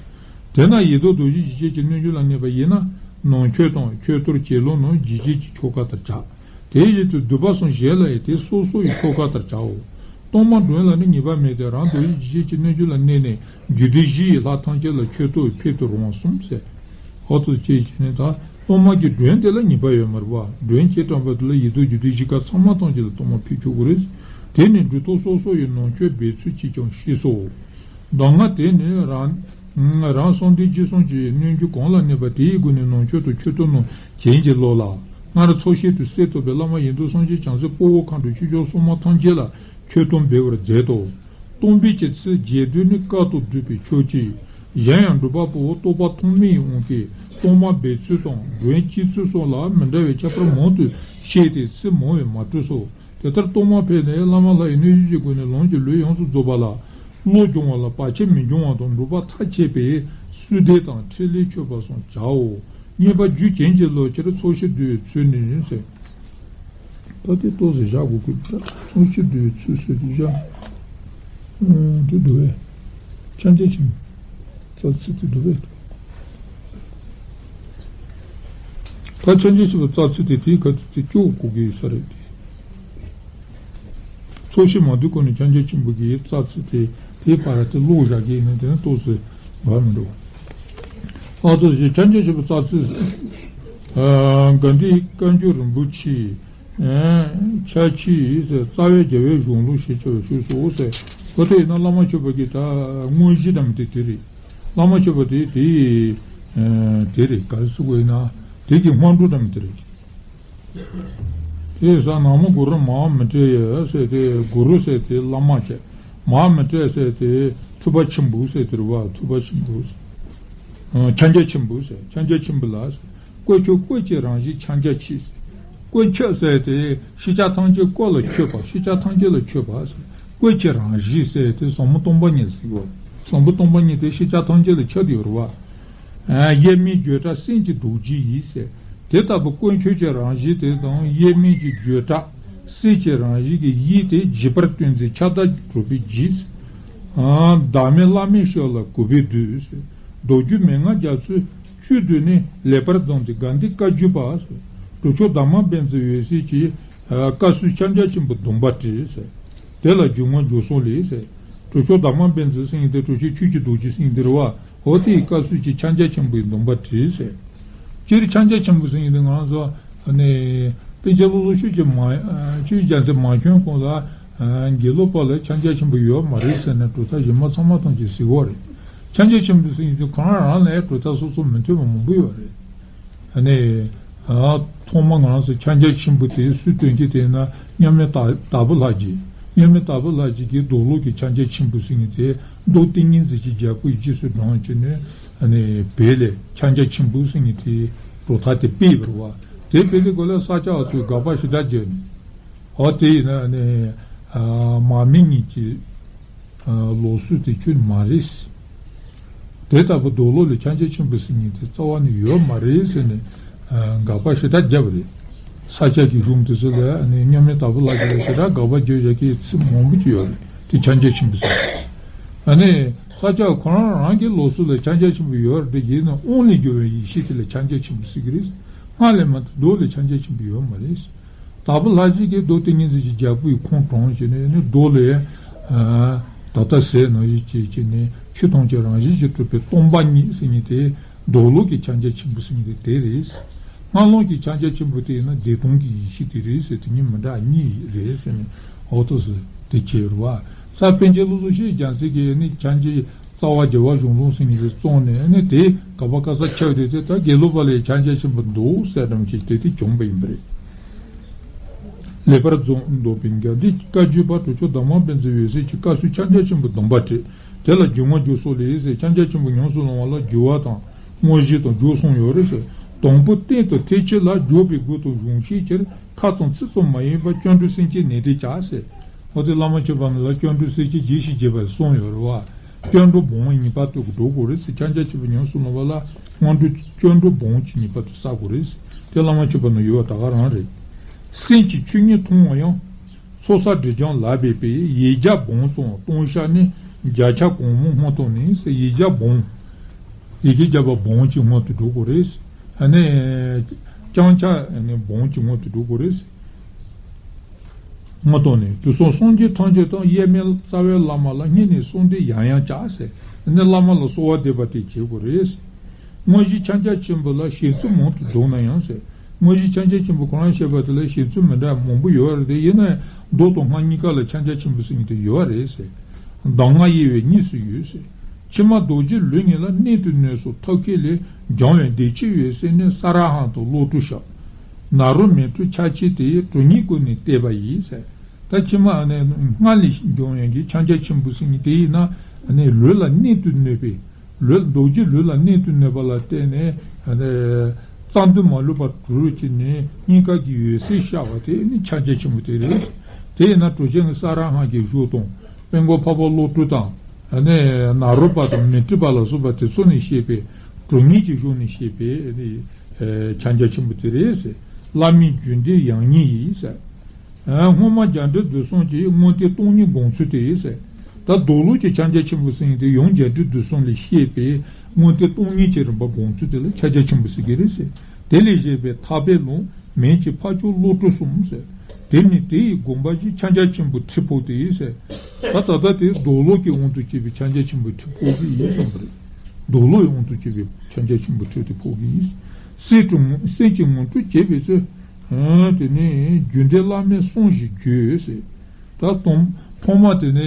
དེས་ན་ཡི་དམ་རྡོ་རྗེ་འཇིགས་བྱེད་ཀྱི་རྣལ་འབྱོར་ལ་གནས་པ་ཡིན་ན། ནང་མཆོད་དང་མཆོད་གཏོར་བྱིན་རླབས་རྣམས་འཇིགས་བྱེད་ཀྱི་ཆོ་ག་ལྟར་བྱ། དེ་བཞིན་དུ་འདུས་པ་གསུམ་གཞན་ལ་ཡང་དེ་སོ་སོ་ཡི་ཆོ་ག་ལྟར་བྱའོ། གཏོར་མ་མགྲོན་ལ་ནི་ངེས་པ་མེད་དེ། རང་རྡོ་རྗེ་འཇིགས་བྱེད་ཀྱི་རྣལ་འབྱོར་ལ་གནས་ནས་རྒྱུད་སྡེ་བཞི་ཡི་ལྷ་ཐམས་ཅད་ལ་མཆོད་གཏོར་ཕུལ་དུ་རུང་བ་གསུམ་ཟེར། འོ་དེ་ཅི་ཞེ་ན་ད། གཏོར་མ་གི་མགྲོན་དེ་ལ་ངེས་པ་ཡོད་མ་རེད་བ། མགྲོན་ཅེས་དྲངས་པ་དེ་ལ་ཡི་དམ་རྒྱུད་སྡེ་བཞི་ཀ་ཚང་མ་ཐམས་ཅད་ལ་གཏོར་མ་ཕུལ་ཆོག་གི་རེད། དེ་ནི་སྒྲུབ་ཐབས་སོ་སོ་ཡི་ནང་མཆོད་འབུལ་ཚུལ་གྱིས་ཀྱང་ཤེས་སོ། གདམས་ངག་དེ་ནི་རང་། རང་གསང་བདེ་སྤྱོད་གསུམ་གྱི་རྣལ་འབྱོར་གང་ལ་གནས་པ་དེའི་སྒོ་ནས་ནང་མཆོད་དང་མཆོད་གཏོར་རྣམས་བྱིན་གྱིས་རློབས་ལ། སྔར་ཚོགས་ཞིང་དུ་གསེར་ཐོགས་པའི་བླ་མ་ཡི་དམ་སངས་རྒྱས་བྱང་སེམས་དཔའ་བོ་མཁའ་འགྲོ་ཆོས་སྐྱོང་སྲུང་མ་ཐམས་ཅད་ལ་མཆོད་གཏོར་འབུལ་བར་མཛད་དོ། གཏོར་འབུལ་གྱི་ཚུལ་རྒྱས་བསྡུས་ནི། དཀར་དང་བདུག་པའི་ཆོས་ཅན། གཞན་ཡང་སྒྲུབ་པ་པོ་རྟོགས་པ་ཐོགས་མེད་ཡི་དབང་གིས་གཏོར་མ་འབུལ་ཚུལ་དང་མགྲོན་སྤྱི་ཚུལ་སོགས་ལ་མི་འདྲ་བའི་ཁྱད་པར་མང་དུ་བཤད་དེ་ཚིག་མང་བས་མ་སྤྲོས་སོ། དེ་ལྟར་གཏོར་མ་ཕུལ་ནས་བླ་མ་ལྷ་ཡི་རྣལ་འབྱོར་གྱི་སྒོ་ནས་ལམ་གྱི་ལུས་ཡོངས་སུ་རྫོགས་པ་ལ། བློ་སྦྱོང་བ་ལ་བར་ཆད་མི་འབྱུང་བ་དང་། སྒྲུབ་པ་མཐར་ཕྱིན་པའི་བསོད་བདེ་དང་ཕྲིན་ལས་ཆོད་པ་སོགས་བྱའོ། རྙེད་པ་རྒྱུ་རྐྱེན་གྱི་བློ་ཕྱིར་ཚོགས་ཞི་འདུལ་བའི་ཚུལ་ནི་ཟེར། ད་དེ་ཏོག་ཙམ་བཞག་དགོས་ཀྱི་འདུག་ཚོགས་ཞི་འདུལ་བའི་ཚུལ་ཟེར་དུས་བཞག་ཨང་། དེ་འདུག་བས། ཕྱག་རྒྱ་ཆེན་པོའི་རྩ་ཚིག་དེ་འདུག་བས། ད་ཕྱག་རྒྱ་ཆེན་པོའི་རྩ་ཚིག་དེ་དེའི་ཁ་ཐུག་དེ་སྐྱོར་དགོས་ཀྱི་ཡོད་ས་རེད་དེ། ཚོགས་ཞི་མ་འདུལ་གོང་ནས་ཕྱག་རྒྱ་ཆེན་པོ་གི་རྩ་ཚིག་དེ་དེའི་བར་དེ་ཀློག་བཞག་གི་ཡིན་ན་དེ་ནི་ཏོག་ཙམ་བབ་མི་འགྲོ། ཨ་ཙི་ཞེས་ཕྱག་རྒྱ་ཆེན་པོའི་རྩ་ཚིག་ཨ་དགའ་ལྡན་བཀའ་འགྱུར་རིན་པོ་ཆེའི་ཨ་ཕྱག་ཕྱིའི་རྩ་བའི་རྒྱལ་བའི་གཞུང་ལུགས་ཞེས་བྱ་བའི་ཕྱོགས་སུ་ཟེར། བོད་དུ་ཡིན་ན་བླ་མ་མཆོད་པ་གི་ད་དངོས་གཞི་འདྲ་མི་དེ་དེ་རེད། བླ་མ་མཆོད་པ་དེ་དེ་ཨ་དེ་རེད། ག་རེ་ཟེར་དགོས་ཡིན་ན་དེ་གི་སྔོན་འགྲོ་འདྲ་མི་དེ་རེད། དེ་ཡིན་ཙང་ན་མོ་གུ་རུ་མ་ཧཱ་མི་ཏྲ་ཡ་ཟེར་ཏེ། གུ་རུ་ཟེར་ཏེ་བླ་མ་བྱས། མ་ཧཱ་མི་ཏྲ་ཟེར་ཏེ་ཐུབ་པ་ཆེན་པོ་ཟེར་ཏེ་རེད་བ། ཐུབ་པ་ཆེན་པོ་ཟེར། ཨ་ཕྱག་རྒྱ་ཆེན་པོ་ཟེར། ཕྱག་རྒྱ་ཆེན་པོ་ལ་ཟེར། བཀོད་ཁྱབ་བཀོད་ཀྱི་རང་བཞིན་ཕྱག་རྒྱ་ཆེ་ཟེར། བཀོད་ཁྱབ་ཟེར་ཏེ་ཤེས་བྱ་ཐམས་ཅད་བཀོད་ལ་ཁྱབ་པ། ཤེས་བྱ་ཐམས་ཅད་ལ་ཁྱབ་པ་ཟེར། བཀོད་ཀྱི་རང་བཞིན་ཟེར་ཏེ་ཟབ་མོ་སྟོང་པ་ཉིད་ཟེར་གོ། ཟབ་མོ་སྟོང་པ་ཉིད་དེ་ཤེས་བྱ་ཐམས་ཅད་ལ་ཁྱབ་སྟེ་ཡོད་རེད་བ། དབྱེར་མེད་བརྗོད་བྲལ་སེམས་ཀྱི་རྡོ་རྗེ་ཡིས་ཟེར། དེ་ལྟ་བུ་བཀོད་ཁྱབ་ཀྱི་རང་བཞིན་དེ་དང་དབྱེར་མེད་ཀྱི་བརྗོད་བྲལ་སེམས་ཀྱི་རང་བཞིན་གྱི་ཡིད་དེ་འཇིགས་པར་སྟོན་མཛད་ཁྱབ་བདག་གྲུབ་པའི་རྗེ། བདག་མེད་བླ་མེད་ཞབས་ལ་གུས་པས་འདུད་ཟེར། མདོ་རྒྱུད་མན་ངག་རྒྱ་མཚོའི་བཅུད་བསྡུས་ནས་ལེགས་པར་བརྫངས་ཏེ་དགའ་ལྡན་བཀའ་བརྒྱུད་པ་ཟེར། གྲུབ་ཆེན་དར་མ་བཛྲ་འོད་ཟེར་གྱིས། བཀའ་སྲོལ་ཕྱག་རྒྱ་ཆེན་པོའི་སྡོམ་པ་བྲིས་ཟེར། དེ་ལ་འཇུག་ངོགས་འཇུག་གསུམ་ལས་ཟེར། གྲུབ་ཆེན་དར་མ་བཛྲ་ཟེར་མཁན་དེ་གྲུབ་ཆེན་ཆོས་ཀྱི་རྡོ་རྗེ་ཟེར་མཁན་དེ་རེད་བ། འོ་དེའི་བཀའ་སྲོལ་གྱི་ཕྱག་རྒྱ་ཆེན་པོའི་སྡོམ་པ་བྲིས་ཟེར། སྤྱིར་ཕྱག་རྒྱ་ཆེན་པོ་ཟེར་མཁན་དེ་ང་རང་ཚོ་ནི་པཎ་ཆེན་བློ་བཟང་ཆོས་ཀྱི་མ་ཆོས་ཀྱི་རྒྱལ་མཚན་མ་བྱོན་གོང་ལ་དགེ་ལུགས་པ་ལ་ཕྱག་རྒྱ་ཆེན་པོ་ཡོད་མ་རེད་ཟེར་ནས་གྲུབ་མཐའ་གཞན་མ་ཚང་མ་ཐམས་ཅད་ཟེར་གོ་རེད། ཕྱག་རྒྱ་ཆེན་པོ་ཟེར་མཁན་དེ་ཁོ་རང་རང་ལ་གྲུབ་མཐའ་སོ་སོ་མི་མཐུན་པ་མང་པོ་ཡོད་རེད། ཨ་ནི། ཨ། ཐོག་མ་ང་རང་ཚོ་ཕྱག་རྒྱ་ཆེན་པོ་དེ་སུས་སྟོན་གྱི་དེ་ན་མཉམ་མེད་དྭགས་དྭགས་པོ་ལྷ་རྗེ། མཉམ་མེད་དྭགས་པོ་ལྷ་རྗེ་གིས་མདོ་ལུགས་ཀྱི་ཕྱག་རྒྱ་ཆེན་པོ་ཟེར་མཁན་དེ་མདོ་ཏིང་ངེ་འཛིན་གྱི་རྒྱལ་པོ་ཡི་རྗེས་སུ་འབྲངས་བྱས་ནས་ཨ་ནི་བོད་ལ་ཕྱག་རྒྱ་ཆེན་པོ་ཟེར་མཁན་དེ་གྲུབ་མཐའ་དེ་སྤེལ་བ་རེད་བ། དེ་སྤེལ་དུས་སྐབས་ལ་ས་སྐྱ་པ་ཚོས་དགག་པ་ཞེ་དྲག་བརྒྱབ་ནས། འོ་དེ་ཡིན་ན་ཨ་ནི། ཨ། མར་མེ་ཉིད་ཀྱི། ཨ། ལུགས་སྲོལ་དེ་ཁྱོན་མ་རེད། དེ་ལྟ་བུ་མདོ་ལུགས་ལ་ཕྱག་རྒྱ་ཆེན་པོ་ཟེར་མཁན་དེ་རྩ་བ་ནས་ཡོད་མ་རེད་ཟེར་ནས། ཨ། དགག་པ་ཞེ་དྲག་བརྒྱབ་པ་རེད། ས་སྐྱ་གི་གཞུང་དེ་ཚོ་ལ་ཨ་ནི་མཉམ་མེད་དྭགས་པོ་ལྷ་རྗེ་ལ་ཞེ་དྲག་དགག་པ་བརྒྱབ་བཞག་མཁན་ཚིག་མང་པོ་ཅིག་ཡོད་རེད། དེ་ཕྱག་རྒྱ་ཆེན་པོ་ཟེར། ཨ་ནི་ས་སྐྱ་ཁོ་རང་རང་གི་ལུགས་སྲོལ་ལ་ཕྱག་རྒྱ་ཆེན་པོ་ཡོད་རེད་དེ། ཡིན་ན་དབང་ལས་བྱུང་བའི་ཡེ་ཤེས་དེ་ལ་ཕྱག་རྒྱ་ཆེན་པོ་ཟེར་གྱི་རེད། སྔགས་ལས་མ་གཏོགས་མདོ་ལ་ཕྱག་རྒྱ་ཆེན་པོ་ཡོད་མ་རེད། དྭགས་པོ་ལྷ་རྗེ་གིས་མདོ་ཏིང་ངེ་འཛིན་གྱི་རྒྱལ་པོ་ཡི་ཁུངས་དྲངས་བྱས་ནས་ནི་མདོ་ལས། ཨ། ད་ལྟ་ཟེར་ནང་བཞིན་བྱས་བྱས་ནས་ཆོས་ཐམས་ཅད་རང་བཞིན་གྱིས་གྲུབ་པའི་སྟོང་པ་ཉིད་ཟེར་མཁན་དེ་མདོ་ལུགས་ཀྱི་ཕྱག་རྒྱ་ཆེན་པོ་ཟེར་མཁན་དེ་དེ་རེད། སྔགས་ལུགས་ཀྱི་ཕྱག་རྒྱ་ཆེན་པོ་དེ་ཡིན་ན་བདེ་སྟོང་གི་ཡེ་ཤེས་དེ་རེད་ཟེར། དེ་གཉིས་མི་འདྲ་གཉིས་རེད་ཟེར་ནས་འོ་ཐོག་སུ་དེ་བྱས་རེད་བ། ས་པཎ་ཆེན་བློ་བཟང་ཆོས་ཀྱི་རྒྱལ་མཚན་གྱིས་ནི་ཕྱག་རྒྱའི་རྩ་བ་རྒྱལ་བ་གཞུང་ལུགས་ཟེར་མཁན་དེ་བརྩམས་ནས་ནི་དེ་ག་པ་ག་ས་ཁྱབ་བསྡད་དེ། ད་དགེ་ལུགས་པ་ལ་ཕྱག་རྒྱ་ཆེན་པོ་འདུག་ཟེར་ཙམ་ཞིག་དེ་དེ་བྱུང་བ་ཡིན་པ་རེད། ལེགས་པར་བརྫངས་འདོད་པའི་དགའ་ལྡན་བཀའ་བརྒྱུད་པ་གྲུབ་ཆེན་དར་མ་བཛྲ་འོད་ཟེར་གྱིས་བཀའ་སྲོལ་ཕྱག་རྒྱ་ཆེན་པོའི་སྡོམ་པ་བྲིས། དེ་ལ་འཇུག་ངོགས་འཇུག་གསུམ་ལས་ཟེར། ཕྱག་རྒྱ་ཆེན་པོ་ཉམས་སུ་བླང་བ་ལ་འཇུག་པ་དང་དངོས་གཞི་དང་འཇུག་གསུམ་ཡོད་རེད་ཟེར། དང་པོ་སྟེང་དུ་ཐེག་ཆེན་ལ་འཇུག་པའི་སྒོ་དང་གཞུང་ཤེས་ཕྱིར་ཁ་ཙམ་ཚིག་ཙམ་མ་ཡིན་པར་སྐྱབས་འགྲོ་སེམས་བསྐྱེད་ནན་ཏན་བྱ་ཟེར། འོ་དེ་བླ་མ་མཆོད་པ་ལ་སྐྱབས་འགྲོ་སེམས་བསྐྱེད་རྒྱས་ཤིང་རྒྱས་པ་གསུམ་ཡོད་རེད་བ། སྐྱབས་འགྲོ་སྦོམ་གཉིས་པ་དེ་འགྲོ་དགོས་རེད་ཟེར། ཕྱག་རྒྱ་ཆེན་པོ་ཉམས་སུ་བླང་བ་ལ་སྔོན་འགྲོ་སྐྱབས་འགྲོ་སྦོམ་གྱི་གཉིས་པ་དེ་བསགས་དགོས་རེད་ཟེར། དེ་བླ་མ་མཆོད་པ་ན་ཡོད་པ་ད་ག་རང་རེད། སེམས་ཀྱི་ཆོས་ཉིད་མཐོང་བ་ཡང་། ཚོགས་བསགས་སྒྲིབ་སྦྱང་ལག་པས་པས། ཡིག་བརྒྱ་སྦོམ་ཙམ་སྟོང་བཤགས་ནས། བརྒྱ་ཆ་གོང་མོ་སྔོན་དུ་ནི་ཟེར། ཡིག་བརྒྱ་སྦོམ། ཡི་གེ་བརྒྱ་པ་སྦོམ་གྱི་སྔོན་དུ་འགྲོ་དགོས་རེད། ཨ་ནི། ལྕང་ཆ་ཨ་ནི་སྦོམ་གྱི་སྔོན་དུ་འགྲོ་དགོས་རེད། སྔོན་དུ་ནི་དུས་གསུམ་སངས་རྒྱས་ཐམས་ཅད་དང་། དབྱེར་མེད་རྩ་བའི་བླ་མ་ལ། སྙིང་ནས་གསོལ་འདེབས་ཡང་ཡང་བྱ་ཟེར། ཨ་ནི་བླ་མ་ལ་གསོལ་བ་འདེབས་པ་དེ་བྱེད་དགོས་རེད། དངོས་གཞི་ཕྱག་རྒྱ་ཆེན་པོ་ལ་བཤད་ཚུལ་མང་དུ་འདུག་ན་ཡང་ཟེར། དངོས་གཞི་ཕྱག་རྒྱ་ཆེན་པོ་ཁོ་རང་བཤད་པ་དེ་ལ་བཤད་ཚུལ་མི་འདྲ་མང་པོ་ཡོད་རེད་དེ། ཡིན་ན་མདོ་དང་སྔགས་གཉིས་ཀ་ལ་ཕྱག་རྒྱ་ཆེན་པོ་ཟེར་མཁན་དེ་ཡོད་རེད་ཟེར། གདམས་ངག་དབྱེ་བས་གཉིས་སུ་ཡོད་ཟེར། ཕྱི་མ་རྡོ་རྗེ་ལུས་ཉིད་ལ། གནད་དུ་གནོད་སོགས་ཐབས་མཁས་ལས། སྦྱང་བའི་བདེ་སྐྱིད་འོད་གསལ་ནི། ས་ར་ཧ་ཏུ་གློག་ཕྲུག་ཞབས། ནཱ་རོ་མི་ཏྲའི་ཕྱག་ཆེན་དེ། གྲུ་གཉིས་ཀུན་ནས་བལྟས་པ་ཡིས་ཟེར། ད་ཕྱི་མ་ནི་སྔགས་ལས་སྦྱང་ཡག་གི་ཕྱག་རྒྱ་ཆེན་པོ་ཟེར་མཁན་དེ་ཡིན་ན་ནི་ལུས་ལ་གནད་དུ་གནོད་པའི། ལུས་རྡོ་རྗེ་ལུས་ལ་གནད་དུ་གནོད་པ་ལ་བརྟེན་ནས་རྩ་མདུད་མ་ལུས་པ་དྲུག་བྱས་ནས་སྙིང་ག་གི་འོད་ཟེར་ཤར་བ་དེ་ནི་ཕྱག་རྒྱ་ཆེན་པོ་དེ་རེད། དེ་ཡིན་ན་གྲུབ་ཆེན་གྱི་ས་ར་ཧ་གི་གཞུང་དང་། དཔལ་མགོན་འཕགས་པ་གློག་ཕྲུག་དང་། ནཱ་རོ་པ་དང་མི་ཏྲ་པ་ལ་སོགས་པ་དེ་ཚོ་ནས་བཤད་པའི་གྲུ་གཉིས་ཀྱི་གཞུང་ནས་བཤད་པའི་ནི། ཨེ་ཕྱག་རྒྱ་ཆེན་པོ་དེ་རེད་ཟེར། བླ་མའི་རྒྱུད་འགྲེལ་ཡང་སྙིང་ཡིན་ཟེར། ཨ་སྔོན་མ་རྒྱ་འགྲེལ་བསྡུས་གསུམ་གྱི་མངོན་མཐོའི་སྟོང་ཉིད་དགོངས་ཚུལ་དེ་ཡིན་ཟེར། ད་རྡོར་སློབ་ཀྱི་ཕྱག་རྒྱ་ཆེན་པོ་ཟེར་མཁན་དེ་ཡང་རྒྱ་འགྲེལ་བསྡུས་གསུམ་ལས་བཤད་པའི་མངོན་མཐོའི་སྟོང་ཉིད་ཀྱི་རིམ་པ་དགོངས་ཚུལ་དེ་ལ་ཕྱག་རྒྱ་ཆེན་པོ་ཟེར་གྱི་རེད་ཟེར། དེ་ལས་བཤད་པའི་ཐར་པའི་ལམ་མན་ཆད་ཕ་ཆོས་བློ་གྲོས་གསུམ་ཟེར། དེ་ནི་དེ་ཡི་དགོངས་པ་བཞིན་ཕྱག་རྒྱ་ཆེན་པོའི་ཁྲིད་ཕོག་དེ་ཡིན་ཟེར། ད་ད་ལྟ་དེ་རྡོར་སློབ་ཀྱི་དབང་དུ་བྱས་པའི་ཕྱག་རྒྱ་ཆེན་པོའི་ཁྲིད་ཕོག་གི་ཡིན་གསུངས་པ་རེད། རྡོར་སློབ་ཀྱི་དབང་དུ་བྱས་པའི་ཕྱག་རྒྱ་ཆེན་པོའི་ཁྲིད་དེ་ཕོག་གི་ཡིན། སེམས་ཀྱི་སེམས་ཀྱི་ངོ་སྤྲོད་བྱེད་པའི་ཚུལ། དེ་ནི་རྒྱུད་འགྲེལ་བླ་མའི་གསུང་བཞིན་བརྗོད་ཟེར། ད་དང་ཐོག་མ་དེ་ནས་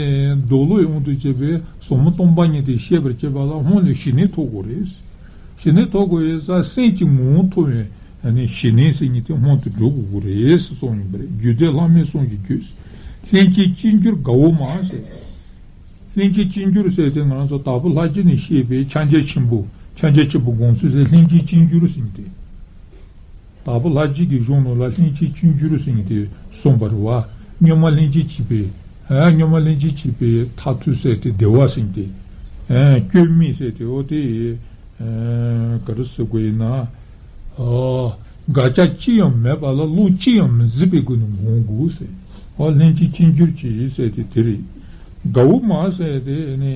རྡོར་སློབ་ཀྱི་དབང་དུ་བྱས་པའི་ཟབ་མོ་སྟོང་པ་ཉིད་དེ་བཤད་པར་བྱེད་པ་ལ་སྔོན་ལ་ཞི་གནས་ཐོབ་དགོས་རེད། ཞི་གནས་ཐོབ་དགོས་ཡས་ས་སེམས་ཀྱི་ངོ་བོ་ཐོབ་པའི་ཞི་གནས་ཟེར་མཁན་དེ་སྔོན་དུ་འགྲོ་དགོས་ཀྱི་རེད་ཟེར་གསུངས་ཡིན་པ་རེད། རྒྱུད་སྡེ་ལྷག་མའི་གསུང་གི་རྒྱུད། ལྷན་སྐྱེས་སྤྱི་འགྱུར་དགའ་བོ་མ་ཟེར། ལྷན་སྐྱེས་སྤྱི་འགྱུར་ཟེར་དེ་ང་རང་ཚོ་དྭགས་པོ་ལྷ་རྗེ་ནས་བཤད་པའི་ཕྱག་རྒྱ་ཆེན་པོ་ཕྱག་རྒྱ་ཆེན་པོ་དགོངས་ཚུལ་ཟེར་ལྷན་སྐྱེས་སྤྱི་འགྱུར་ཟེར་མཁན་དེ། དྭགས་པོ་ལྷ་རྗེ་གི་གཞུང་ནང་ལ་ལྷན་སྐྱེས་སྤྱི་འགྱུར་ཟེར་མཁན་དེ་གསུངས་པ་རེད་བ། སྔོན་མ་ལྷན་ཅིག་བྱེད་པའི། ཨ་སྔོན་མ་ལྷན་ཅིག་བྱེད་པའི་མཐར་ཐུག་ཟེར་དེ་བདེ་བ་ཟེར་དེ། ཨ་སྐྱོན་མེད་ཟེར་དེ་འོ་དེ། ཨ་ག་རེ་ཟེར་དགོས་ཡིན་ན། ཨ་དགག་བྱ་ཅི་ཡང་མེད་པ་ལ་བློ་ཅི་ཡང་མི་འཛིན་པའི་སྒོ་ནས་སྒོམ་དགོས་ཟེར། ཨ་ལྷན་ཅིག་སྤྱི་འགྱུར་གྱིས་ཟེར་དེ་དེ་རེད། དགའ་བོ་མ་ཟེར་དེ་ནི་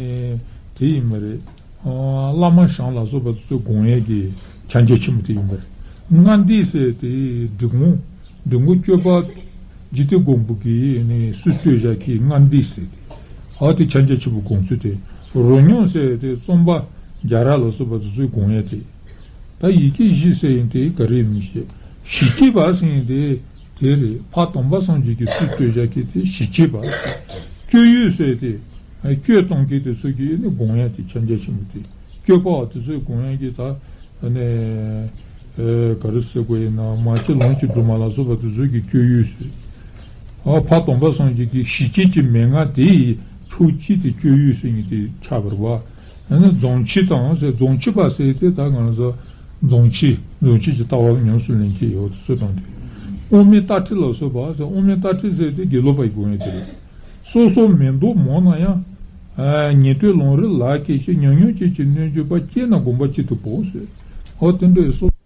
དེ་ཡིན་མ་རེད། བླ་མ་ཞང་ལ་སོགས་པ་དེ་ཚོས་དགོངས་ཡས་ཀྱི་ཕྱག་རྒྱ་ཆེན་པོ་དེ་ཡིན་པ་རེད། ལྔ་སྡེ་ཟེར་དེ་འབྲི་གུང་འབྲི་གུང་སྐྱོབ་པ་འཇིག་རྟེན་མགོན་པོ་གིས་ནི་སྲོལ་བཏོད་བཞག་གི་ལྔ་སྡེ་ཟེར་དེ། ཨ་དེ་ཕྱག་རྒྱ་ཆེན་པོ་དགོངས་ཚུལ་དེ། རོ་སྙོམས་ཟེར་དེ་རྩོམ་པ་རྒྱ་རས་ལ་སོགས་པ་དེ་ཚོས་དགོངས་ཡས་དེ། ད་ཡི་གེ་བཞི་ཟེར་ཡིན་དེ་ག་རེ་ཡིན་ཞེས་ཞི་བྱེད་པ་ཟེར་ཡིན་དེ། དེ་རེད། ཕ་དམ་པ་སངས་རྒྱས་ཀྱིས་སྲོལ་བཏོད་བཞག་གི་དེ་ཞི་བྱེད་པ། སྐྱོབ་ཡུལ་ཟེར་དེ། སྐྱོབ་གཏོང་མཁན་དེ་ཚོ་གིས་ནི་དགོངས་ཡ་དེ་ཕྱག་རྒྱ་ཆེན་པོ་དེ། སྐྱོབ་པ་དེ་ཚོས་དགོངས་ཡ་གི་ད་ནི་ག་རེ་ཟེར་དགོས་ཡིན་ན་མ་གཅིག་ལོངས་སྤྱོད་སྒྲོལ་མ་ལ་སོགས་པ་དེ་ཚོ་གིས་སྐྱོབ་ཡུལ་ཟེར། ཨ་ཕ་དམ་པ་སངས་རྒྱས་ཀྱིས་ཞི་བྱེད་ཀྱི་མན་ངག་དེ་ཡི་ཕྱོགས་གཅིག་དེ་སྐྱོབ་ཡུལ་ཟེར་ནི་དེ་ཆགས་པ་རེད་བ། ཨ་ནི་རྫོང་ཆེན་དང་ཟེར། རྫོང་ཆེན་པ་ཟེར་དེ་ད་ང་ཚོ་རྫོང་ཆེན་རྫོང་ཆེན་གྱི་ལྟ་བ་ཉམས་སུ་ལེན་མཁན་ཡོད་དེ་ཚོ་དང་དེ། དབུ་མའི་ལྟ་ཁྲིད་ལ་སོགས་པ་ཟེར། དབུ་མའི་ལྟ་ཁྲིད་ཟེར་དེ་དགེ་ལུགས་པ་ཡི་དགོངས་ཡ་དེ་རེད། སོ་སོ་མི་ལྡོག་མོ་ན་ཡང་། ཉན་ཐོས་ལམ་རིམ་ལ་སྐྱེ་ཞིང་ཉམས་མྱོང་ཅན་གྱི་སྣོད་བཅུད་པ་སྐྱེས་ན་དགོངས་པ་གཅིག་ཏུ་བོར་ཟེར། འོ་དེ་འདྲའི་སོ་